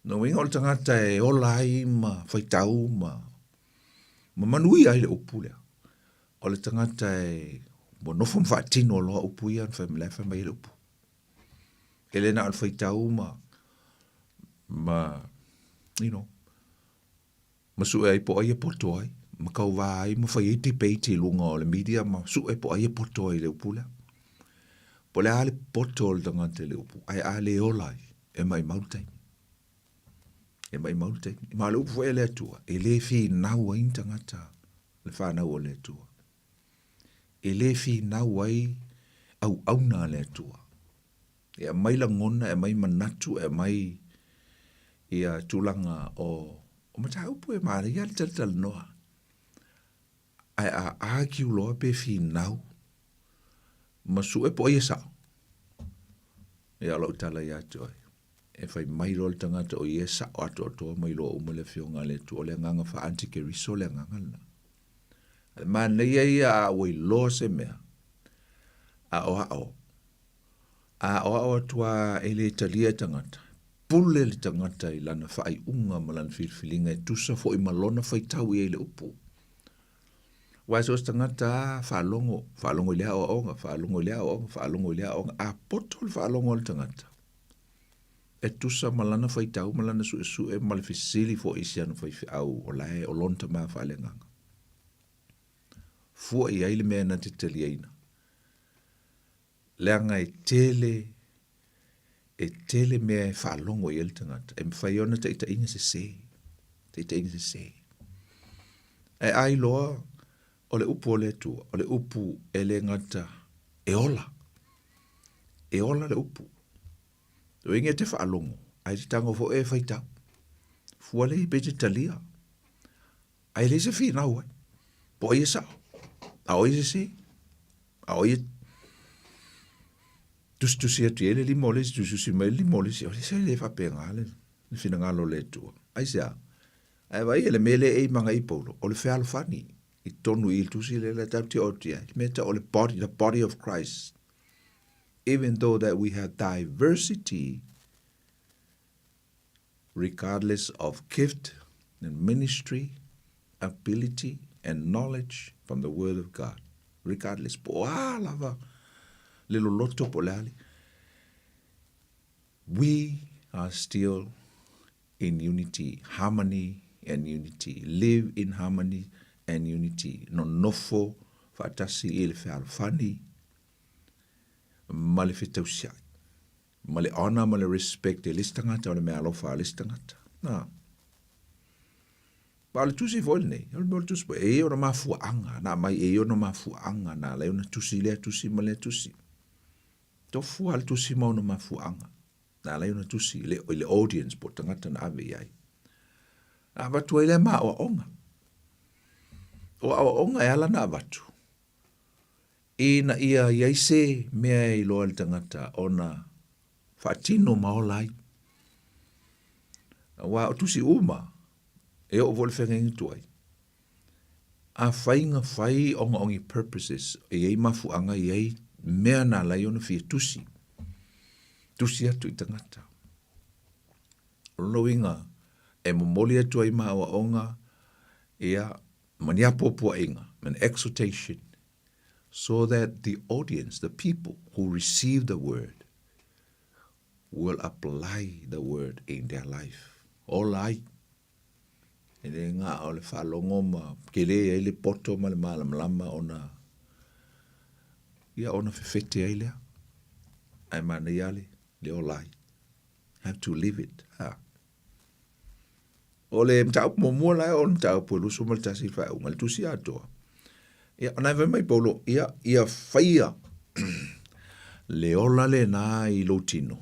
Lona uiga o le tagata e ola ai ma faitau ma ma manuia ai le upu lea. O le tagata e ua nofo ma faatino loa upu ia na fai mai, la e fai mai ai le upu. E le na o le faitau ma, ma, you know, ma sue ai po o ai e poto ai, ma kauvā ai ma fai ai debate i luga o le media ma sue po o ai e poto ai i le upu lea. Po o le a le poto o le tagata i le upu, ae a le ola ai. E maʻimau le taimi. E maʻimau le taimi. Ma o le upu foi a le Atua, e lē finau ai ni tagata le fanau o le Atua. E lē finau ai auauna a le Atua. E aumai lagona, e aumai manatu, e aumai ia tulaga o, o mataupu e manaia le talatalanoa. Ae a argue loa pe finau ma sue po o ai e sao, ia o lau tala ia te oe, e fai mai loa le tagata o ia e sao atoatoa ma iloa uma le Afioga a le Atua, o le agaga faa-antikeriso le agaga lena. A le manaia ia a ua iloa se mea, aoao, aoao atu lava e le talia e tagata, pule le tagata i lana faaiuga ma lana filifiliga e tusa foi ma lona faitau i ai i le upu. Aua so o se tagata lava faalogo, faalogo i le aoaoga, faalogo i le aoaoga, faalogo i le aoaoga, a poto le faalogo a le tagata, e tusa ma lana faitau ma lana suesue ma le fesili foi i si ana faifeau o la e o lona tama faaleagaga. Fua i ai le mea na te taliaina. Leaga e tele, e tele mea e faalogo i ai le tagata, e mafai ai ona taitaiga sese, taitaiga sese. Ae a iloa o le upu a le Atua, o le upu e le gata e ola, e ola le upu. O inge te faalogo, ae te tago foi e faitau. Fua lea pe te talia. Ae leai se finau ai. Po o ai e sao, a o ai e sese, a o ai e tusitusi atu i ai le lima o le isi, tusitusi mai le lima o le isi. O le se le faapena le, le finagalo o le Atua. Aisea? Ae vaai le mea lea e i maga i Paulo, o le fealofani i totonu i le tusi lea la tatou te oo atu i ai. Le mea tau o le body, the body of Christ. Even though that we have diversity, regardless of gift and ministry, ability and knowledge from the word of God. Regardless, po o a lava le loloto po o le a le, we are still in unity, harmony and unity. Live in harmony and unity. Nonofo faatasi i le fealofani ma le fetausiai. Ma le honour ma le respect e le isi tagata o le meaalofa a le isi tagata. Nā. Ma o le tusi foi lenei, o le mea o le tusi foi, e i ai ona mafuaaga, na aumai e i ai ona mafuaaga, na ala ai ona tusi lea tusi ma lea tusi. Tofu lava le tusi ma ona mafuaaga, na ala ai ona tusi i le, i le audience po o tagata na ave i ai. Na avatu ai lea ma aoaoga. O aoaoga e ala na avatu, Ina ia i ai se mea e iloa e le tagata ona faatino ma ola ai. Aua o tusi uma, e oo foi i le feagaiga tuai, afai na fai ona o ni purposes, e i ai mafuaaga, e i ai mea na ala ai ona fia tusi, tusi atu i tagata. O lona uiga, e momoli atu ai ma aoaoga, ia, ma ni apoapoaiga, an exhortation, so that the audience, the people who receive the word, will apply the word in their life. Ola ai. E le gā o le faalogo ma kele ai le poto ma le malamalama ona ia ona fefete ai lea. Ae manaia le, le ola ai. Have to live it. Ha. O le mataupu muamua la o le mataupu e 21 i le faaiuga, le tusi atoa. Ia, ona e fai mai Paulo, ia, ia faia le ola lena i lou tino,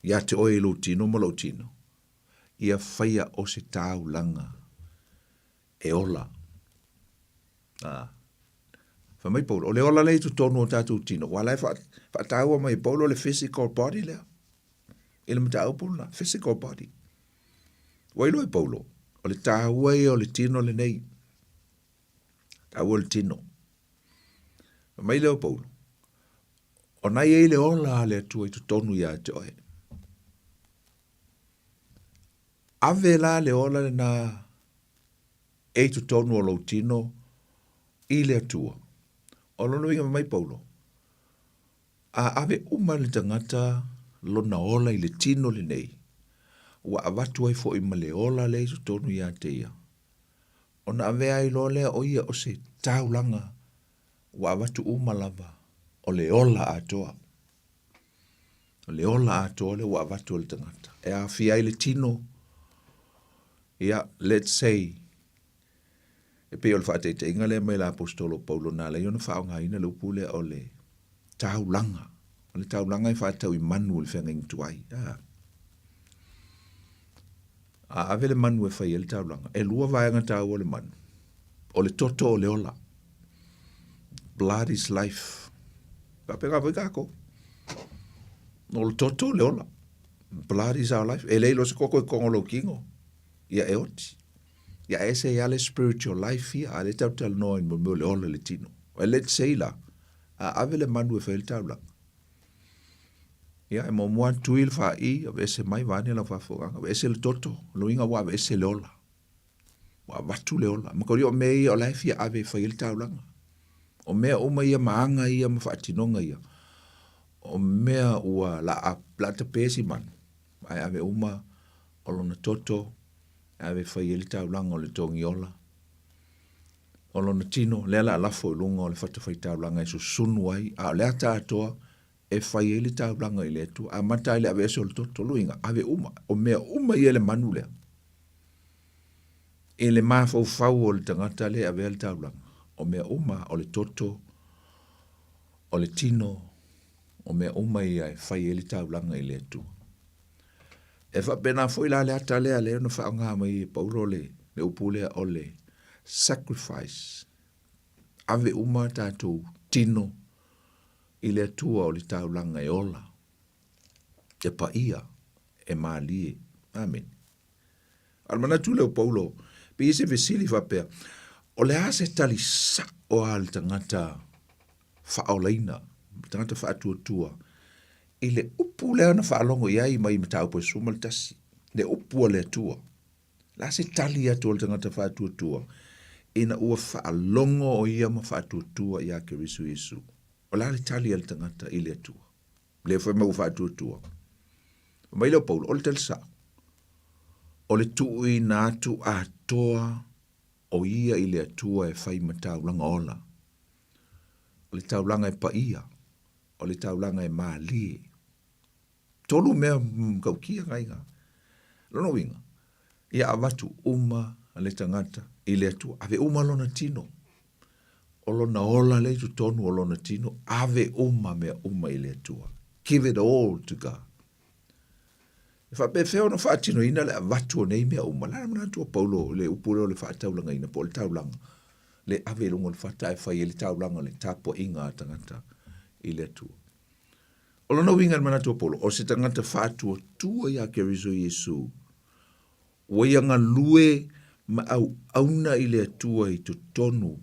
ia te oe i lou tino ma lou tino, ia faia o se taulaga e ola. A, fai mai Paulo, o le ola lea i totonu o tatou tino, ua la e faataua mai e Paulo le physical body lea. I le mataupu lena, physical body. Ua iloa e Paulo, o le tāua ia o le tino lenei. Tāua o le tino. Fai mai lea o Paulo, o na i ai le ola a le Atua i totonu ia te oe. Ave la le ola lena e i totonu o lou tino i le Atua. O lona uiga fai mai Paulo, A ave uma le tagata lona ola i le tino lenei, ua avatu ai foi ma le ola lea i totonu ia te ia, ona avea ai loa lea o ia o se taulaga ua avatu uma lava o le ola atoa. O le ola atoa lea ua avatu e le tagata. E aafia ai le tino, ia, let's say, e pei o le faataitaiga lea mai le Aposetolo Paulo na ala ai ona faaaogaina le upu lea o le taulaga. O le taulaga e faatatau i manu o le feagaiga tuai. A. A ave le manu e fai ai le taulaga, e lua vaega taua o le manu. O le toto o le ola. Blood is life. Faapena foi tatou. O le toto o le ola. Blood is our life. E leai loa se koko i totonu o lou tino, ia e oti. Ia ese ai lava le spiritual life ia, a o lea tatou te talanoa i le mea o le ola i le tino. Let's say la, a ave le manu e fai ai le taulaga, Ia, e muamua atu tui le fa'i, aveese mai vaeane lau faafofogaaga, aveese le toto, o lona uiga ua aveese le ola. Ua avatu le ola. Mataulia o mea ia o la e fia ave e fai ai le taulaga. O mea uma ia ma aga ia ma faatinoga ia, o mea ua la a tape si manu, ae ave uma o lona toto e ave e fai ai le taulaga o le togiola. O lona tino, lea la a lafo i luga o le fatafaitaulaga e susunu ai, a o le ata atoa e fai ai le taulaga i le Atua. Amata ai le aveese o le toto, luiga, ave uma, o mea uma ia e le manu lea. I le mafaufau o le tagata lea e avea le taulaga, o mea uma, o le toto, o le tino, o mea uma ia e fai ai le taulaga i le Atua. E faapena foi la le ata lea lea na faaaoga mai e Paulo le, le upu lea o le sacrifice. Ave uma tatou tino i le Atua o le taulaga e ola, e paia, e malie. Amene. A o le manatu lea o Paulo, pei e se fesili faapea, o le a se tali sa'o a le tagata faaolaina, le tagata faatuatua, i le upu lea na faalogo i ai mai Mataupu e 11, le upu a le Atua. O le a se tali atu a le tagata faatuatua ina ua faalogo o ia ma faatuatua iā Keriso Iesu? O le a le tali a le tagata i le Atua? Lea foi mai ua faatuatua. Fai mai lea o Paulo, o le tali sa'o, o le tuuina atu atoa o ia i le Atua e fai ma taulaga ola. O le taulaga e paia, o le taulaga e malie. Tolu mea matautia na iina. Lona uiga, ia avatu uma le tagata i le Atua, ave uma lona tino. O lona ola lea i totonu o lona tino, ave uma mea uma i le Atua. Give it all to God. E faapefea ona faatinoina le avatu o nei mea uma? Le a le manatu o Paulo i le upu lea o le faataulagaina po o le taulaga, le ave i luga o le fata ae fai ai le taulaga le tapuaiga a tagata i le Atua. O lona uiga i le manatu o Paulo, o se tagata faatuatua iā Keriso Iesu, ua ia galue ma auauna i le Atua i totonu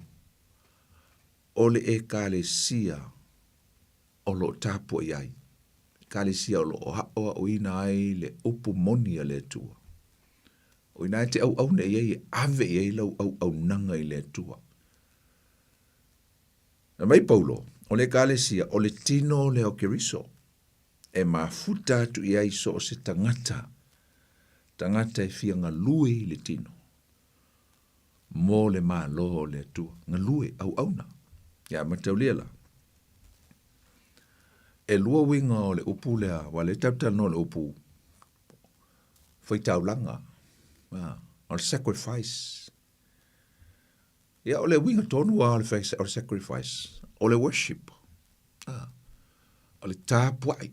o le Ekalesia o lo o tapuai ai, Ekalesia o lo o aʻoaʻoina ai le upu moni a le Atua. O ina e te auauna i ai e ave i ai lau auaunaga i le Atua. Fai mai Paulo, o le Ekalesia, o le tino lea o Keriso, e mafuta atu i ai so o se tagata, tagata e fia galue i le tino, mo le Malo o le Atua. Galue, auauna. Ia, mataulia la. E lua uiga o le upu lea, aua lea tatou te talanoa i le upu faitaulaga, o le sacrifice. Ia, o le uiga tonu lava o le, o le sacrifice, o le worship. Ah, o le tapuai.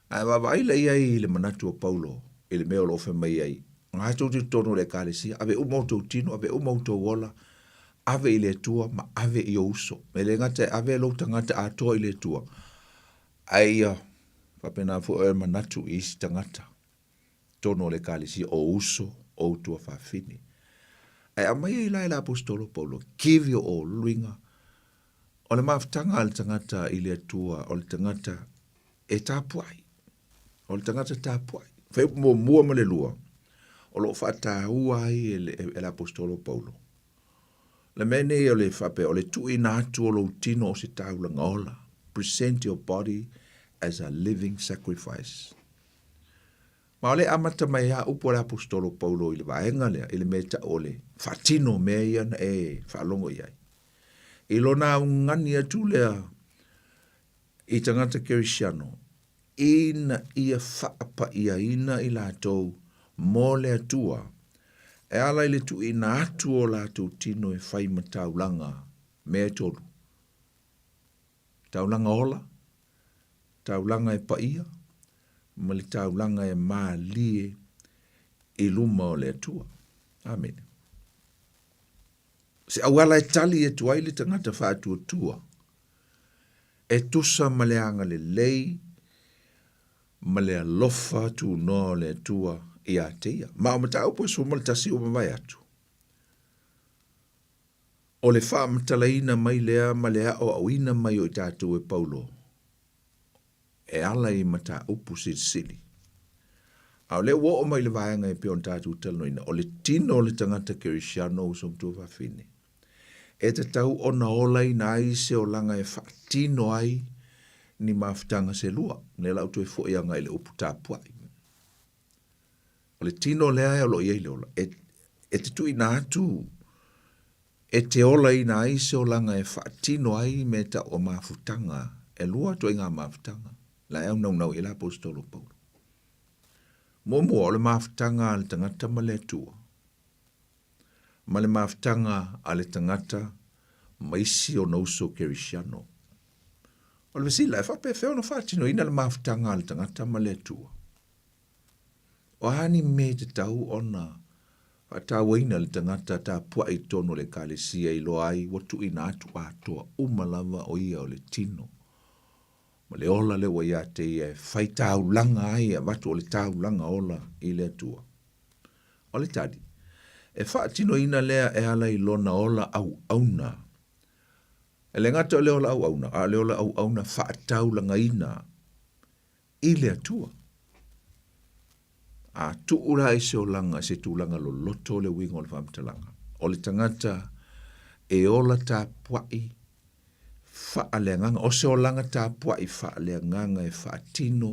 Ae vaavaai la i ai i le manatu o Paulo i le mea o lo o fai mai ai, Gā tou te totonu o le Ekalesia, ave uma outou tino, ave uma outou ola, ave i le Atua ma ave i ou uso. E le gata e ave lou tagata atoa i le Atua, ae ia faapena foi oe manatu i isi tagata. totonu o le Ekalesia o uso o ou tuafafine. Ae aumai ai la e le Aposetolo Paulo, give your all, luiga, o le mafutaga a le tagata i le Atua, o le tagata e tapuai, o le tagata tapuai. Fai upu muamua ma le lua, o lo o faataua ai e le, e le Aposetolo Paulo. Le mea nei o le faapea, o le tuuina atu o lou tino o se taulaga ola, present your body as a living sacrifice. Ma o lea e amata mai a upu a le Aposetolo Paulo i le vaega lea, i le mea e tau o le faatino o mea ia na e faalogo i ai. I lona augani atu lea i tagata kerisiano, Ina ia faapa'iaina i latou mo le Atua, e ala i le tuuina atu o latou tino e fai ma taulaga, mea e tolu, taulaga ola, taulaga e paia, ma le taulaga e malie i luma o le Atua. Amene. Se auala e tali atu ai le tagata faatuatua, e tusa ma le agalelei ma le alofa tunoa o le Atua ia te ia. Ma o mataupu e 11 ua mavae atu, o le faamatalaina mai lea ma le aoaoina mai o i tatou e Paulo e ala i mataupu silisili. A o lea ua oo mai i le vaega e pei ona tatou talanoaina, o le tino o le tagata kerisiano uso matua fafine, e tatau ona olaina ai se olaga e faatino ai ni mafutaga se lua. Lea la ua toe foi agai i le upu tapuai. O le tino lea o lo o i ai le ola, e, e te tuuina atu e te olaina ai se olaga e faatino ai mea e tau o mafutaga, e lua ituaiga mafutaga, la e aunaunau i ai le Aposetolo o Paulo. Muamua, o le mafutaga a le tagata ma le Atua, ma le mafutaga a le tagata ma isi ona uso kerisiano. O le fesili la, e faapefea ona faatinoina le mafutaga a le tagata ma le Atua? O a ni mea e tatau ona faatauaina le tagata tapuai i totonu o le Ekalesia i loa ai ua tuuina atu atoa uma lava o ia o le tino ma le ola lea ua ia te ia e fai taulaga ai e avatu o le taulaga ola i le Atua? O le tali, e faatinoina lea e ala i lona ola auauna. E le gata o le ola auauna, a o le ola auauna faataulagaina i le Atua. A tuu la i se olaga, i se tulaga loloto le uiga o le faamatalaga, o le tagata e ola tapuai faaleagaga, o se olaga tapuai faaleagaga e faatino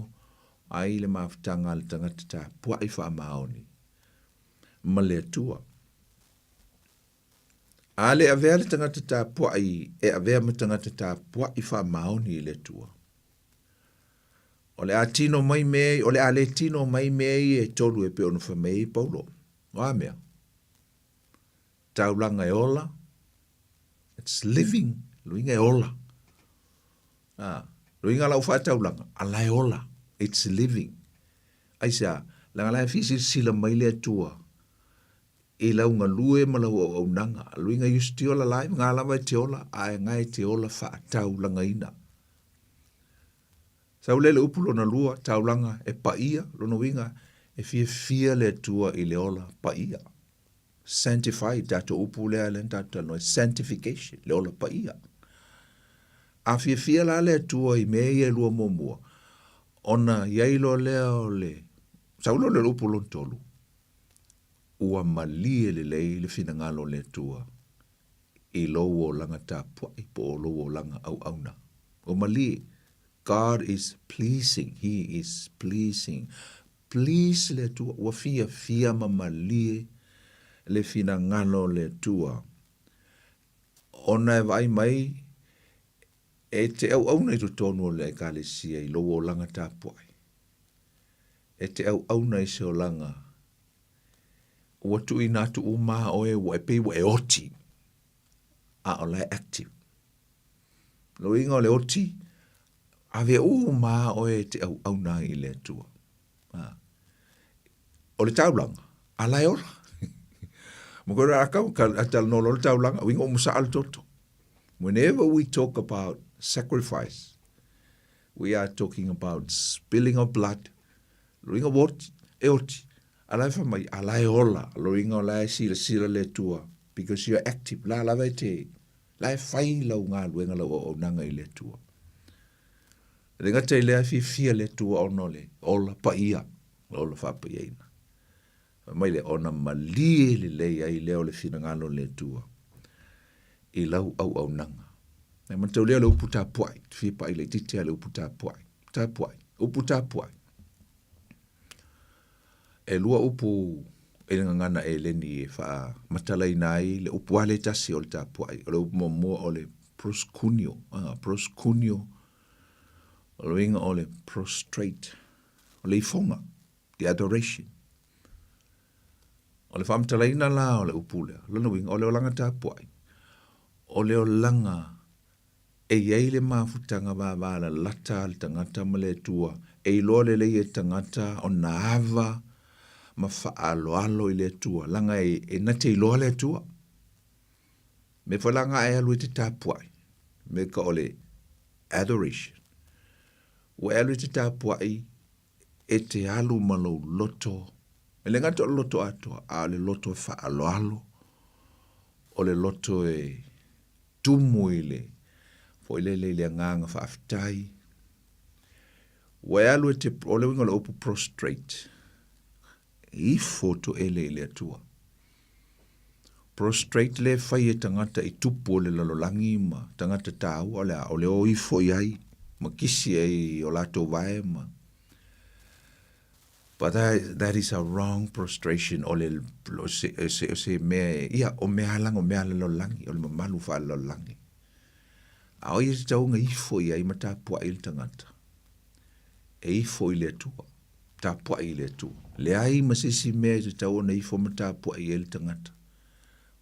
ai le mafutaga a le tagata tapuai faamaoni ma le Atua. A le avea le tagata tapuai e avea ma tagata tapuai faamaoni i le Atua, O le a tino mai mea, o le a le tino mai mea ia e tolu e pei ona fai mai ai Paulo. O a mea? Taulaga e ola, it's living, luiga e ola. Ah, luiga lau faataulaga, ala e ola, it's living. Aisea, leaga la e fia mai le Atua i lau galue ma lau auaunaga. Luiga you still alive, ngā lava e te ola, ae ngā e te ola faataulagaina. Sau lea le upu lona lua, taulaga e paia, lona uiga, e fiafia le Atua i le ola paia. Sanctify, tatou upu lea lea na tatou talanoa ai, sanctification, le ola paia. A fiafia la le Atua i mea ia e lua muamua, ona i ai loa lea o le, sau loa lea o le upu lona tolu, ua malie lelei le finagalo o le Atua i lou olaga tapuai po o lou olaga auauna. Ua malie, God is pleasing, He is pleasing. Please le Atua, ua fiafia ma malie le finagalo o le Atua. Ona e vaai mai, e te auauna i totonu o le Ekalesia i lou olaga tapuai. E te auauna i se olaga ua tuuina atu uma a oe ua e pei ua e oti, a o la e active. Lona uiga o le oti, ave uma a oe e te auauna ai i le Atua. A. O le taulaga, a la e ola. Mo koe rā kau, ka talanoa loa le taulaga, uiga ua masaa le toto. Whenever we talk about sacrifice, we are talking about spilling of blood, Loiga ua oti, e oti, a la e fai mai, a la e ola, loiga o la e silasila le Atua, because you are active, la lava e te, la e fai lau galuega, lau auaunaga i le Atua. E le gata i lea, e fiafia le Atua ona o le ola paia, le ola faapaiaina. Fai mai lea, ona malie lelei ai lea o le finagalo o le Atua i lau auaunaga. E manatua lea o le upu tapuai, te fia pai laitiiti lava i le upu tapuai. Tapuai, upu tapuai. E lua upu i le gagana Eleni e faamatalaina ai le upu lava lea e tasi o le tapuai. O le upu muamua o le proskunio, proskunio. O le uiga o le prostrate, o le ifoga, the adoration. O le faamatalaina la o le upu lea, lona uiga, o le olaga tapuai, o le olaga e i ai le mafutaga vavalalata a le tagata ma le Atua, e iloa lelei e le tagata ona ava ma faaaloalo i le Atua, leaga e na te iloa le Atua. Mea foi la nga e alu e te tapuai, me ka o le adoration. Ua e alu e te tapuai e te alu ma lou loto, e le gata o le loto atoa, a o le loto e faaaloalo, o le loto e tumu i le foi lele i le agaga faafetai. Ua e alu e te, o le uiga o le upu prostrate, e ifo toele i le Atua. Prostrate le fai e tagata i tupu o le lalolagi ma tagata taua, o le a, o le o ifo i ai, ma kisi ai i o latou vae ma But that, that is a wrong prostration o le, o se, o se, o se mea, ia, o mea langa, o mea lalolagi, o le mamalu faalalolagi. A o ia te tauga ifo i ai ma tapuai le tagata. E ifo i le Atua. Tapuai i le Atua. Leai ma se isi mea e tatau ona ifo ma tapuai ai le tagata.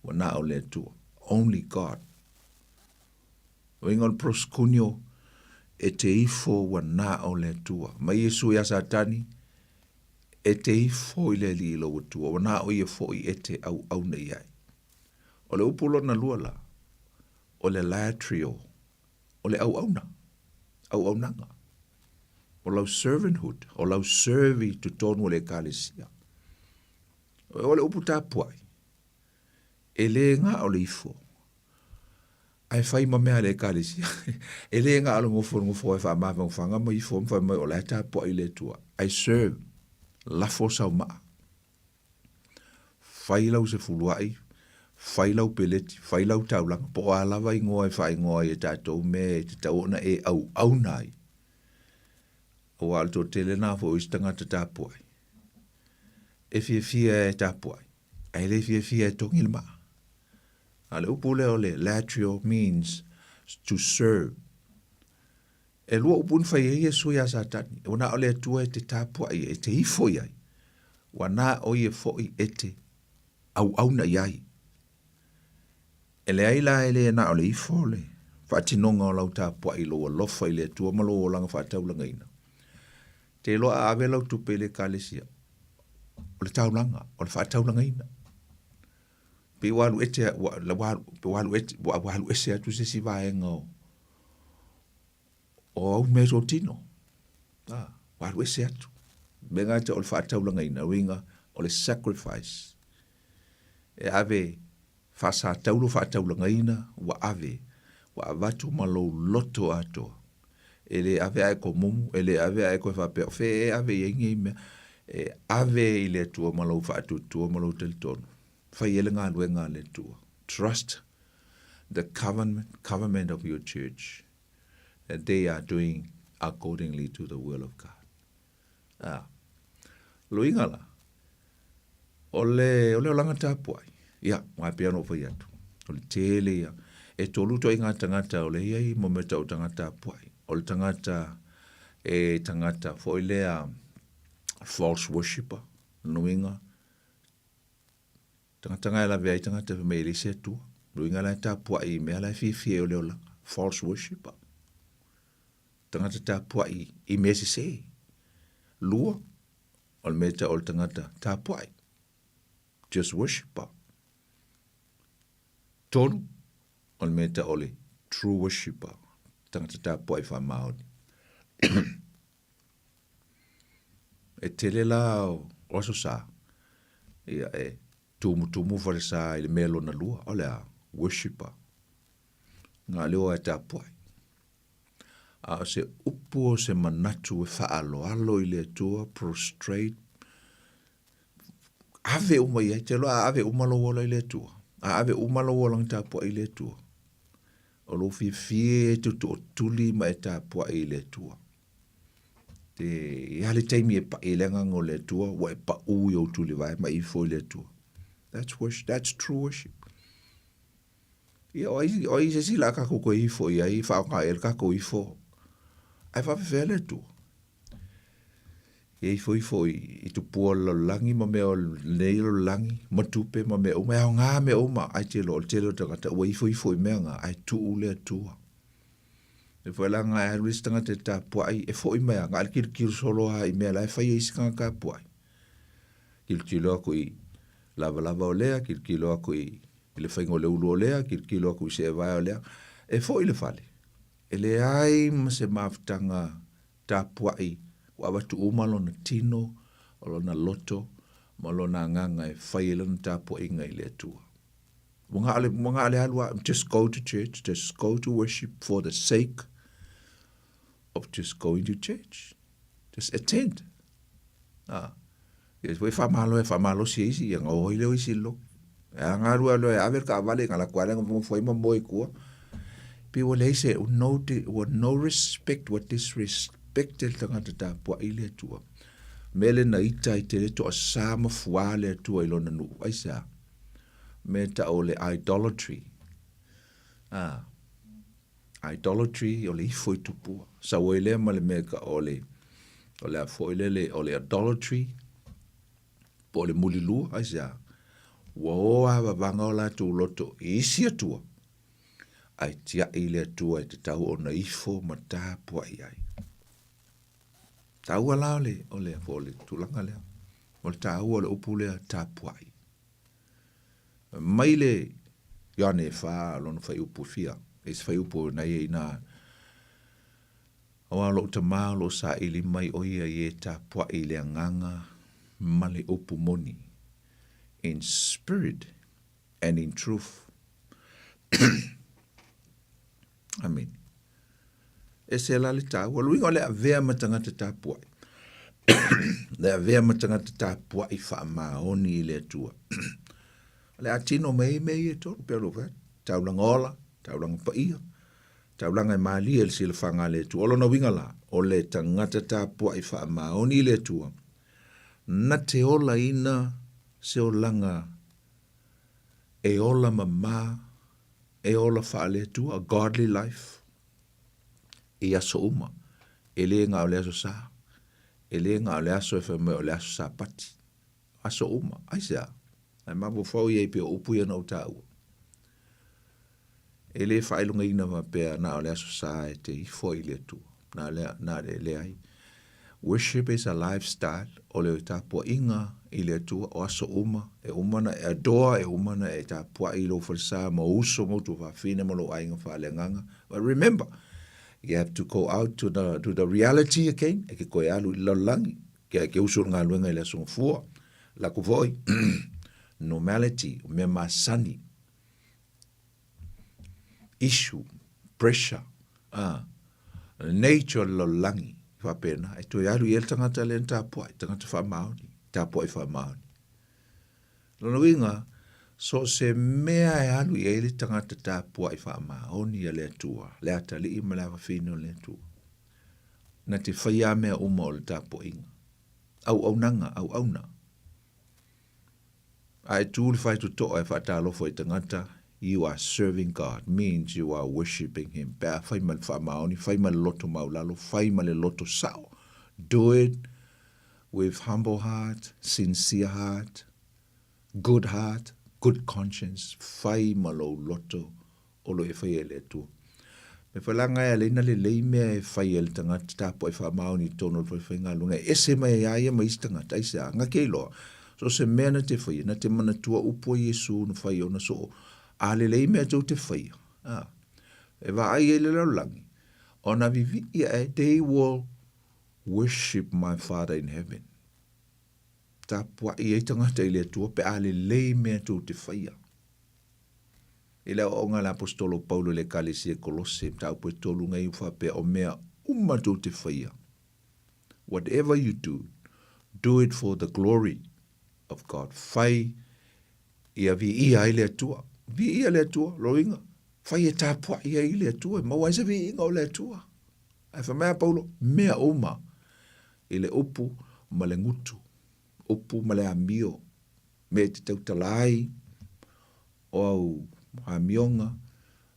Ua na o le Atua. Only God. Uiga o le proskunio, e te ifo ua na o le Atua. Mai Iesu iā Satani, e te ifo i le Alii lou Atua, ua na o ia foi e te auauna i ai. O le upu lona lua la, o le latrio, o le auauna, auaunaga. O lau servanthood, o lau serve i totonu o le Ekalesia. O le upu tapuai, e le ga o le ifo, ae fai ma mea a le Ekalesia. E le ga o le gofo i le gofoa e faamafanafanga ma ifo ma fai mai o la e tapuai i le Atua. I serve, lafo sau maa. Fai lau sefuluai, fai lau peleti, fai lau taulaga, po o a lava igoa e faaigoa ai e tatou mea e tatau ona e auauna ai. Aua o le toatele lena foi o isi tagata tapuai, e fiafia e tapuai, ae le fiafia e togi le maa. A o le upu lea o le latrio means to serve. E lua upu na fai ai Iesu iā Satani, ua na o le Atua e te tapuai ai, e te ifo i ai, ua na o ia foi e te auauna i ai. E leai la e le na o le ifo le faatinoga o lau tapuai i lou alofa i le Atua ma lou olaga faataulagaina. Te iloa a ave lau tupe i le Ekalesia, o le taulaga, o le faataulagaina. Pei ua alu ete, ua, ua, ua alu ete, ua, ua alu ese atu se isi vaega o, o au mea totino. A, ua alu ese atu. Mea gata o le faataulagaina, uiga o le sacrifice. E ave faasataulo faataulagaina ua ave, ua avatu ma lou loto atoa. E le ave ae komumu, e le ave ae koe faapea, o fea e ave i ai nei mea. E ave i le Atua ma lou faatuatua ma lou talitonu. Fai ai le galuega a le Atua. Trust the government, government of your church that they are doing accordingly to the will of God. Ah. Loiga la, o le, o le olaga tapuai, ia, aua e pei ona ou fai atu, o le tele ia, e tolu ituaiga tagata o lea e i ai mo mea tau tagata tapuai. O le tagata e tagata foi lea false worshipper, lona uiga, tagata na e lavea ai tagata fai mai e leai se Atua. Lona uiga la e tapuai i mea la e fiafia ai o le olaga, false worshipper. Tagata tapuai i mea sese. Lua, o le mea e tau o le tagata tapuai, just worshipper. Tolu, o le mea e tau o le true worshipper, tagata tapuai faamaoni. E tele la o Aso Sa, ia e tumutumu falesa i le mea lona lua, o le a? Worshipper. Nga leo e tapuai. A o se upu o se manatu e faaaloalo i le Atua, prostrate, ave uma i ai, te iloa a ave uma lou ola i le Atua, a ave uma lou olaga tapuai i le Atua, o lou fiafia e tutuotuli ma e tapuai i le Atua. Te i a le taimi e pai ai le agaga o le Atua, ua e paʻū i ou tulivae ma e ifo i le Atua. That's worship, that's true worship. Ia, o ai, o ai se isi la a kākou koe ifo i ai, whaonga ai le kākou ifo. Ae faafefea le Atua? Ia ifo ifo i tupua o le lalolagi ma mea o lenei lalolagi ma tupe ma mea uma, e aoga mea uma, ae te iloa o le tele o tagata ua ifo ifo i mea na, ae tuu le Atua. E foi la nga e alu isi tagata e tapuai, e foi mai lava, na o le tilotilo solo lava i mea la e fai e isi tagata tapuai. Tilotilo atu i lavalava o lea, tilotilo atu i le faiga o le ulu o lea, tilotilo atu i seevae o lea, e foi i le fale. E leai ma se mafutaga tapuai ua avatu uma lona tino, o lona loto ma lona agaga e fai ai lana tapuaiga i le Atua. Ua na o le, ua na o le alu lava, just go to church, just go to worship for the sake of just going to church. Just attend. Ah. Ia foi faamalo e faamalosi e isi, ia na o ai lea o isi i le lotu. E a galue loa e ave le taavale, na alu atu lava lea nofonofo ai ma moe i tua. Pei ua leai se, no, ua no respect, ua disrespect e le tagata tapuai le Atua. Mea lea na ita ai tele toasa ma fuā le Atua i lona nuu. Aisea? Mea tau o le idolatry. Ah. Idolatry o le ifo i tupua. Sau ai lea ma le mea ka o le, o le a foi lele, o le idolatry, po o le mulilua, aisea? Ua o a vavaga o latou loto i isi Atua, ae tiai le Atua e tatau ona ifo ma tapuai ai. Taua la o le, o le, o le tulaga lea. O le taua o le upu lea tapuai. Mai le Ioane e fa lona fuaiupu e fia, e se fuaiupu na ia ina Aua o lou tamā o lo o saili mai o ia i e tapuai i le agaga ma le upu moni, in spirit and in truth. Amene. Ese la le taua. O le uiga o le avea ma tagata tapuai. Le avea ma tagata tapuai faamaoni i le Atua. O le a tino mai ai mea ia e tolu, pei o lou fai atu. Taulaga ola, taulaga paia, taulaga e malie i le silafaga a le Atua. O lona uiga la, o le tagata tapuai faamaoni i le Atua, na te olaina se olaga e ola mama e ola faale-Atua, a godly life, i aso uma, e le na o le aso Sa, e le na o le aso e fai mai o le aso Sapati, aso uma. Aisea? Ae mafaufau i ai pei o upu ia na ou taua. E le faailogaina faapea na o le aso Sa e te ifo ai i le Atua. Na le, na le leai. Worship is a lifestyle, o le tapuaiga i le Atua, o aso uma, e uma ona e adore, e uma ona e tapuai i lou falesa ma ou uso ma ou tuafafine ma lou aiga faaleagaga. But remember, you have to go out to the, to the reality again, e ke koe alu i le lalolagi, ke, ke usu o le galuega i le aso Gafua, lako foi, normality, o mea masani, issue, pressure, a, nature o le lalolagi, faapena, e toe alu i ai le tagata lea na tapuai, tagata faamaoni, tapuai faamaoni. Lona uiga, so o se mea e alu i ai le tagata tapuai faamaoni a le Atua, le atalii ma le afafine o le Atua, na te faia mea uma o le tapuaiga. Auaunaga, auauna. A e tu le faitotoa e faatalofa i tagata, you are serving God, means you are worshipping Him. Pe a fai ma le faamaoni, fai ma le loto maulalo, fai ma le loto sao. Do it with humble heart, sincere heart, good heart, good conscience, fai ma lou loto o lo e faia e le Atua. Me whai la ngai a leina lelei mea e fai e le tagata tapuai faamaoni i totonu o le fale faigaluega e ese mai ai a ia ma isi tagata, aisea, ngake i loa. So se mea na te faia, na te manatua upu a Iesu na fai ona soo, a lelei mea tou te faia, a, e vaai ai le lalolagi, ona vivii ae, they will worship my Father in heaven. Tapuai ai tagata i le Atua pe a lelei mea tou te faia. I le aoaoga a le Aposetolo Paulo i le Ekalesia i Kolose, mataupu e tolu nei ua faapea, O mea uma tou te faia, whatever you do, do it for the glory of God. Fai ia viia ai le Atua. Viia le Atua, loiga. Fai e tapuai ai le Atua, e maua ai se viiga o le Atua. Ae fai mai a Paulo, mea uma i le upu ma le gutu, upu ma le amio, mea e te tautala ai, o au amioga,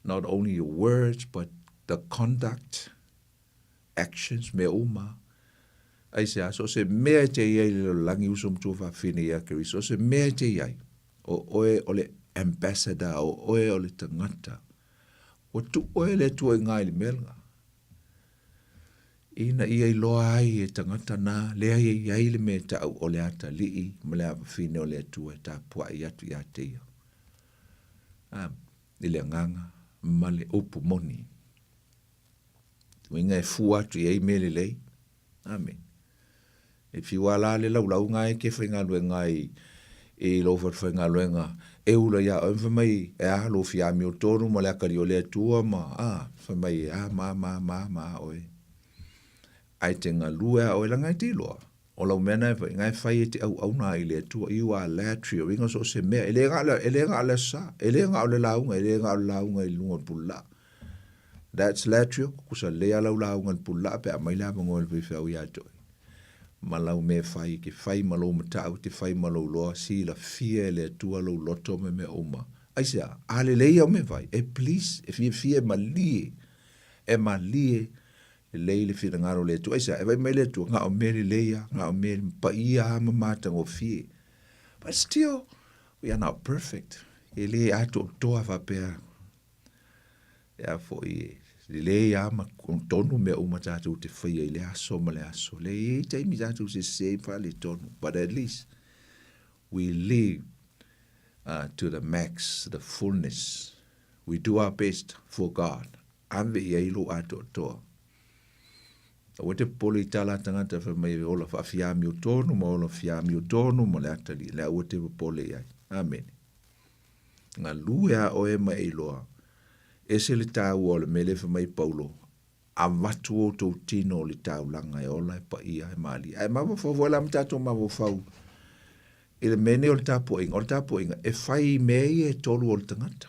not only your words but the conduct. actions, mea uma. Aisea? So o se mea e te i ai i le lalolagi, uso ma tuafafine ia Keriso, o se mea e te i ai, o oe o le ambassador, o oe o le tagata, ua tuu oe e le Atua i ngā i le mea lena. Ina ia iloa ai e tagata na, leai e i ai le mea e ta'u o le atalii ma le avafine o le Atua e tapua'i atu ia te ia. A, i le agaga ma le upu moni. Uiga e fua atu i ai mea lelei. Amene. E fiu a la le laulauga e ke faigaluega ai i lou falefaigaluega e ula iā oe ma fai mai e a lou fia amiotonu ma le akalii o le Atua ma a fai mai e a ma ma ma ma oe. Ae te galue a oe leaga e te iloa o lau mea na e fai na e fai e te auauna ai i le Atua you are latry o uiga so o se mea e le na e le na o le aso sa e le na o le lauga e le na o le lauga i luga o le pululaa. That's latrio, kusa lelei a lau lauga i le pululaa pe a aumai le avanoa e le faifeau ia te oe. Ma lau mea e fai, e te fai ma lou matau, e te fai ma lou loa, silafia e le Atua lou loto ma mea uma. Aisea? A lelei au mea fai, e please, e fiafia, e malie, e malie lelei le finagalo o le Atua. Aisea? E vaai mai le Atua, na o mea lelei lava, na o mea paia lava ma matagofie. But still, we are not perfect. E le atoatoa faapea Ea foi e lelei lava ma tonu mea uma tatou te faia i le aso ma le aso. Le i ai taimi tatou te sese ma faaletonu. But at least we live to the max, the fullness. We do our best for God. Ave i ai lou atoatoa. Aua te popole i tala a tagata fai mai e ola faafiamiotonu ma ola fiamiotonu ma le atalii. Le aua te popole i ai. Amene. Galue a oe ma e iloa, ese le taua o le mea lea fai mai Paulo, avatu outou tino o le taulaga e ola e paia e malie. Ae mafaufau foi la ma tatou mafaufau i le mea nei o le tapuaiga. O le tapuaiga e fai i mea ia e tolu o le tagata.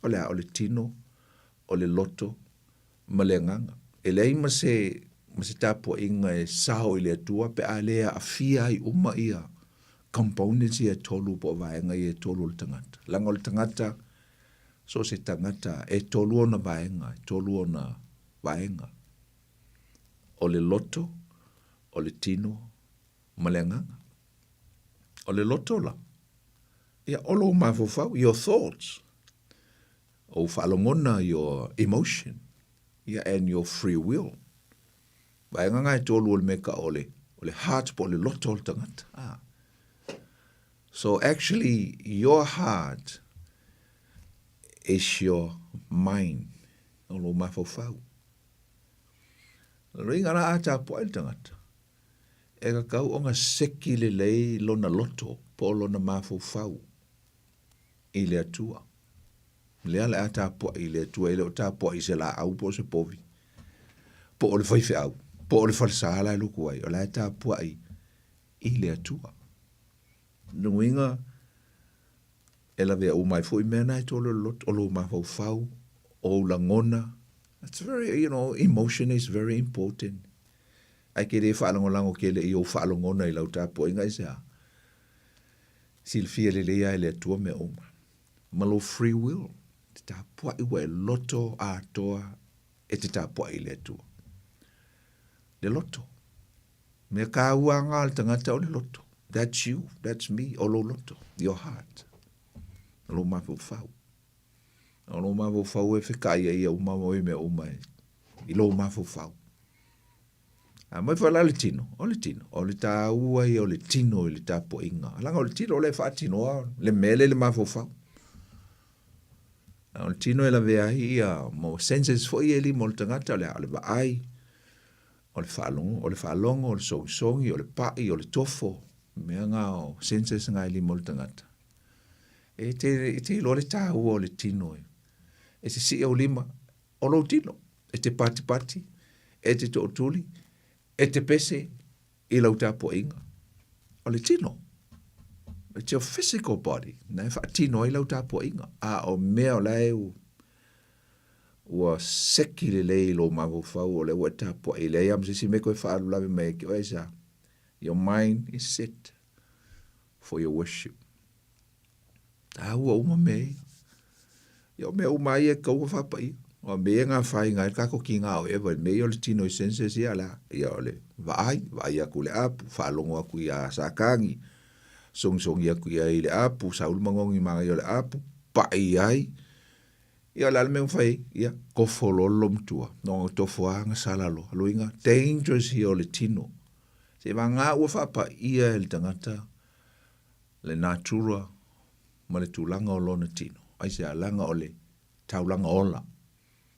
O le a? O le tino, o le loto ma le agaga. E leai ma se ma se tapuaiga e sao i le Atua pe a le aafia ai uma ia components ia e tolu po o vaega ia e tolu o le tagata. Leaga o le tagata, so o se tagata, e tolu ona vaega, e tolu ona vaega. O le loto, o le tino ma le agaga. O le loto la, ia, o lou mafaufau, your thoughts, ou faalogona, your emotion, ia, and your free will. Vaega nga e tolu o le mea ka o le, o le heart po o le loto o le tagata. Ah. So actually your heart is your mind. O lou mafaufau. Lona uiga la a tapuai le tagata, e kakau ona seki lelei lona loto po o lona mafaufau i le Atua. Lea le a tapuai i le Atua, e le o tapuai i se laau po o se povi, po o le faifeau, po o le falesa la e luku ai, o la e tapuai i le Atua. Lona uiga, e lavea uma ai foi mea na e tolu o le loto, o lou mafaufau, o ou lagona. It's very, you know, emotion is very important. Ae ke le faalagolago tele i ou faalogona i lau tapuaiga aisea? Silafia lelei lava e le Atua mea uma. Ma lou free will, te tapuai ua e loto atoa e te tapuai i le Atua. Le loto. Mea kāua ngā le tagata o le loto. That's you, that's me, o lou loto, your heart. O lou mafaufau. O lou mafaufau e fekaʻi ai ia uma ma mea uma e, i lou mafaufau. A mai foi la le tino, o le tino, o le tāua ia o le tino i le tapuaiga. Leaga o le tino o le faatinoa le mea le le mafaufau. A o le tino e lavea ai ia mo senses foi ia e lima o le tagata, o le a, o le vaai, o le faalogo, o le faalogo, o le sogisogi, o le paʻi, o le tofo, mea ngā o senses ngā e lima o le tagata. E te, e te iloa le tāua o le tino e. E te sii au lima, o lou tino, e te patipati, e te tootuli, e te pese i lau tapuaiga. O le tino. It's your physical body. Na e faatino ai lau tapuaiga. A o mea o la e ua seki lelei i lou mafaufau o lea ua e tapuai. E leai lava ma se isi mea e toe faalulave mai ai ki oe, aisea? Your mind is set for your worship. Taua uma mea ia. Ia o mea uma ia e tatau ona faapaia. Ua mea ia e afaina ai le tatou tiga o Eva i le mea ia o le tino i senses ia la, ia o le vaai, vaai atu i le apu, faalogo atu ia Satani, sogisogi atu i ai i le apu, sau le manogi manaia o le apu, pai ai. Ia o le a le mea ua fai ai? Ia, tofo loa le loomatua. Na ona tofo lava gasala loa. Loiga, dangerous ia o le tino. Seiavagana ua faapaia e le tagata le natura ma le tulaga o lona tino. Aisea? Leaga o le taulaga ola,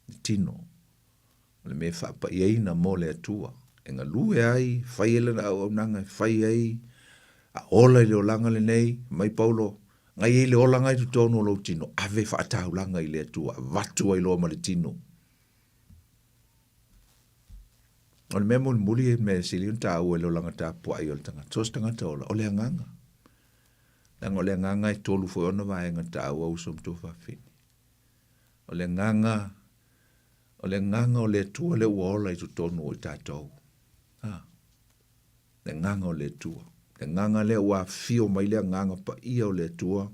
le tino, o le mea e faapaiaina mo le Atua, e galue ai, e fai ai lana auaunaga, e fai ai, a ola i le olaga lenei, mai Paulo, gai ai le olaga i totonu o lou tino, ave faataulaga i le Atua, avatu ai loa ma le tino. O le mea mulimuli, e mea sili ona taua i le olaga tapuai o le tagata, so o se tagata ola, o le agaga. Leaga o le agaga e tolu foi ona vaega taua uso ma tuafafine. O le agaga, o le agaga o le Atua lea ua ola i totonu o i tatou. Ha. Le agaga o le Atua. Le agaga lea ua afio mai le agaga paia o le Atua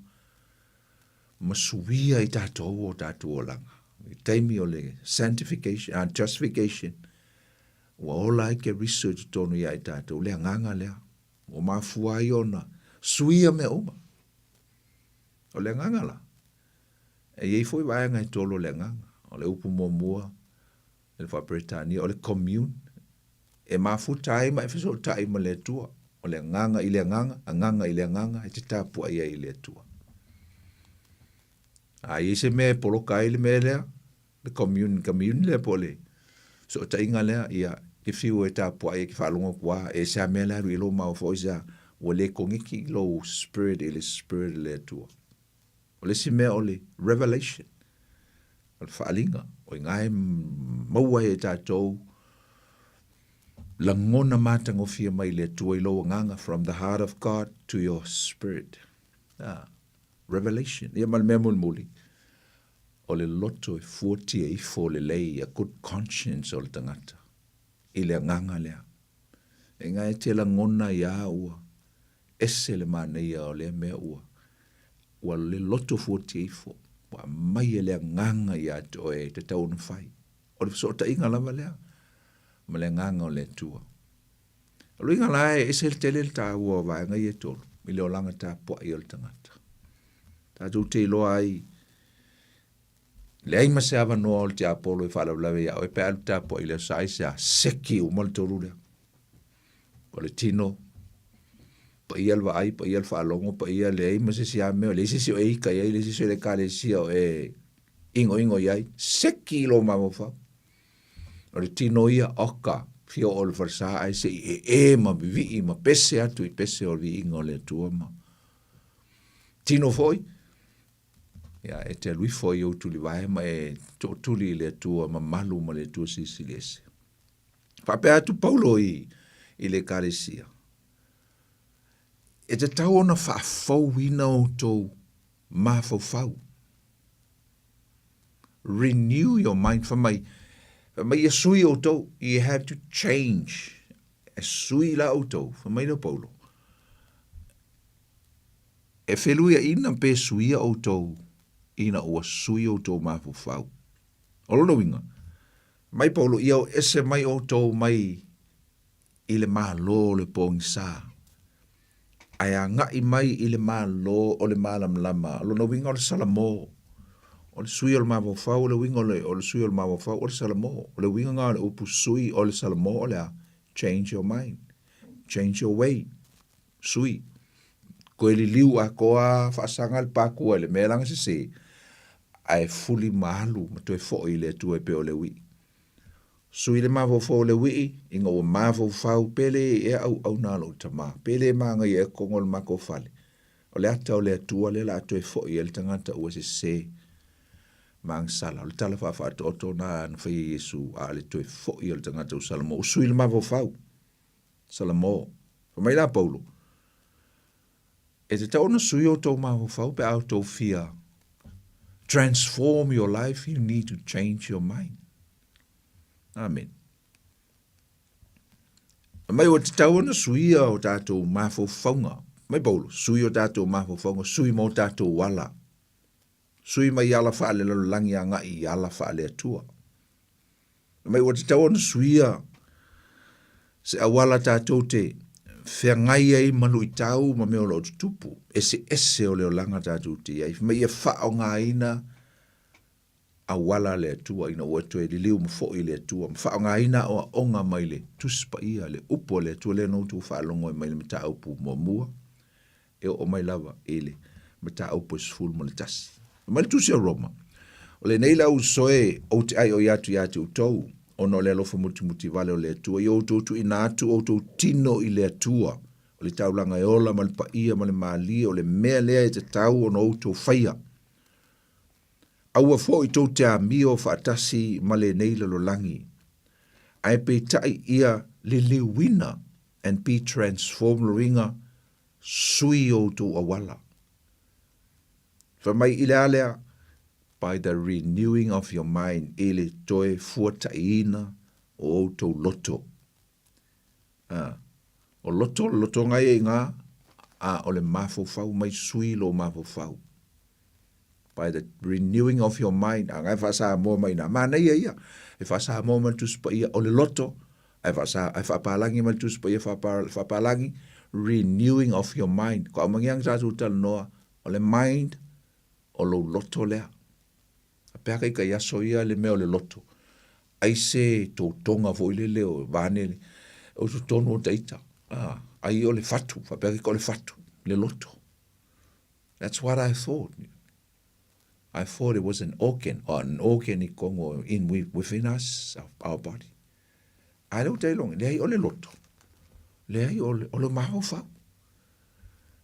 ma suia i tatou o tatou olaga. I taimi o le sanctification, justification, ua ola ai Keriso i totonu ia i tatou, le agaga lea. Ua mafua ai ona suia mea uma. O le agaga la, e i ai foi vaega e tolu o le agaga. O le upu muamua i le faa-Peretania, o le commune, e mafuta ai ma e fesootai ma le Atua. O le agaga i le agaga, agaga i le agaga, e te tapuai ai i le Atua. A i ai se mea e poloka ai le mea lea, le commune, commune lea po o le fesootaiga lea, ia, e fiu e tapuai e ke faalogo atu lava, e ese lava mea la e alu i ai lou mafaufau, aisea, ua le koneki lou spirit i le spirit o le Atua. O le isi mea o le revelation, o le faaaliga, o i ina e maua ai e tatou lagona matagofie mai le Atua i lou agaga, from the heart of God to your spirit. Ah, revelation. Ia ma le mea mulimuli, o le loto e fuatia ifo lelei, a good conscience o le tagata i le agaga lea. E nga e te lagona ia ua ese le manaia o lea mea ua ua le loto fuatia ifo, ua aumai e le agaga ia te oe e tatau ona fai. O le fesootaiga lava lea ma le agaga o le Atua. O le uiga la e ese tele le taua o vaega ia e tolu i le olaga tapuai o le tagata. Tatou te iloa ai leai ma se avanoa o le tiapolo e faalavelave ia oe pe a alu tapuai i le aso aisea? Seki uma le tolu lea. O le tino, paia le vaai, paia le faalogo, paia leai ma se isi lava mea, leai se isi o e ika i ai, leai se isi o le ekalesia o e igoigo i ai, seki i lou mafaufau. O le tino ia, oka, fia oo i le falesa ae se i ee ma vivii ma pese atu i pese o le viiga o le Atua ma tino foi, ia, e te alu ifo i ou tulivae ma e tootuli i le Atua mamalu ma le Atua silisili ese. Faapea atu Paulo i, i le Ekalesia, e tatau ona faafouina outou mafaufau. Renew your mind, fai mai, fai mai ia sui outou, you have to change. E sui la outou, fai mai lea o Paulo. E feluiaʻina pe suia outou ina ua sui outou mafaufau. O lona uiga, mai Paulo, ia o ese mai outou mai i le Malo o le pogisa, ae agai mai i le Malo o le malamalama. O lona uiga o le Salamo. O le sui o le mafaufau, o le uiga o le, o le sui o le mafaufau, o le Salamo. O le uiga lena o le upu sui o le Salamo o le a? Change your mind. Change your way. Sui. Koe liliu atoa faasaga le pakua i le mea laga sese, ae fuli ma alu ma toe foi i le Atua e pei o le uii. Sui le mafaufau o le uii, ina ua mafaufau, pe le ea auauna a lou tama, pe le magaia ea totonu o le matou fale. O le ata o le Atua lea o le a toe foi ai le tagata ua sese ma agasala. O le tala faafaatoto na na faia e Iesu, a o le toe foi o le tagata ua salamo. Ua sui le mafaufau. Salamo. Fai mai la Paulo, E tatau ona sui outou mafaufau pe a outou fia transform your life, you need to change your mind. Amen. Mai ua tatau ona suia o tatou mafaufauga. Mai Paulo, sui o tatou mafaufauga, sui ma o tatou ala. Sui mai ala faalelalolagi agai i ala faale-Atua. Mai ua tatau ona suia se auala tatou te feagai ai ma luitau ma mea o lo o tutupu, eseese o le olaga tatou te i ai. Fai mai ia faaaogaina auala a le Atua ina ua toe liliu ma foi i le Atua, ma faaaogaina aoaoga mai le Tusi Paia, le Upu a le Atua lea na outou faalogo ai mai le mataupu muamua e oo mai lava i le mataupu e 11. Fai mai le Tusi a Roma, O lenei le ausoe ou te aioi atu ia te outou, ona o le alofa mutimutivale o le Atua, ia outou tuuina atu outou tino i le Atua, o le taulaga e ola ma le paia ma le malie, o le mea lea e tatau ona outou faia. Aua foi tou te amio faatasi ma lenei lalolagi, ae peitai ia liliuina and be transformed luiga sui outou auala. Fai mai i le a lea? By the renewing of your mind, i le toe fuataiina o outou loto. A, o loto, le lotoga ia i ngā, a o le mafaufau mai sui lou mafaufau. By the renewing of your mind, a ngai whaasamoa mai nā. Manaia ia, e whaasamoa mai le Tusi Paia o le loto, ae whaasa, ae whaapalangi mai le Tusi Paia whaapalangi, renewing of your mind. Ko aumangianga tātou talanoa, o le mind, o lou loto lea. A pea kai kai aso ia le mea o le loto. Ai se totoga foi lele o vane le, o totonu o taita. Ah, ai o le fatu, whapea kai o le fatu, le loto. That's what I thought. I thought it was an organ, or an organ i kongo in within us, our body. Ai leo te longi, leai o le loto. Leai o le, o le mafaufau.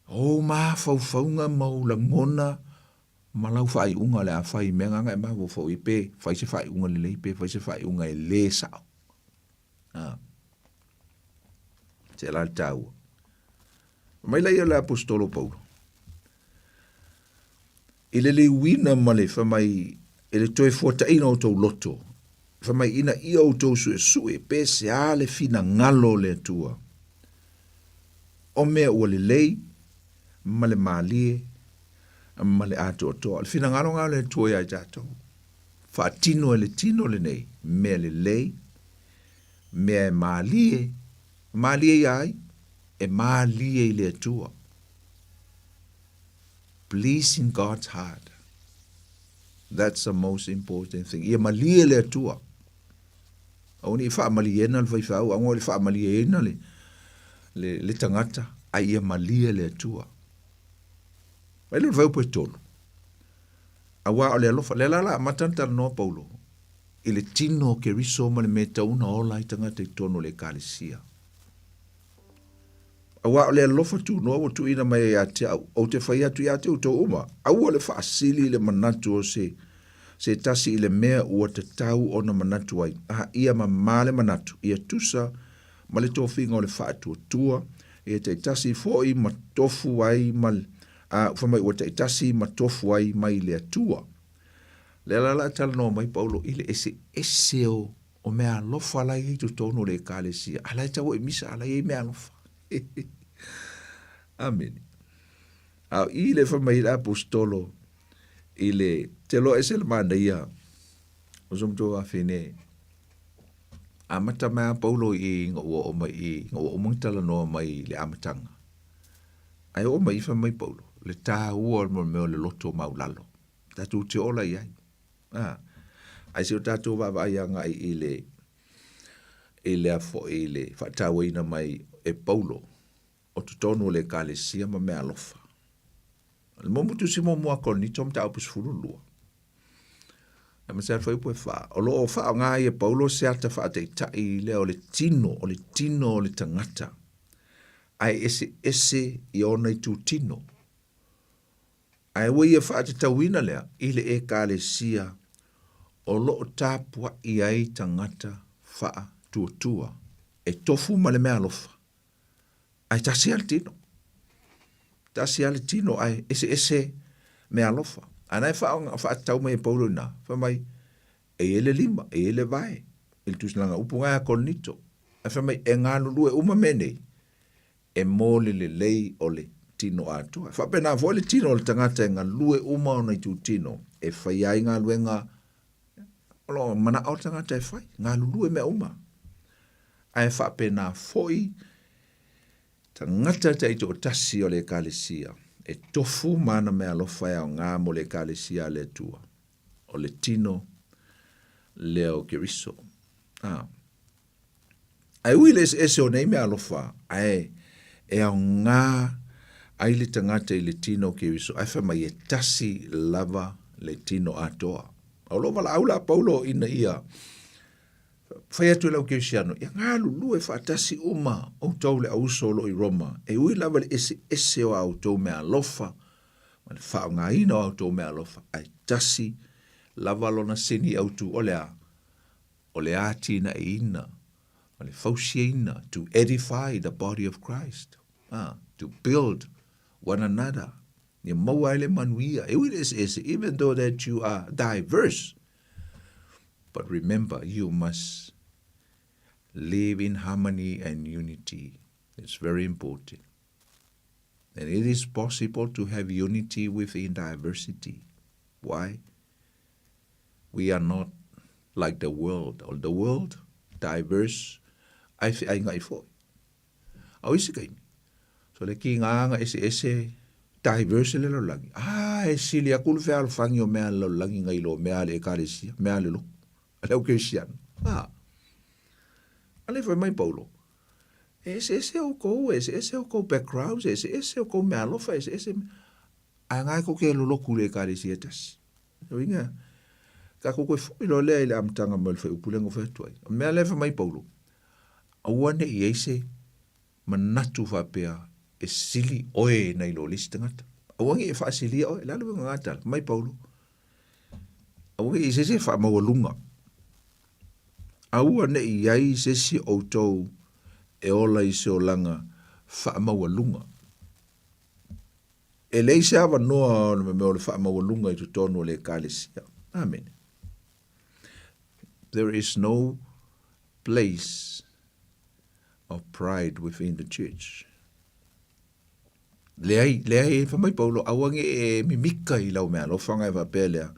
O mafaufauga ma ou lagona ma lau faaiuga o le a fai i mea nganga e mafaufau i pe fai se faaiuga lelei pe fai se faaiuga e lē sao. A. Se la le taua. Mai laia o le aposetolo Paulo. I le liuina ma le fai mai e le toe fuataina o tou loto, fai mai ina ia outou suesue pe se a le finagalo o le Atua. O mea ua lelei ma le malie ma le atoatoa. O le finagalo nga o le Atua ia i tatou. Faatino e le tino lenei, mea lelei, mea e malie, malie ia ai, e malie i le Atua. Pleasing God's heart. That's the most important thing. Ia malie le Atua. Aua ne i faamalieina le faifeau, aua le faamalieina le, le, le tagata, a ia malie le Atua. Mai le fuaiupu e tolu. Auā o le alofa, lea la la amata ona talanoa Paulo i le tino o Keriso ma le mea e tatau ona ola ai tagata i totonu o le Ekalesia. Auā o le alofa tunoa ua tuuina mai ai ia te au, ou te fai atu ia te outou uma, aua le faasili i le manatu o se se tasi i le mea ua tatau ona manatu ai, a ia mamā le manatu, ia tusa ma le tofiga o le faatuatua, ia taitasi foi ma tofu ai ma, a, fai mai ua taitasi ma tofu ai mai le Atua. Lea la la talanoa mai Paulo i le eseese o, o mea alofa la i ai totonu o le Ekalesia. A la e tau e misa, a la i ai mea alofa. Amene. A i le fai mai le apostolo i le, te loa ese le manaia o so matua wawhine, amata mai a Paulo i ina ua oo mai i, ina ua uma ona talanoa mai i le amataga. Ae oo mai i fai mai Paulo, le tāua o le mea o le loto maulalo. Tatou te ola i ai. A, ae se o tatou vaavaai agai i le, i lea foi i le faatauaina mai e Paulo o totonu o le Ekalesia ma meaalofa. O le muamua tusi muamua a Korinito mataupu 12. E ma se fuaiupu e fa. O lo o faaaoga ai e Paulo se ata faataitai lea o le tino, o le tino o le tagata. Ae eseese i ona itutino. Ae ua ia faatatauina lea i le Ekalesia o lo o tapuai ai tagata faatuatua e tofu ma le meaalofa. Ae tasi lava le tino. Tasi lava le tino ae eseese meaalofa. Ae na e faatatau mai e Paulo i ina, fai mai, e i ai le lima, e i ai le vae, i le tusinaga upu ngai a Korinito. Ae fai mai, e galulue uma mea nei, e mo le lelei o le tino atoa. E faapena foi le tino o le tagata e galue uma ona itutino e faia ai galuega o lo o manao le tagata e fai, galulue mea uma. Ae faapena foi tagata taitoatasi o le Ekalesia e tofu ma ana meaalofa e aoga mo le Ekalesia a le Atua, o le tino lea o Keriso. A. Ae ui i le eseese o nei meaalofa, ae e aoga ai le tagata i le tino o Keriso, ae fai mai e tasi lava le tino atoa. A o lou valaau la a Paulo ina ia fai atu e le au Kerisiano, ia galulue faatasi uma outou le auuso o lo o i Roma, e ui lava i le eseese o a outou meaalofa ma le faaaogaina o a outou meaalofa, ae tasi lava lona sini autu, o le a? O le atinaeina ma le fausiaina, to edify the body of Christ, to build one another, ia maua ai le manuia, e ui le eseese, even though that you are diverse, but remember you must live in harmony and unity. It's very important. And it is possible to have unity within diversity. Why? We are not like the world. O the world, diverse, ai feaiga foi. A o isi kaimi, so le kiga eseese, diverse le lalolagi. Ah, e sili aku le fealofagi o mea a le lalolagi nai lo mea a le Ekalesia, mea a le lotu, a le au kerisiano. Ah, a le fai mai Paulo, e eseese oukou, e eseese oukou backgrounds, e eseese oukou meaalofa, e eseese, ae na e kou te lolotu i le Ekalesia e tasi. Le uiga, tatou toe foi loa lea i le amataga mai o le fuaiupu lea na ou fai atu ai. O le mea lea e fai mai Paulo, aua ne i i ai se manatu faapea e sili oe nai lo le isi tagata. Aua ne i e faasilia oe. O le a le uiga o lena tala? Fai mai Paulo, aua ne i i ai se isi e faamaualuga. Aua ne i i ai se isi o outou e ola i se olaga faamaualuga. E leai se avanoa o le mea o le faamaualuga i totonu o le Ekalesia. Amene. There is no place of pride within the church. Leai, leai, fai mai Paulo, aua ne i e mimika i lau meaalofa ona e faapea lea,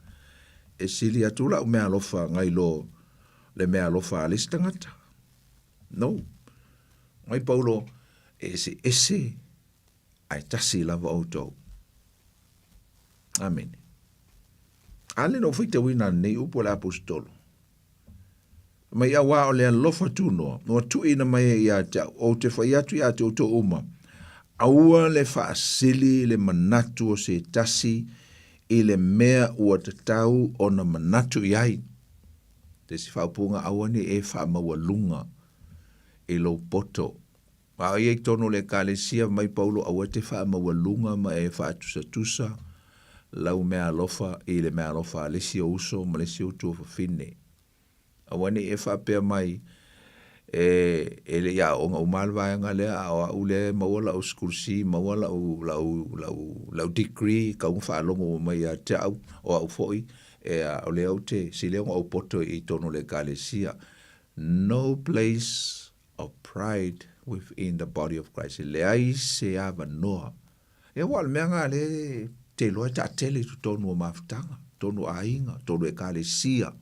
e sili atu lau meaalofa nai lo le meaalofa a le isi tagata. No. Mai Paulo, e eseese ae tasi lava outou. Amene. A le na ou faitauina lenei upu a le Aposetolo. Mai auā o le alofa tunoa, ua tuuina mai ai ia te au, ou te fai atu ia te outou uma, aua le faasili le manatu o se tasi i le mea ua tatau ona manatu i ai. Le isi faaupuga, aua ne i e faamaualuga i lou poto. A o ia i totonu o le Ekalesia, mai Paulo aua e te faamaualuga ma e faatusatusa lau meaalofa i le meaalofa a le isi ou uso ma le isi ou tuafafine. Aua ne i e faapea mai, E, e le i aooga uma le vaega lea, a o au lea e maua lau sikulisi, maua lau, lau, lau, lau degree, kau na faalogo uma mai ia te au, o au foi, e, o lea ou te sili ona ou poto i totonu o le Ekalesia. No place of pride within the body of Christ. E leai se avanoa. Ia aua o le mea lena lea te iloa e taatele i totonu o mafutaga, totonu o aiga, totonu o ekalesia.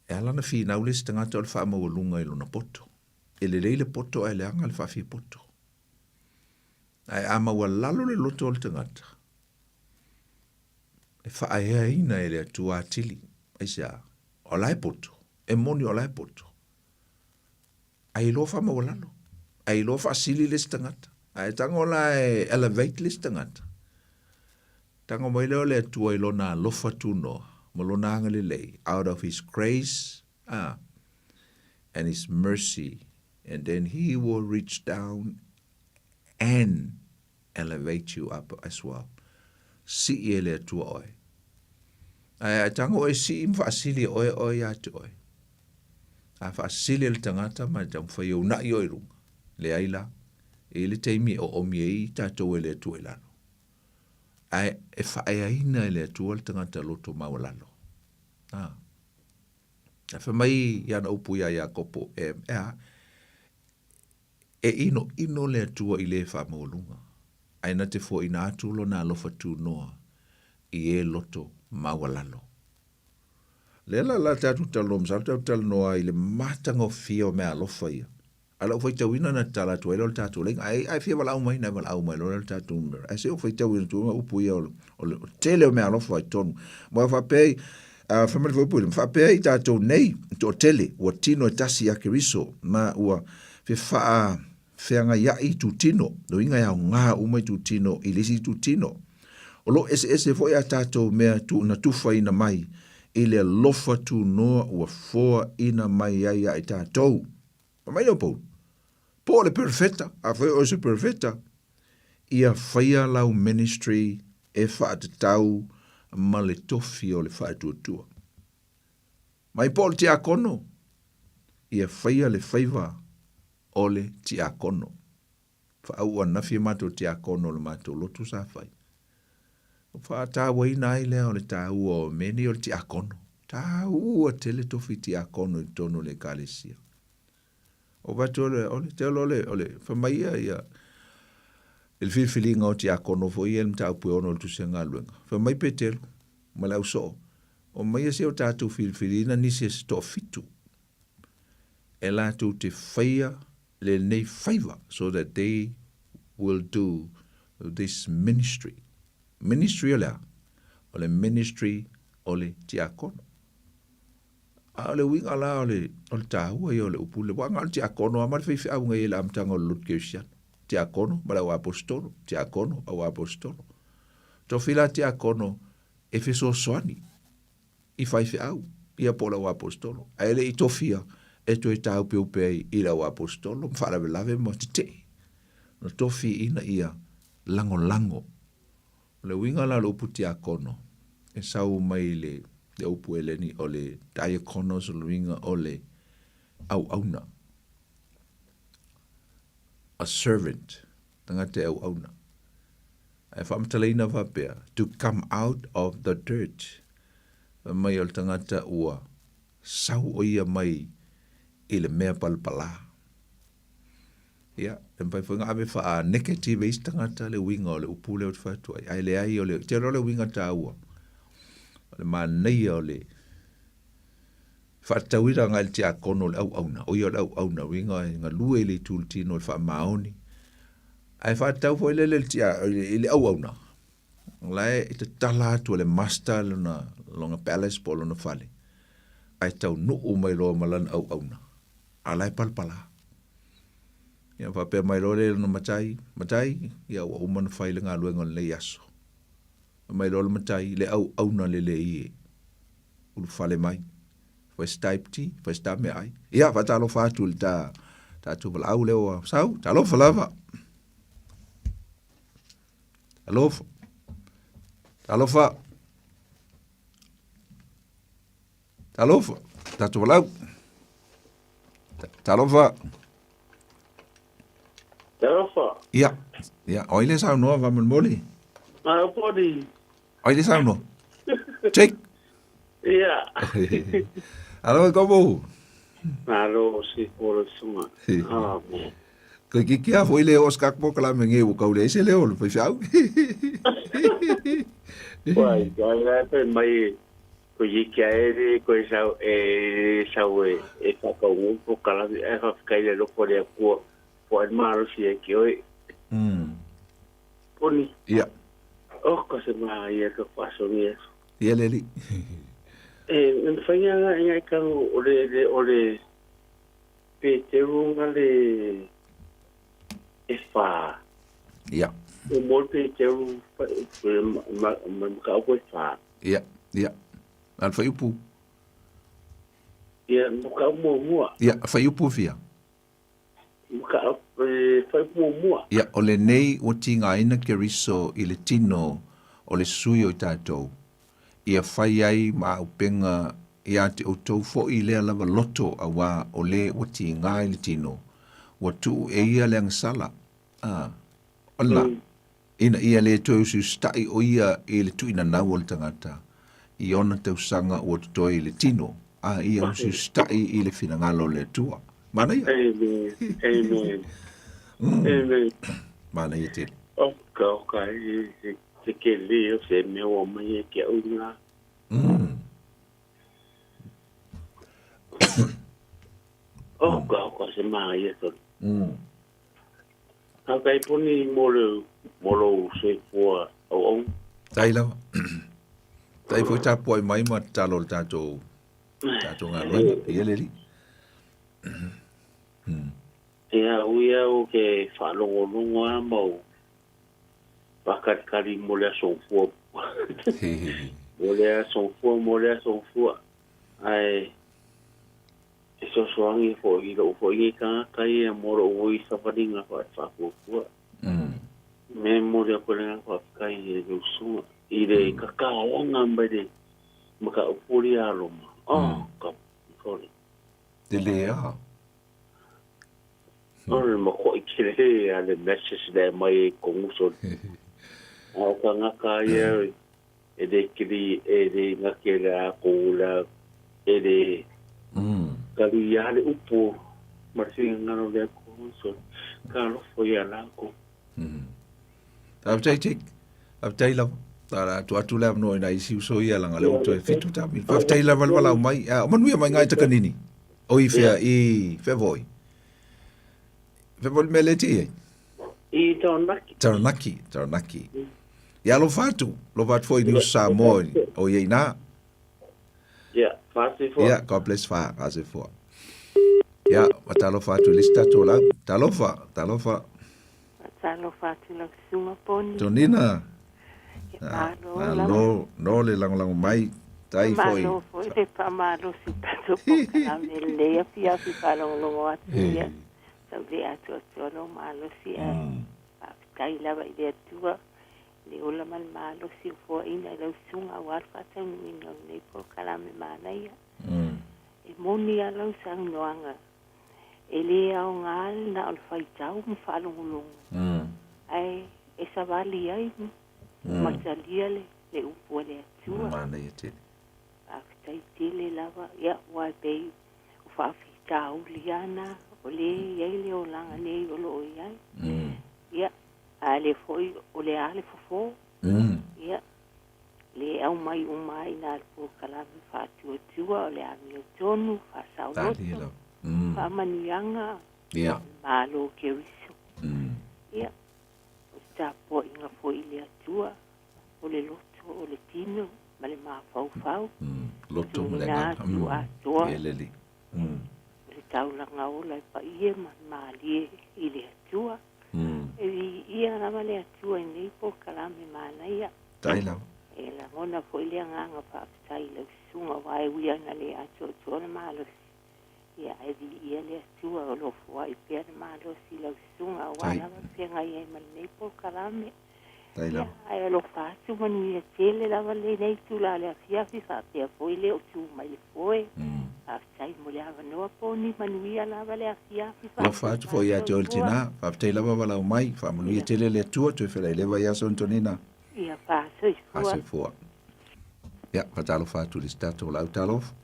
E ala ona finau le isi tagata o le faamaualuga i lona poto. E lelei le poto ae leaga le faafiapoto. Ae a maualalo le loto o le tagata, e faaeaina e le Atua atili. Aisea? O la e poto. E moni o la e poto. Ae iloa faamaualalo. Ae iloa faasili le isi tagata. Ae tago la e elevate le isi tagata. Tago mai lea o le Atua i lona alofa tunoa ma lona agalelei, out of his grace ah, and his mercy, and then he will reach down and elevate you up as well. Sii e le Atua oe. Ae a tago oe sii ma faasili e oe oe ia te oe. A faasili e le tagata ma e taumafai e una'i oe i luga. Leai la. E i ai le taimi e oomi ai tatou e le Atua i lalo. Ae e faaeaina e le Atua le tagata loto maualalo. A. Ae fai mai i ana upu iā Iakopo, e, e a? E ʻinoʻino le Atua i lē faamaualuga, ae na te foaina atu Lona alofa tunoa i e loto maualalo. Lea la la tatou talanoa masalo tatou talanoa ai i le matagofie o meaalofa ia. A o lau faitauina na tatala atu ai lea o le tatou laina. Ae, ae fia valaau mai, na e valaau mai loa lea o le tatou numera. Ae se i ou faitauina atu ai upu ia o le, o le tele o meaalofa i totonu. Ma faapea ai, fai mai le fuaiupu lea, faapea ai tatou nei, toatele, ua tino e tasi ia Keriso, ma ua fefaafeagaiaʻi itutino, lona uiga e aoga uma itutino i le isi itutino. O lo o eseese foi a tatou mea na tufaina mai i le alofa tunoa ua foaina mai ai ia i tatou. Fai mai lea o Paulo, po o le perofeta, afai o oe se perofeta, ia faia lau ministry e faatatau ma le tofi o le faatuatua. Mai po o le tiakono, ia faia le faiva o le tiakono. Faauu ananafi e matou tiakono o le matou lotu sa fai. O faatauaina ai lea o le taua o mea nei o le tiakono. Taua tele tofi tiakono i totonu o le ekalesia. O vatu o le, o le tele o le, o le, fai mai ia, ia, i le filifiliga o tiakono foi ia i le mataupu e ono o le Tusi a Galuega. Fai mai Petelu ma le ausoo, Omaia se o tatou filifiliina nisi e se toafitu e latou te faia lenei faiva so that they will do this ministry. Ministry o le a? O le ministry o le tiakono. A o le uiga la o le, o le taua ia o le upu le aua na o le tiakono lava ma le faifeau na i ai i le amataga o le lotu kerisiano. Tiakono ma le au aposetolo, tiakono, au aposetolo. Tofi la tiakono e fesoasoani i faifeau, ia po o le au aposetolo, ae le i tofia e toe tāupeupe ai i le au aposetolo ma faalavelave ma tetee. Na tofi ina ia lagolago. O le uiga la o le upu tiakono, e sau mai le, le upu Eleni o le diakonos, o le uiga o le auauna. A servant, tagata e auauna. Ae faamatalaina faapea, to come out of the dirt, fai mai o le tagata ua sau o ia mai i le mea palapala. Ia, e mafai foi ona ave faa-negative e isi tagata le uiga o le upu lea ou te fai atu ai, ae leai o le, ou te iloa o le uiga taua, o le manaia o le faatatauina agai i le tiakono o le auauna, o ia o le auauna, o le uiga e galue i le itu o le tino i le faamaoni, Ae faatatau foi lele i le tia, i le auauna, o la e tatala atu e le master lona, lona palace po o lona fale, ae taunuu mai loa ma lana auauna, a o la e palapala. Ia faapea mai loa lea i lona matai, Matai, ia ua uma ona fai le galuega o lenei aso. Fai mai loa le matai, le auauna lelei e ulufale mai. Fai se type tea, fai se ta meaai. Ia, faatalofa atu i le ta tatou valaau lea ua sau. Talofa lava. Talofa. Talofa. Talofa. Tatou valaau. Talofa. Talofa. Ia, ia, o ai le saunoa faamolemole? Malo poni. O ai le saunoa? Jake. Ia. Alo e komo. Malo si polo sunga. Ah, mo. Koe ki kia foi le o skak po kala me nge o kau le ese le o le fai fiau. Wai, kai la pe mai ko i kia e le ko e sau e sau e e whakaungu po kala e whakakai le loko le kua po ai malo si e ki oi. Poni. Ia. Oh, ko se maa ia ka whasongi e. Ia le li. E, me whainga nga inga i kangu o le, le, o le Peteru nga le e whā. Ia. O mo le Peteru ma, ma, ma ka au e whā. Ia, ia. Al whaiupu. Ia, mo ka au mua. Ia, whaiupu fia. Ia, o lenei ua tigaina Keriso i le tino o le sui o i tatou, ia fai ai ma auupega ia te outou foi lea lava loto auā o le ua tiga i le tino, ua tuu e ia le agasala, a, o lena, ina ia le toe usiusitaʻi o ia i le tuuinanau o le tagata i ona tausaga ua totoe i le tino, a ia usiusitaʻi i le finagalo o le Atua. Manaia. Amen. Amen. E me Manaia tele. O ka o ka e se se ke le o se mea ua mai e ke au ngā. O ka o ka se manaia tonu. Ka kai poni mo le mo lou soifua auau. Tai lava. Tai foi tapuai mai ma tatalo i le tatou tatou galuega. Ia le alii. Ia ui au ke faalogologo a ma ou faakalikali mo le aso fua. Mo le aso fua, mo le aso fua. Ae e fesoasoani foi i lou foi nei tagata ia mo lou oi savaliga faafuafua. Me momoli atu ai le agaga faafetai i le usuga i le kakaoga mai le mataupu ia Roma. Oh, ka sorry. Tele a. O le makuaʻi tele a le message lea e aumai ai koguso. A o tagata ia e le kili e le gake le lakou la e le talia le upu ma le finagalo o le Atua so talofa ia lakou. Faafetai Jake. Faafetai lava. Tala atu atu le avanoa i nai isi uso ia langa le uto e fitu ta mil. Faafetai lava le walau mai. Ah, o manuia mai ngai takanini. O i fea i fea voi. Fea voi le mea le te i ai. I Taranaki. Taranaki, Taranaki. Ia alofa atu, alofa atu foi i News Samoa o i ai nā. Ia, faasoifua. Ia, God bless fa, faasoifua. Ia, ma talofa atu i le isi tatou lau. Talofa, talofa. Talofa atu lau susuga Poni. Tonina. Ia, malo lava. Malo, no le lagolago mai. Tai foi. Malo foi le faamalosi i tatou polokalame i lenei afiafi faalogologo atu ia. Tau le atoatoa lou malosi ae faafetai lava i le Atua i le ola ma le malosi ua foaina i lau susuga aua le faataunuuina o lenei polokalame manaia. E moni lava lau saunoaga, e le aoga le na o le faitau ma faalogologo, ae e savali ai ma talia le upu a le Atua. Manaia tele. Faafetai tele lava, ia aua e pei o faafitauli lava na o lea e i ai le olaga nei o lo o i ai. Ia, a le foi o le a le fofo. Ia, le aumai uma ai na le polokalame faatuatua o le amiotonu, faasaoloto, faamanuiaga, Malo Keriso. Ia, o le tapuaiga foi i le Atua, o le loto, o le tino ma le mafaufau. Loto ma le Tuuina agaga. atu atoa. Ia le Alii. O le taulaga ola e paia ma malie i le Atua. E viia lava le Atua i nei polokalame manaia. Tai lava. E lagona foi le agaga faafetai i lau susuga aua e ui lava ina le atoatoa le malosi, ia ae viia le Atua o lo o foai pea le malosi i lau susuga aua lava le feagai ai ma lenei polokalame. Tai Ia, lava. ae alofa atu manuia tele lava lenei itula o le afiafi faapea foi le o tu mai le foe. Faafetai mo le avanoa Poni, manuia lava le afiafi Alofa faapea atu foi ia te oe le tina. Faafetai lava valaau mai. Faamanuia tele le Atua toe felai leva i aso Antonina. Ia, faasoifua. Faasoifua. Ia, faatalofa atu i le isi tatou laau talofa.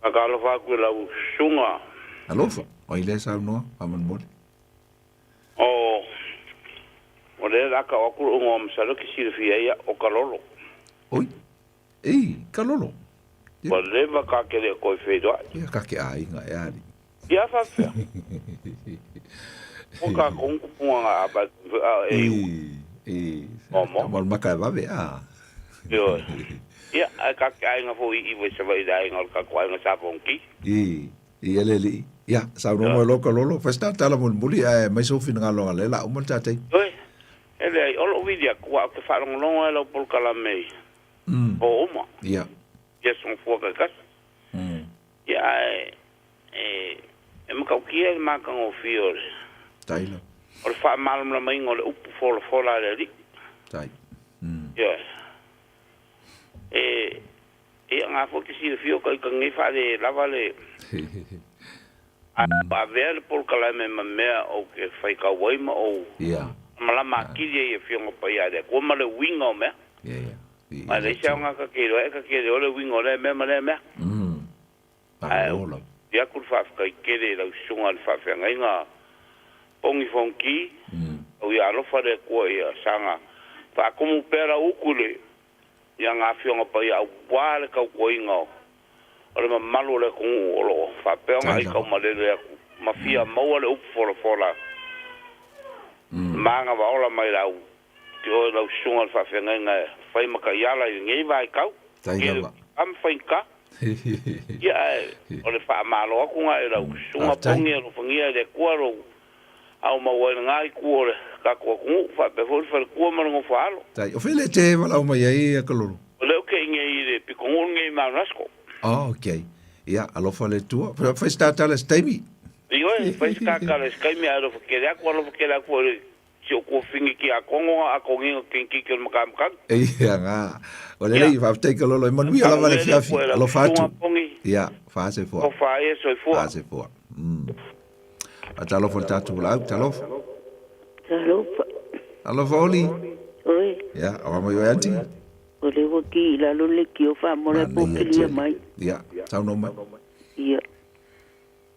Faatalofa atu i lau susuga. Alofa, o ai lea saunoa, faamolemole. O, o lea o le a tau atu lou igoa masalo e te silafia ai au, o Kalolo. Oi, ei, Kalolo. Ua leva ta te le o toe feiloai. Ia, ka ke aiga e alii. Ia faapefea. O tatou tupuga na a a e Ei, ei, mo maka e vave a. Ioe. Ia, ae ka te aiga foi i i Savaii le aiga o le tatou aiga sa Fonoti. I, i ele alii. Ia, saunoa mai loa Kalolo, fai se tala mulimuli ae aumai sou finagalo a lea la uma le tatou taimi. Ioe, e leai, o lou vili atu, aua ou te faalogologo lava i lau polokalame i po uma. Ia. Ia soifua taitasi. Ia, ae e, e matautia le matagofie o le, Tai lava. o le faamalamalamaina o le upu folafola a le Alii. Tai. Ioe. E, ia, na foi te silafia o ita nei faale lava le, a avea le polokalame ma mea ou te faitau ai ma ou Ia. malama atili ai i Afioga Paia a le Atua ma le uiga o mea. Ia, ia. Ma e leai se aoga ta te iloa ai, ta te iloa le uiga o lea mea ma lea mea. Ae Malo lava. i atu le faafetai tele i lau susuga i le faafeagaiga Pogi Fonoti, au ia alofa le Atua ia saga faatumu pea lau utu i le ia ga afioga paia auā le tautuaina o o le mamalu o le atunuu o loo faapea ona aitaumalele atu ma fia maua le upu folafola ma agavaola mai le au te oe lau susuga le faafeagaiga e fai ma taiala i lenei vaitau tele a ma faigata. Ia ae o le faamalo atu ga i lau susuga Pogi alofagia e le Atua lou aumau ai lena itu o le tatou atunuu faapea foi le faletua ma le nofo a alo. Tai, o fea le te valaau mai ai ia Kalolo? O lea ou te i nei i le pitonuu lenei i Maunasco. Oh, okay. Ia, alofa le Atua. Fai se tatala se taimi. Ioe, fai se tatala i se taimi ae alofa tele atu, alofa tele atu foi i le si ou tuafafine tiakono a Atonina Kenekiki o le Matamatagi. Ia, ga. O le lei, faafetai Kalolo, e manuia lava le afiafi. Alofa atu. Ia, faasoifua. Ofa ai e soifua. Faasoifua. A talofa le tatou laau, talofa. Talofa. Alofa Oli. Oi. Ia, awa mai oe aunty. O le ua ki i lalo le kio whaamora po kilia mai. Ia, saunoa mai. Ia.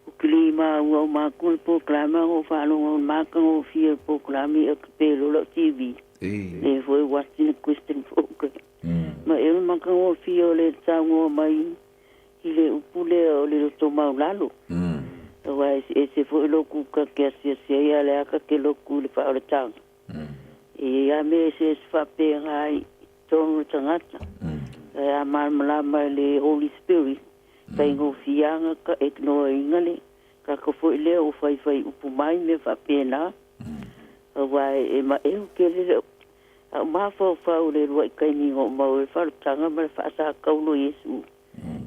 O kili ma ua o māku le polokalame o whaalonga o māka o fia le polokalame ia ka pelo lau TV. E. Le foi watching a Christian program. Ma e o le maka o fia o le saunoa mai i le upu lea o le loto maulalo. Aua e ese foi loku ka ke asiasi ai a le aka ke loku i le faaolataga. E i ai lava mea eseese faapena i totonu o le tagata. Ae a malamalama i le Holy Spirit, faigofieaga ka ignoreina le kaka foi lea ua faifai upu mai mea faapena. Aua e maeu tele le A o mafaufau i le uluai taimi na oo mau ai le faalutaga ma le faasakaulo o Iesu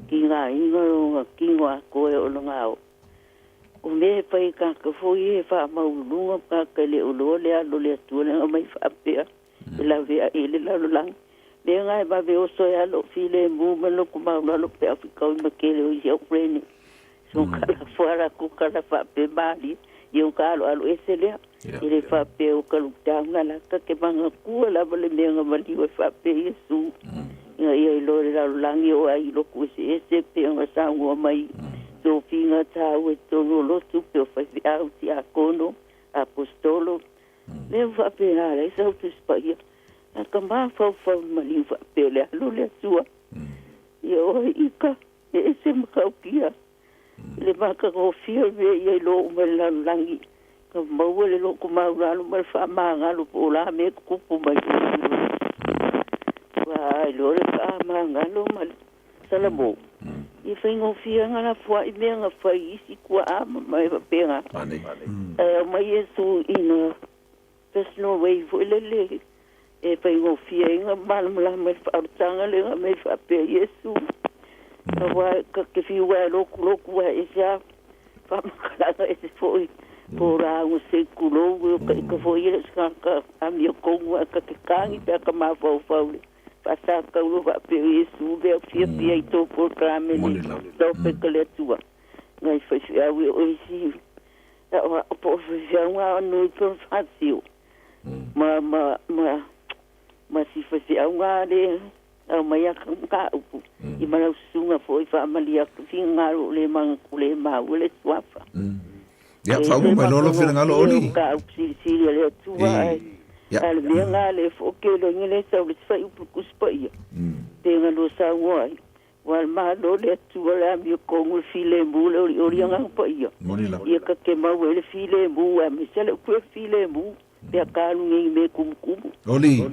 ki ngā inga o kino atoa e ono ngā o. O mea e fai e kāta foi e whaamaululuga ma kāta e le o loa le alo le Atua le anga mai whaapea e lawe a e le lalolagi. Mea ngā e vave oso e alo filemu ma loko maulalo pe au whikau i makele o isi au frene. So kala fuara ko kala whaape maali i o ka alo alo ese lea. I le whaapea o ka lockdown ala ka ke manga kua lava le mea nga maliu e whaapea Iesu. Inga ia i loa le lalolagi o ai i loku ese ese pe nga saungoa mai tofiga tāu e tonu o lotu pe o faifeau tiakono apostolo. Mea ua faapena ala ai sau Tusi Paia. A ka mafaufau i maliu faapea o le alo o le Atua. Ia oe ika e ese ma kaukia i le matagofie o le mea ia i loa uma i le lalolagi, ka maua le lotomaulalo ma le faamagalo po o la mea e tutupu mai. Ua ai loa le faamagalo ma le Salamo. Ia faigofie aga lafoai mea na fai i isi tuaa ma mea faapena. Ae aumai Iesu ina personal way foi lele e faigofie ai na malamalama i le faaolataga lea na aumai faapea Iesu. Aua ka te fiu ae lokuloku ae ese a faamatalaga ese foi po o lauga se i tulou e o ka ika foi ia le o se tagata amiotonu ae ka te tagi pe a ka mafaufau i le faasakaulo faapea o Iesu mea o fiafia i tou polokalame le taopeka le Atua nai faifeau e o isi po o faifeau ga ano i Bonifacio ma ma ma ma si faifeau ga le aumai aka mataupu i ma lau susuga foi faamalie atu finagalo o le maga le maua le suafa. Ia, faauma mai loa lou finagalo, Oli. Mataupu silisili a le Atua ae a le mea ga le fo'okeloina le sau le faiupu le Tusi Paia pe ga lua saunoa ai. Ua le Malo le Atua le amiotonu le filemu le olioli Agaga Paia. Ia ka te maua ai le filemu aemaise le upu e filemu pe a ka alu nei i mea kumukumu. Oli.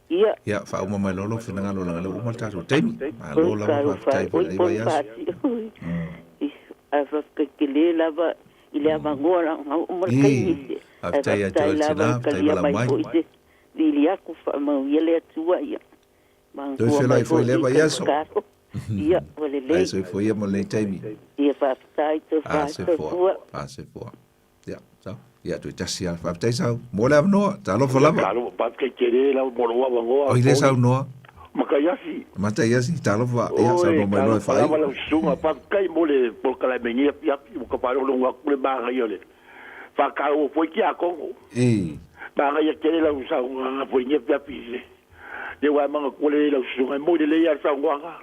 Ia. Ia, faauma mai loa lou finagalo leaga lea ua uma le tatou taimi. Malo lava, faafetai foi i lenei vaiaso. Ae faafetai tele lava i le avanoa leaga ua uma le taimi. Ae Faafetai ia te faafetai oe le lava tina, i faafetai talia valaau mai mai. foi se vili atu faamauia le Atua ia. Toe Manatua feiloai mai foi i foi lea i vaiaso. tatalo. Ia, ua Ae lelei. soifua ia mo lenei taimi. Ia faafetai tofa A soifua, soifua. a soifua. Ia, sau. Ia, toe tasi lava. Faafetai sau. Mo le avanoa. Talofa lava. Talofa, faafetai tele lava mo lou avanoa. Oi lea saunoa. Mataiasi. Mataiasi, talofa. Ia, Oi, saunoa mai loa e talofa lava faaiu. lau susuga. Faafetai mo le polokalame nei afiafi ua ka faalogologo atu le manaia o le faataua foi tiakono. E. Manaia tele lau saunoaga foi nei afiafi i le lea ua e manatua lelei lau susuga e moi lelei lava le saunoaga.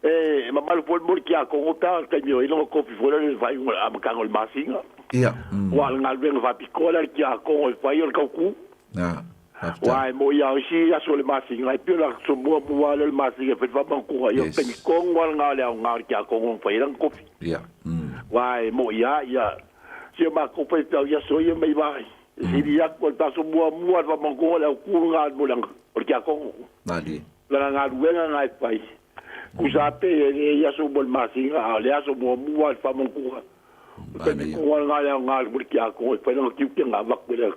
E mamalu foi mo le tiakono pe a o le taimi o i ai lona tofi foi lea i le faaiuga o le amataga o le masina. Ia. Ua o le galuega faapitoa lea a le tiakono e fai o le tautu. Ah, faafetai. Aua e moi lava o isi aso o le masina, e pei o le aso muamua lava lea o le masina e fai le faamautuga, ia o le taimi tonu lava lena o le aoga o le tiakono na fai ai lana tofi. Ia. Aua e moi lava, ia, si o matou faifeau i aso ia mai vai, e sili atu o le aso muamua o le faamautuga o le autu lena mo le o le tiakono. Malie. Lana galuega lena e fai, tusa lava pe e leai aso mo le masina, a o le aso muamua o le faamautuga, O taimi tonu lava lena e aoga mo le tiakono e fai lana tiute na avatu e le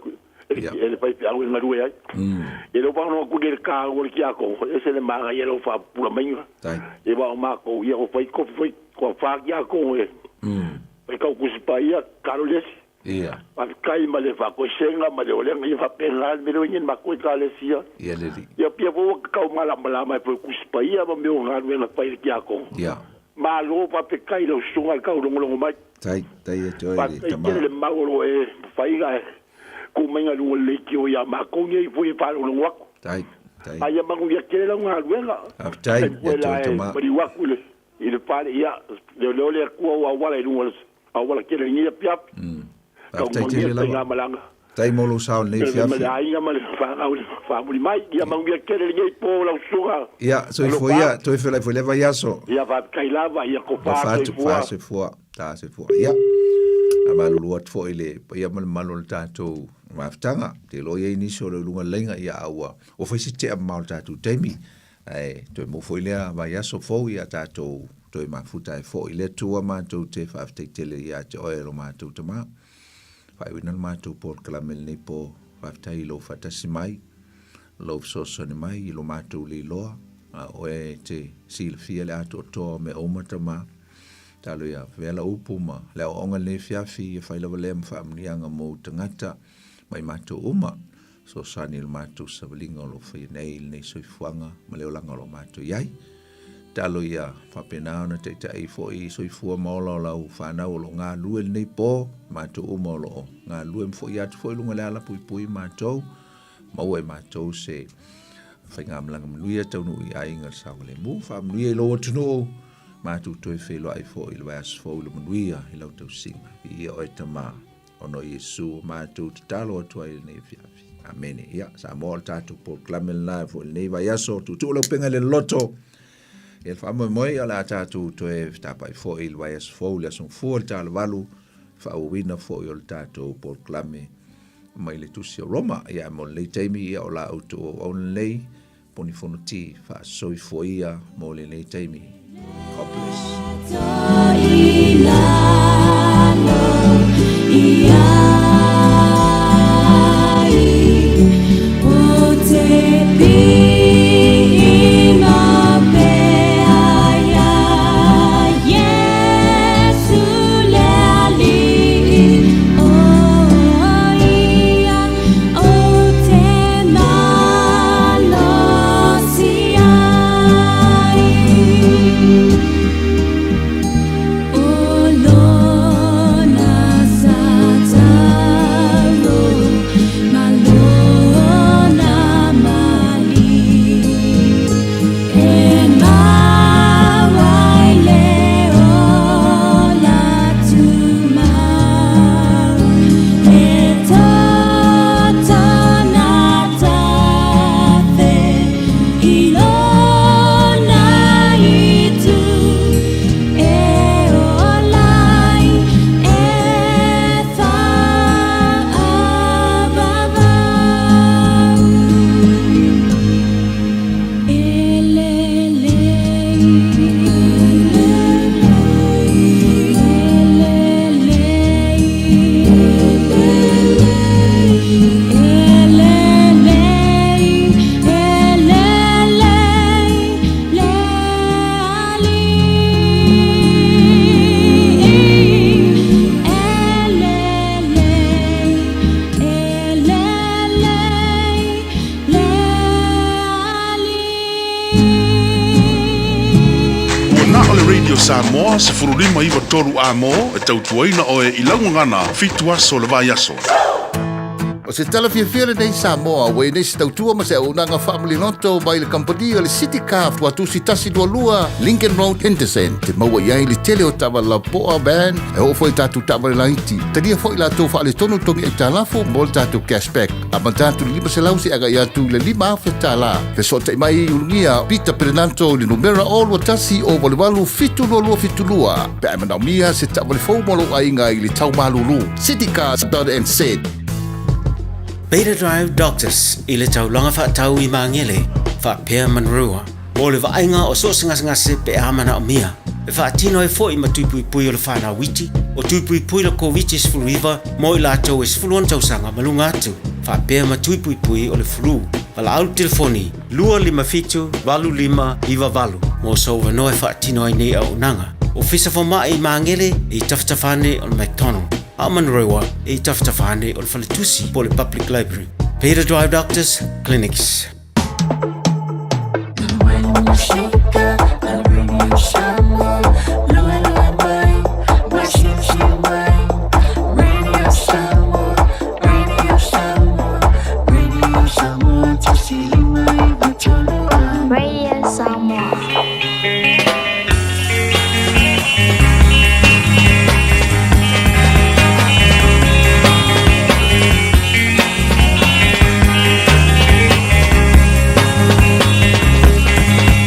e le faifeau e galue ai. E le o faanono atu nei i le taua o le tiakono, e ese le manaia o lau faapupula maiga. Ia aua o matou, ia ua fai tofi foi toafa tiakono e faitau Tusi Paia, tatalo le isi. Faafetai ma le faatoesega ma le olega, ia faapena le mea lea ua i ai nei i le matou Ekalesia. Ia pia foi ua tatau malamalama ai foi i Tusi Paia ma mea o galuega fai a le tiakono. Malo faafetai i lau susuga i le taulogologo mai. Tai, tai e te oe le Faafetai tama. tele le mau o lo o e fai ae tuu mai i luga o le leitio ia matou nei foi e faalogologo atu. Tai, tai. A ia manuia tele lau galuega. Faafetai Taimi ia foi te oe la e tama. maliu atu i le i le fale ia leoleo le Atua o auala i luga o le auala tele i lenei afiafi. Tau Faafetai manuia tele le lava. faigamalaga. Tai mo lou sao i lenei Ma le afiafi. aiga ma le fanau i le faamuli mai. Ia manuia tele lenei po lau susuga. Ia, soifua Alofa ia, atu. toe feolai foi i lea vaiaso. Ia faafetai lava, ia tofa Alofa atu, soifua. fasoifua, ta soifua. Ia, faamalulu atu foi i le paia ma le mamalu o le tatou mafutaga. Ou te iloa e i ai nisi o lo o i luga o le laina, ia, a ua ua fai si tea mamao o le tatou taimi. Ae toe maua foi lea vaiaso fou ia tatou toe mafuta ai foi i le Atua matou te faafetai tele ia te oe e lo matou Tama. Faaiuina le matou polokalame i lenei po, faafetai i lou faatasi mai, lou fesoasoani mai i lo matou leiloa, a o oe e te silafia le atoatoa o mea uma Tama. Talo ia avea lau upu ma le aoaoga i lenei afiafi, ia fai lava lea ma faamanuiaga mo ou tagata ma i matou uma. Fesoasoani i le matou savaliga o lo o faia nei i lenei soifuaga ma le olaga o lo o matou i ai. Talo ia faapena ona taitai foi i soifua ma ola o lau fanau o lo o galulue i lenei po, matou uma o lo o galulue ma foi atu foi i luga o le ala puipui matou, maua e matou se faigamalaga manuia taunuu i aiga i le saogalemu. Faamanuia i lou atunuu, matou toe feiloai foi i le vaiaso fou i le manuia i lau tausiga. Viia oe Tama. Ona o Iesu ua matou tatalo atu ai i lenei afiafi. Amene. Ia, Samoa o le tatou polokalame lena foi i lenei vaiaso. Tuutuu lau pega i le loloto. Ia le faamoemoe o le a tatou toe fetapai foi i le vaiaso fou i le aso Gafua i le talavalu, faaauauina foi o le tatou polokalame mai le tusi o Roma. Ia, mo lenei taimi, ia o la outou auauna lenei, Poni Fonoti, faasoifua ia mo lenei taimi. God bless. Ua na o le Radio Samoa 15 93 A mo e tautuaina oe i lau gagana fitu aso o le vaiaso. O se tala fiafia lenei Samoa, ua i nei se tautua ma se auaunaga faamaliloto mai le kamupani o le City Car Tuatusi 122 Lincoln Road, Henderson. Te maua i ai le tele o taavale lapoa, van, e oo foi i tatou taavale laiti. Talia foi latou faaletonu togi aitalafu mo le tatou cashback. Amata atu i le 500 seia agai atu i le $5,000. Fesootai mai i Ulugia Peter Perenanto i le numera 021 088 7272 pe a e manaomia se taavale fou mo lou aiga i le tau malulu. Citycars.nz. Beta Drive Doctors i le taulaga faatau i Magele faapea Manurewa mo le vaaiga o so o se gasegase pe a manaomia. E faatino ai foi ma tui puipui o le fanau iti, o tui puipui le Koviti-19 mo i latou e 16 tausaga ma luga atu, faapea ma tui puipui o le flu. Valaau le telefoni 257 8598 mo sou avanoa e faatino ai nei auaunaga. Ofisa Fomai i Magele i tafatafa ane o le McDonald. A o Manurewa e i tafatafa ane o le faletusi po o le Public Library. Peter Drive Doctors Clinics. Radio Samoa.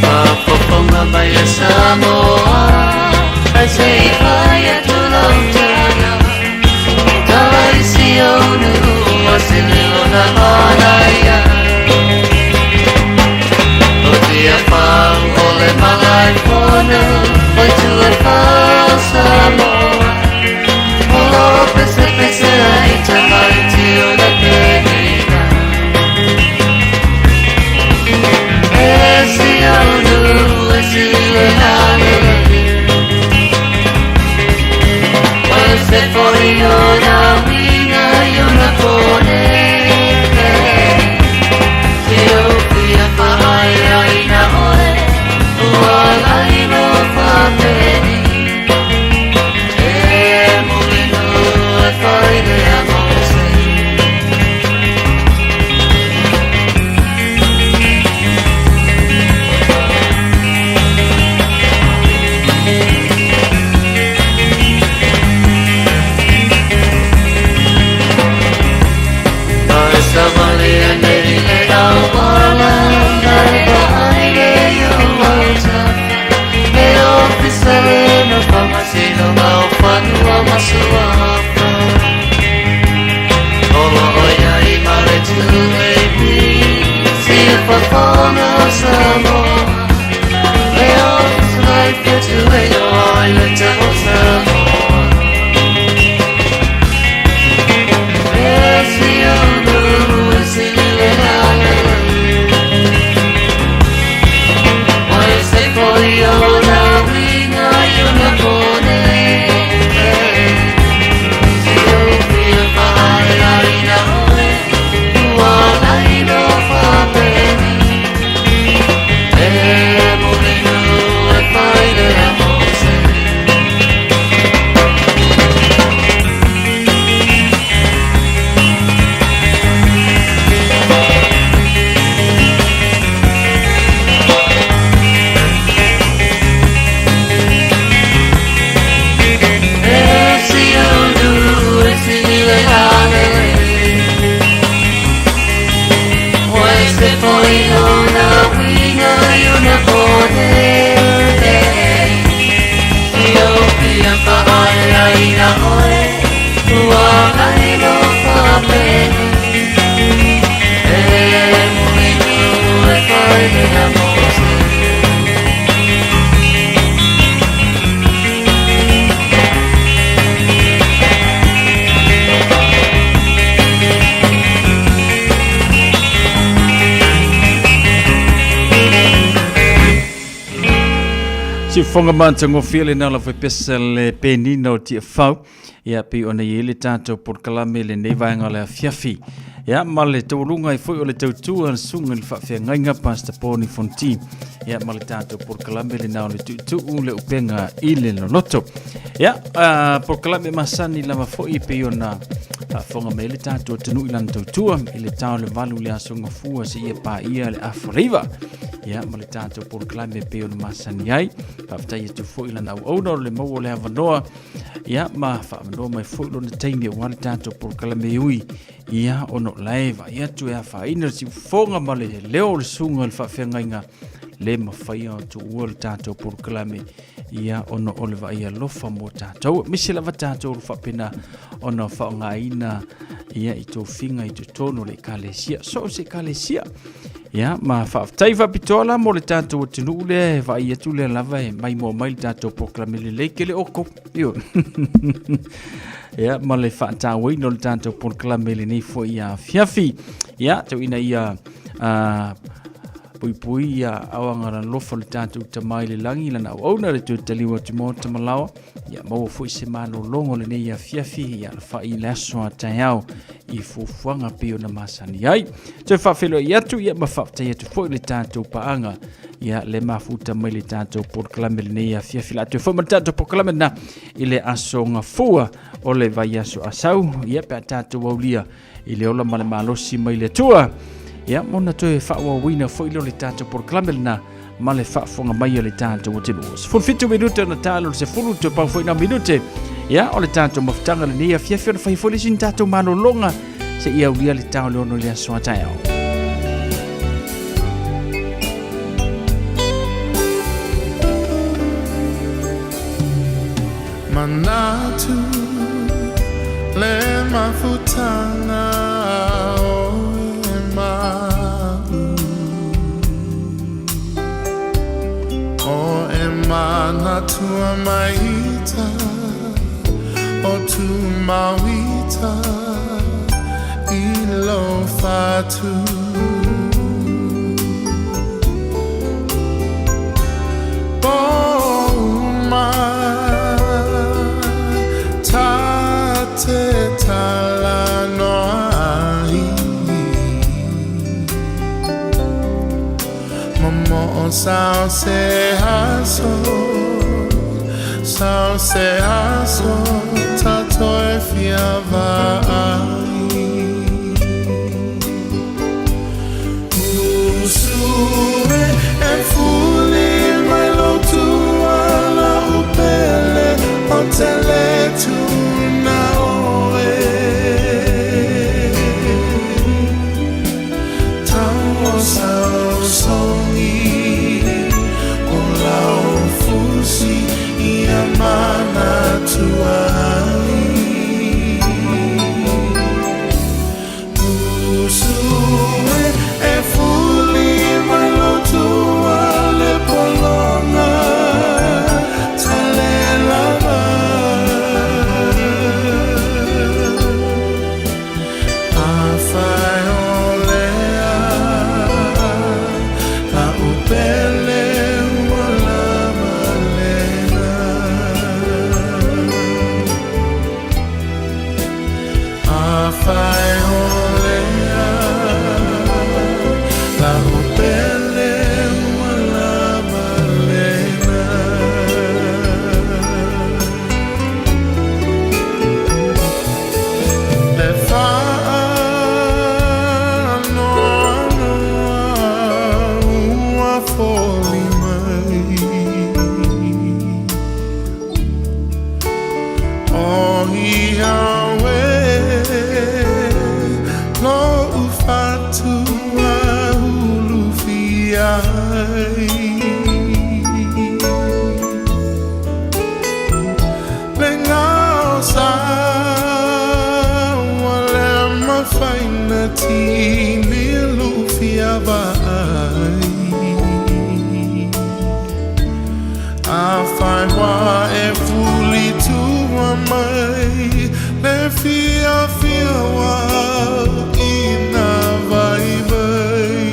Faafofoga mai e Samoa, ae se i fai atu lau tala. Tala i si ou nuu o se leo na manaia. O Tiafau o le Malaefono, o itu e fā o Samoa. O lo o pesepese ai tamaiti o le penina. E si ou nuu e si le lalelei. O se foi o na uiga i ona kone. Te o fia whaai oe, ua lailo whapeni. E mulinu e whai lea mo se. Mai savali nei le auala, nai vaai le iu autafa. E ofisa le no whamasino ngau whanua masuafa. O lo oia i mare tū e pi, si e whafonga o Samoa. Le ofisa lai whitu e o ai le te o Samoa. E si o nu e si le lalele. Oi se foi o na winga i ona kone. Si o fia whaai ai na oe, ua lailo whapeni. E mulinu e whai lea mo se. E si o nu e si le lalele. Oi se foi o na winga i ona kone. Si o fia whaai ai na oe, ua lailo whapeni. E mulinu e whai lea mo se. Siufofoga matagofie lena lava e pesa le penina o Tiafau. Ia, pei ona i ai le tatou polokalame i lenei vaega o le afiafi. Ia, ma le taualuga ai foi o le tautua a le susuga i le faafeagaiga Pastor Paul Nifonti. Ia, ma le tatou polokalame lena o le tuutuu le upega i le loloto. Ia, polokalame masani lava foi pei ona faafofoga mai ai le tatou atunuu i lana tautua i le ta o le 8 i le aso Gafua seia paia le afa 9. Ia, ma le tatou polokalame pei ona masani ai. Faafetai atu foi i lana auauna o le maua o le avanoa. Ia, ma faavanoa mai foi lona taimi aua le tatou polokalame ui. Ia, ona o lae vaai atu e afaina le siufofoga ma le leo o le susuga i le faafeagaiga le mafai ona tuua le tatou polokalame. Ia, ona o le vaai alofa mo tatou. Aemaise lava tatou o lo faapena ona faaaogaina ia i tofiga i totonu o le ekalesia, so o se ekalesia. Ia, ma faafetai faapitoa la mo le tatou atunuu lea e vaai atu lea lava e maimoa mai le tatou polokalame lelei kele oko. Io. Ia, ma le faatauaina o le tatou polokalame lenei foi afiafi. Ia, tau ina ia puipui ia aoga alofa o le tatou Tama i le lagi lana auauna le toe taliu atu maota malaoa. Ia maua foi se malologo lenei afiafi ia alafai i le aso a taeao i fuafuaga pei ona masani ai. Toe faafeiloai atu ia ma faafetai atu foi le tatou paaga ia le mafuta mai le tatou polokalame lenei afiafi. La toe foi ma le tatou polokalame lena i le aso gafua o le vaiaso asau ia pe a tatou aulia i le ola ma le malosi mai le Atua. Ia, mo na toe faaauauina foi lea o le tatou polokalame lena ma le faafofoga mai a le tatou atunuu. 17 minute ona talo le 10 toe pau foi na minute. Ia, o le tatou mafutaga lenei afiafi ona fai foi le isi tatou malologa seia aulia le tao le 6 i le aso a taeao. Manatu le mafutaga o e ma'u O e manatua maita O tu mauita i lo fatu Po uma ta te talanoa ai Momo'o sao se aso Sao se aso Tatou e fia vaai Usu e e fuli mai lou tua la'u pele O te lē tuuna oe Tau o saosogi O lau fusi ia manatua ai Usu e e fuli mai lou tua le pologa talelava Afai o lea la'u pele ua lava lena Afai o lea la'u pele ua lava lena. Le faanoanoa ua foli mai O ia oe lo'u fatu ulufia ai Le gao sa ua le mafai ona tini lufia vaai Afai ua e fuli tua mai le fiafia ua ina vaivai.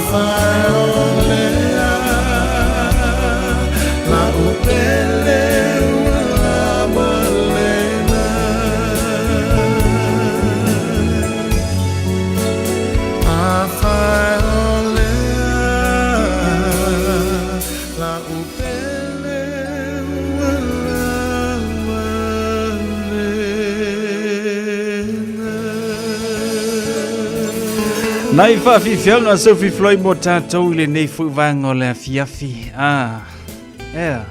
Afai o lea la upele ua lava lena. Afai o lea la upele ua lava lena. Nai faafiafiaga Sophie Floyd mo tatou i lenei foi vaega o le afiafi. Ah, ea.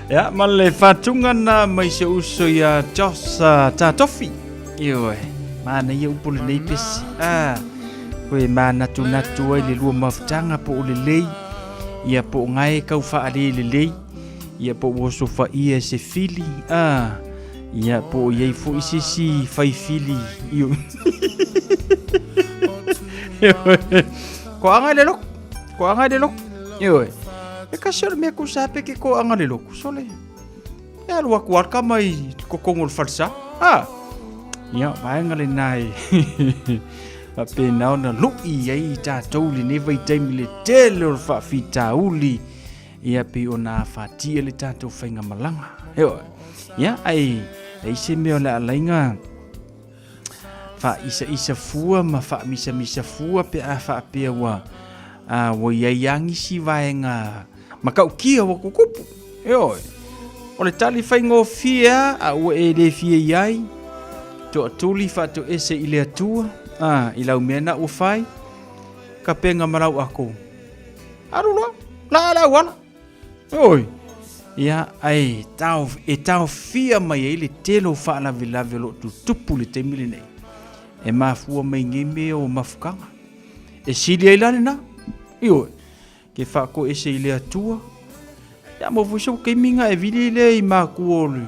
Ia, ma le faatuga na mai se uso ia Josh Tatofi. Ioe, manaia upu lenei pese. Ah, koe manatunatu ai le lua mafutaga po o lelei, ia po o gae kau faalē lelei, ia po ua osofaia e se fili. Ah, ia po o iai foi se isi fai fili. Ioe. Ko anga le loko. Ko anga le loko. Ioe. E kasi o le mea kusa pe ke ko anga le loko. Sole. E alu aku alka mai kokongo le falsa. Ah. Ia, vaenga le nai. Faapena ona lui ai tatou lenei vaitaimi le tele o le faafitauli. Ia pei ona afatia le tatou faigamalaga. Ioe. Ia, ai, ai se mea o le alaiga faaisaisa fua ma faamisamisa fua pe a faapea ua a, ua i ai lava nisi vaega matautia ua tutupu. Ioe. O le tali faigofie lava a ua e le fia i ai, toatuli faatoese i le Atua, a, i lau mea na ua fai, kapega ma lau ako. Alu loa, laa le auala. Oi. Ia, ai tao, e taofia mai ai le tele o faalavelave o lo o tutupu i le taimi lenei. E mafua mai nei mea o mafukaga. E sili ai la lena. Ioe. Ke faatoese i le Atua. Ia mo foi so taimi na e vili lea i matua o le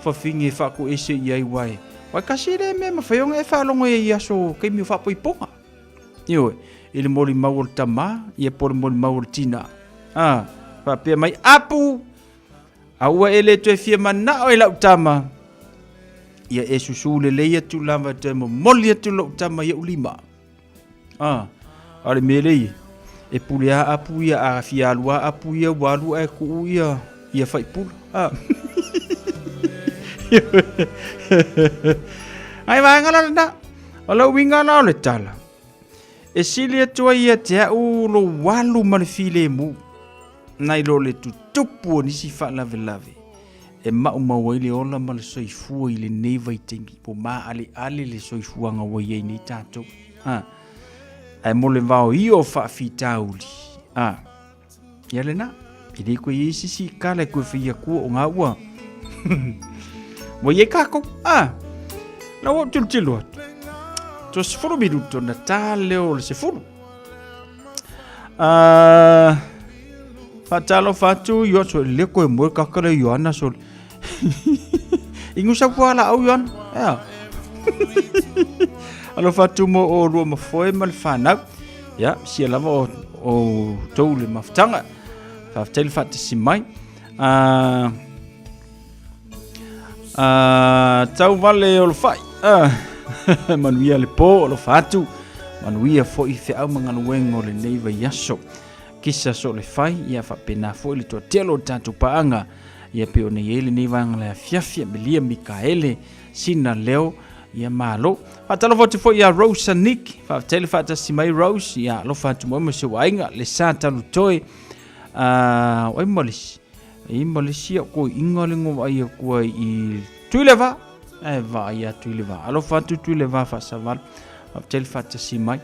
fafine e faatoese i ai wae. Wae kasi le mea mafai ona e faalogo ai i aso taimi o faapoipoga. Ioe, i le molimau o le tamā, ia po o le molimau o le tinā. A, faapea mai, Apu! A ua e le toe fia manao i lau tama, ia e susū lelei atu lava e toe momoli atu lou tama i ou lima. A, a o le mea lea e pule a apu ia, a fia alu a apu ia, ua alu ae tuu ia, ia faipula. A. Ai vaega la lena. O le uiga la o le tala, e sili atu ai ia te au lou alu ma le filemu, nai lo le tutupu o nisi faalavelave e maumau ai le ola ma le soifua i lenei vaitaimi, po maaleale le soifuaga ua i ai nei tatou. Ha. Ae mo le vaoia o faafitauli, ha. Ia lena, e le koe i ai se isi kala e koe whai akua o ngā ua. Ua i ai kākou, a, na ua tilotilo atu. To 10 minuto na tā leo o le 10. Faatalofa atu i oso le koe moe kaka le Ioana so. Ingu sa pua la au Ioana. Ea. Alofa atu mo o lua mafoe ma le whanau. Ia, sia lava o, o tou le mafutaga. Faafetai le faatasi mai. Tau vale o le fai. Manuia le po o lo atu. Manuia foi feau ma galuega o lenei vaiaso. Kisa so le fai, ia faapena foi le toatele o le tatou paaga. Ia pei ona i ai lenei vaega le afiafi, Amelia Mikaele, Sina Leo, ia malo. Faatalofa atu foi ia Rose Nick, faafetai le faatasi mai Rose, ia alofa atu mo ma si ou aiga, le sa talu toe. Oi ma le isi, e ma le isi au ko inga le ngo ai aku ai i Tuileva, e va ia Tuileva. Alofa atu Tuileva faasavalu, faafetai le faatasi mai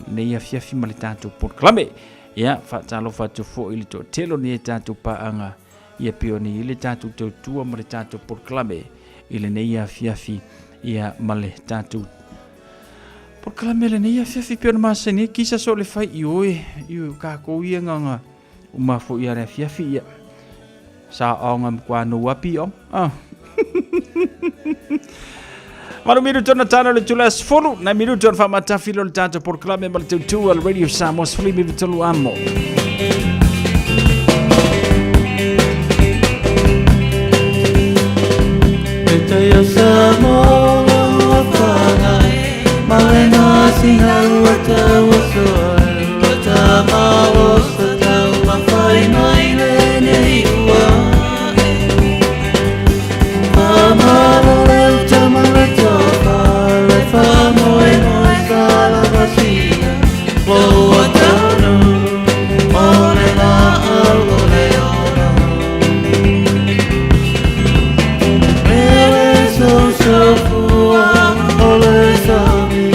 lenei afiafi ma le tatou polokalame. Ia, faatalofa atu foi i le toatele o lenei tatou paaga, ia pei ona i ai le tatou tautua ma le tatou polokalame i lenei afiafi, ia ma le tatou polokalame lenei afiafi pei ona masani ai kisa so le fai i oe i kākou ia nganga o mafo ia le afiafi ia sa aonga mkwa no wapi o ah. Malu minuto na tano le tula 10 na minuto na faamatafilo le tatou polokalame ma le tautua le Radio Samoa 13 amo. Peitai o Samoa ua whangai. le masina ua tauoso ai ua tamalosa taumafai mai lenei ua ae. Faamalo le uta ma le tofa, le faamoemoe sa lavasia lou atunuu o le laau o le ola. Ele sousofua o le sami,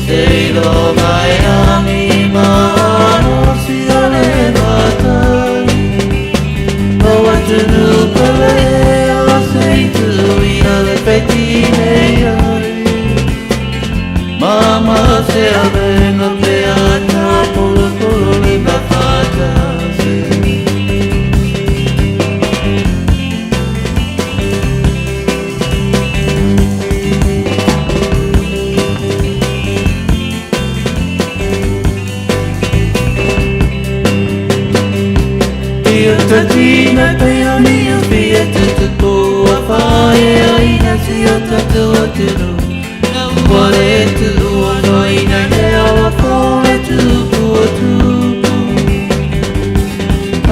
seiloga e agi malosi o le matai. O atunuu pele o se i tuia le fetinei ai. Mama se avega pe a tapolopolo le mafatasi. Ia tatina pe o ni o fia tutupu a whae aina si o tatou atunuu. Ua le tuua noina le ala fole tupu o tupu.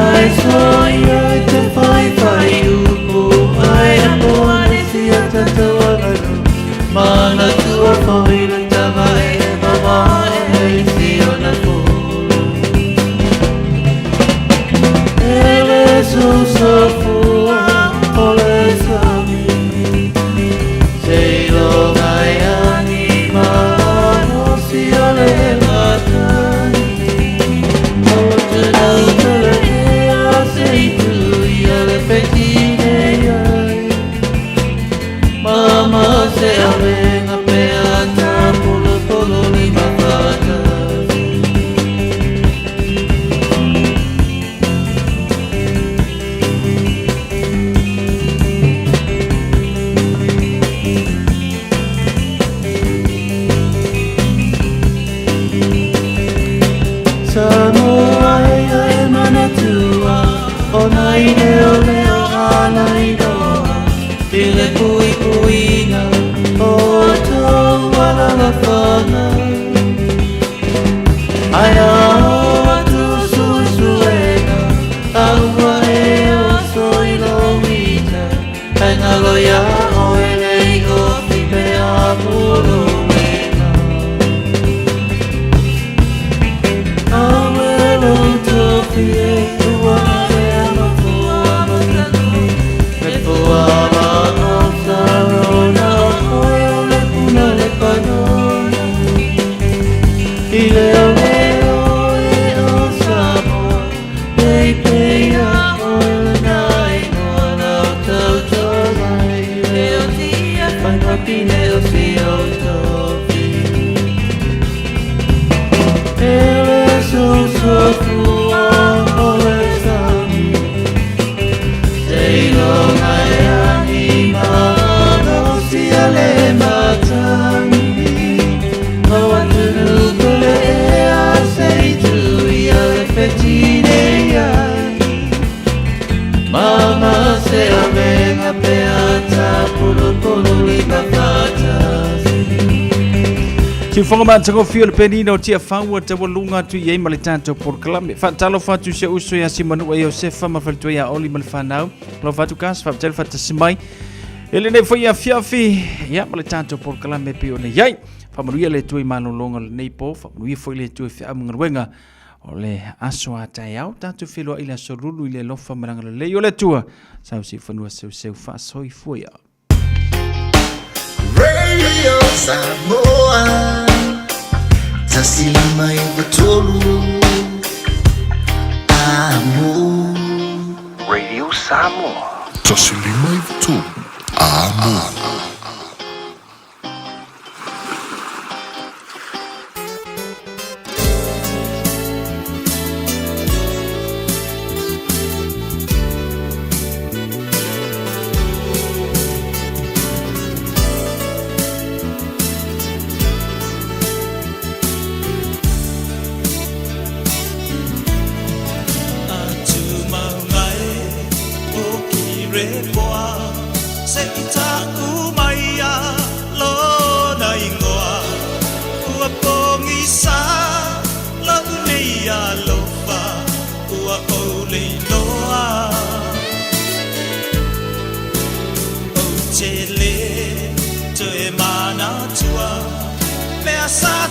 Ai soia i te whai whai upu, ai apo ane si o tatou aganu. Mana tua whai le tama e e mama e e si o na folo. Ele sousofua o le sami, seiloga e agi malosi o le matai. O atunuu pele ea se i tuia le fetinei ai. Mama se avega pe a tapolopolo le mafatasi. Samoa e e manatua, o nai leo leo ala iloa, i le puipuiga o tou alalafaga. Ai ao atu suesuega, a ua e oso i lou ita, e galo iā oe le ofi pe a puluina. Awe lou tofi e ua ea mafua matanu, me fua ma o sarona o koe o le puna le panona. I leo leo e o Samoa, pei pei a oe le nai noa lau tautogai. Leo tia whainapine o si o tofi. Ele sousofua o le sami, seiloga e agi malosi a le matangi. O atunuu pele ea se i tuia le fetinei ai. Mama se avega pe a tapolopolo le mafatasi. Siufoga matagofie o le penina o Tiafaua taualuga atu i ai ma le tatou polokalame. Faatalofa atu i si ou uso ia Simanua Iosefa ma faletua ia Oli ma le fanau. Alofa atu kas, faapea le faatasi mai. E lenei foi afiafi, ia ma le tatou polokalame pei ona i ai. Faamanuia le Atua i malologa o lenei po, faamanuia foi le Atua i feau ma galuega o le aso a taeao. Tatou feiloai i le aso lulu i le alofa ma le agalelei o le Atua. Sau siufanua seuseu faasoifua ia. Radio Samoa 153 Amo. Radio Samoa 153 Amo. Atu maunga e o Kirepoa, se i tāu Sa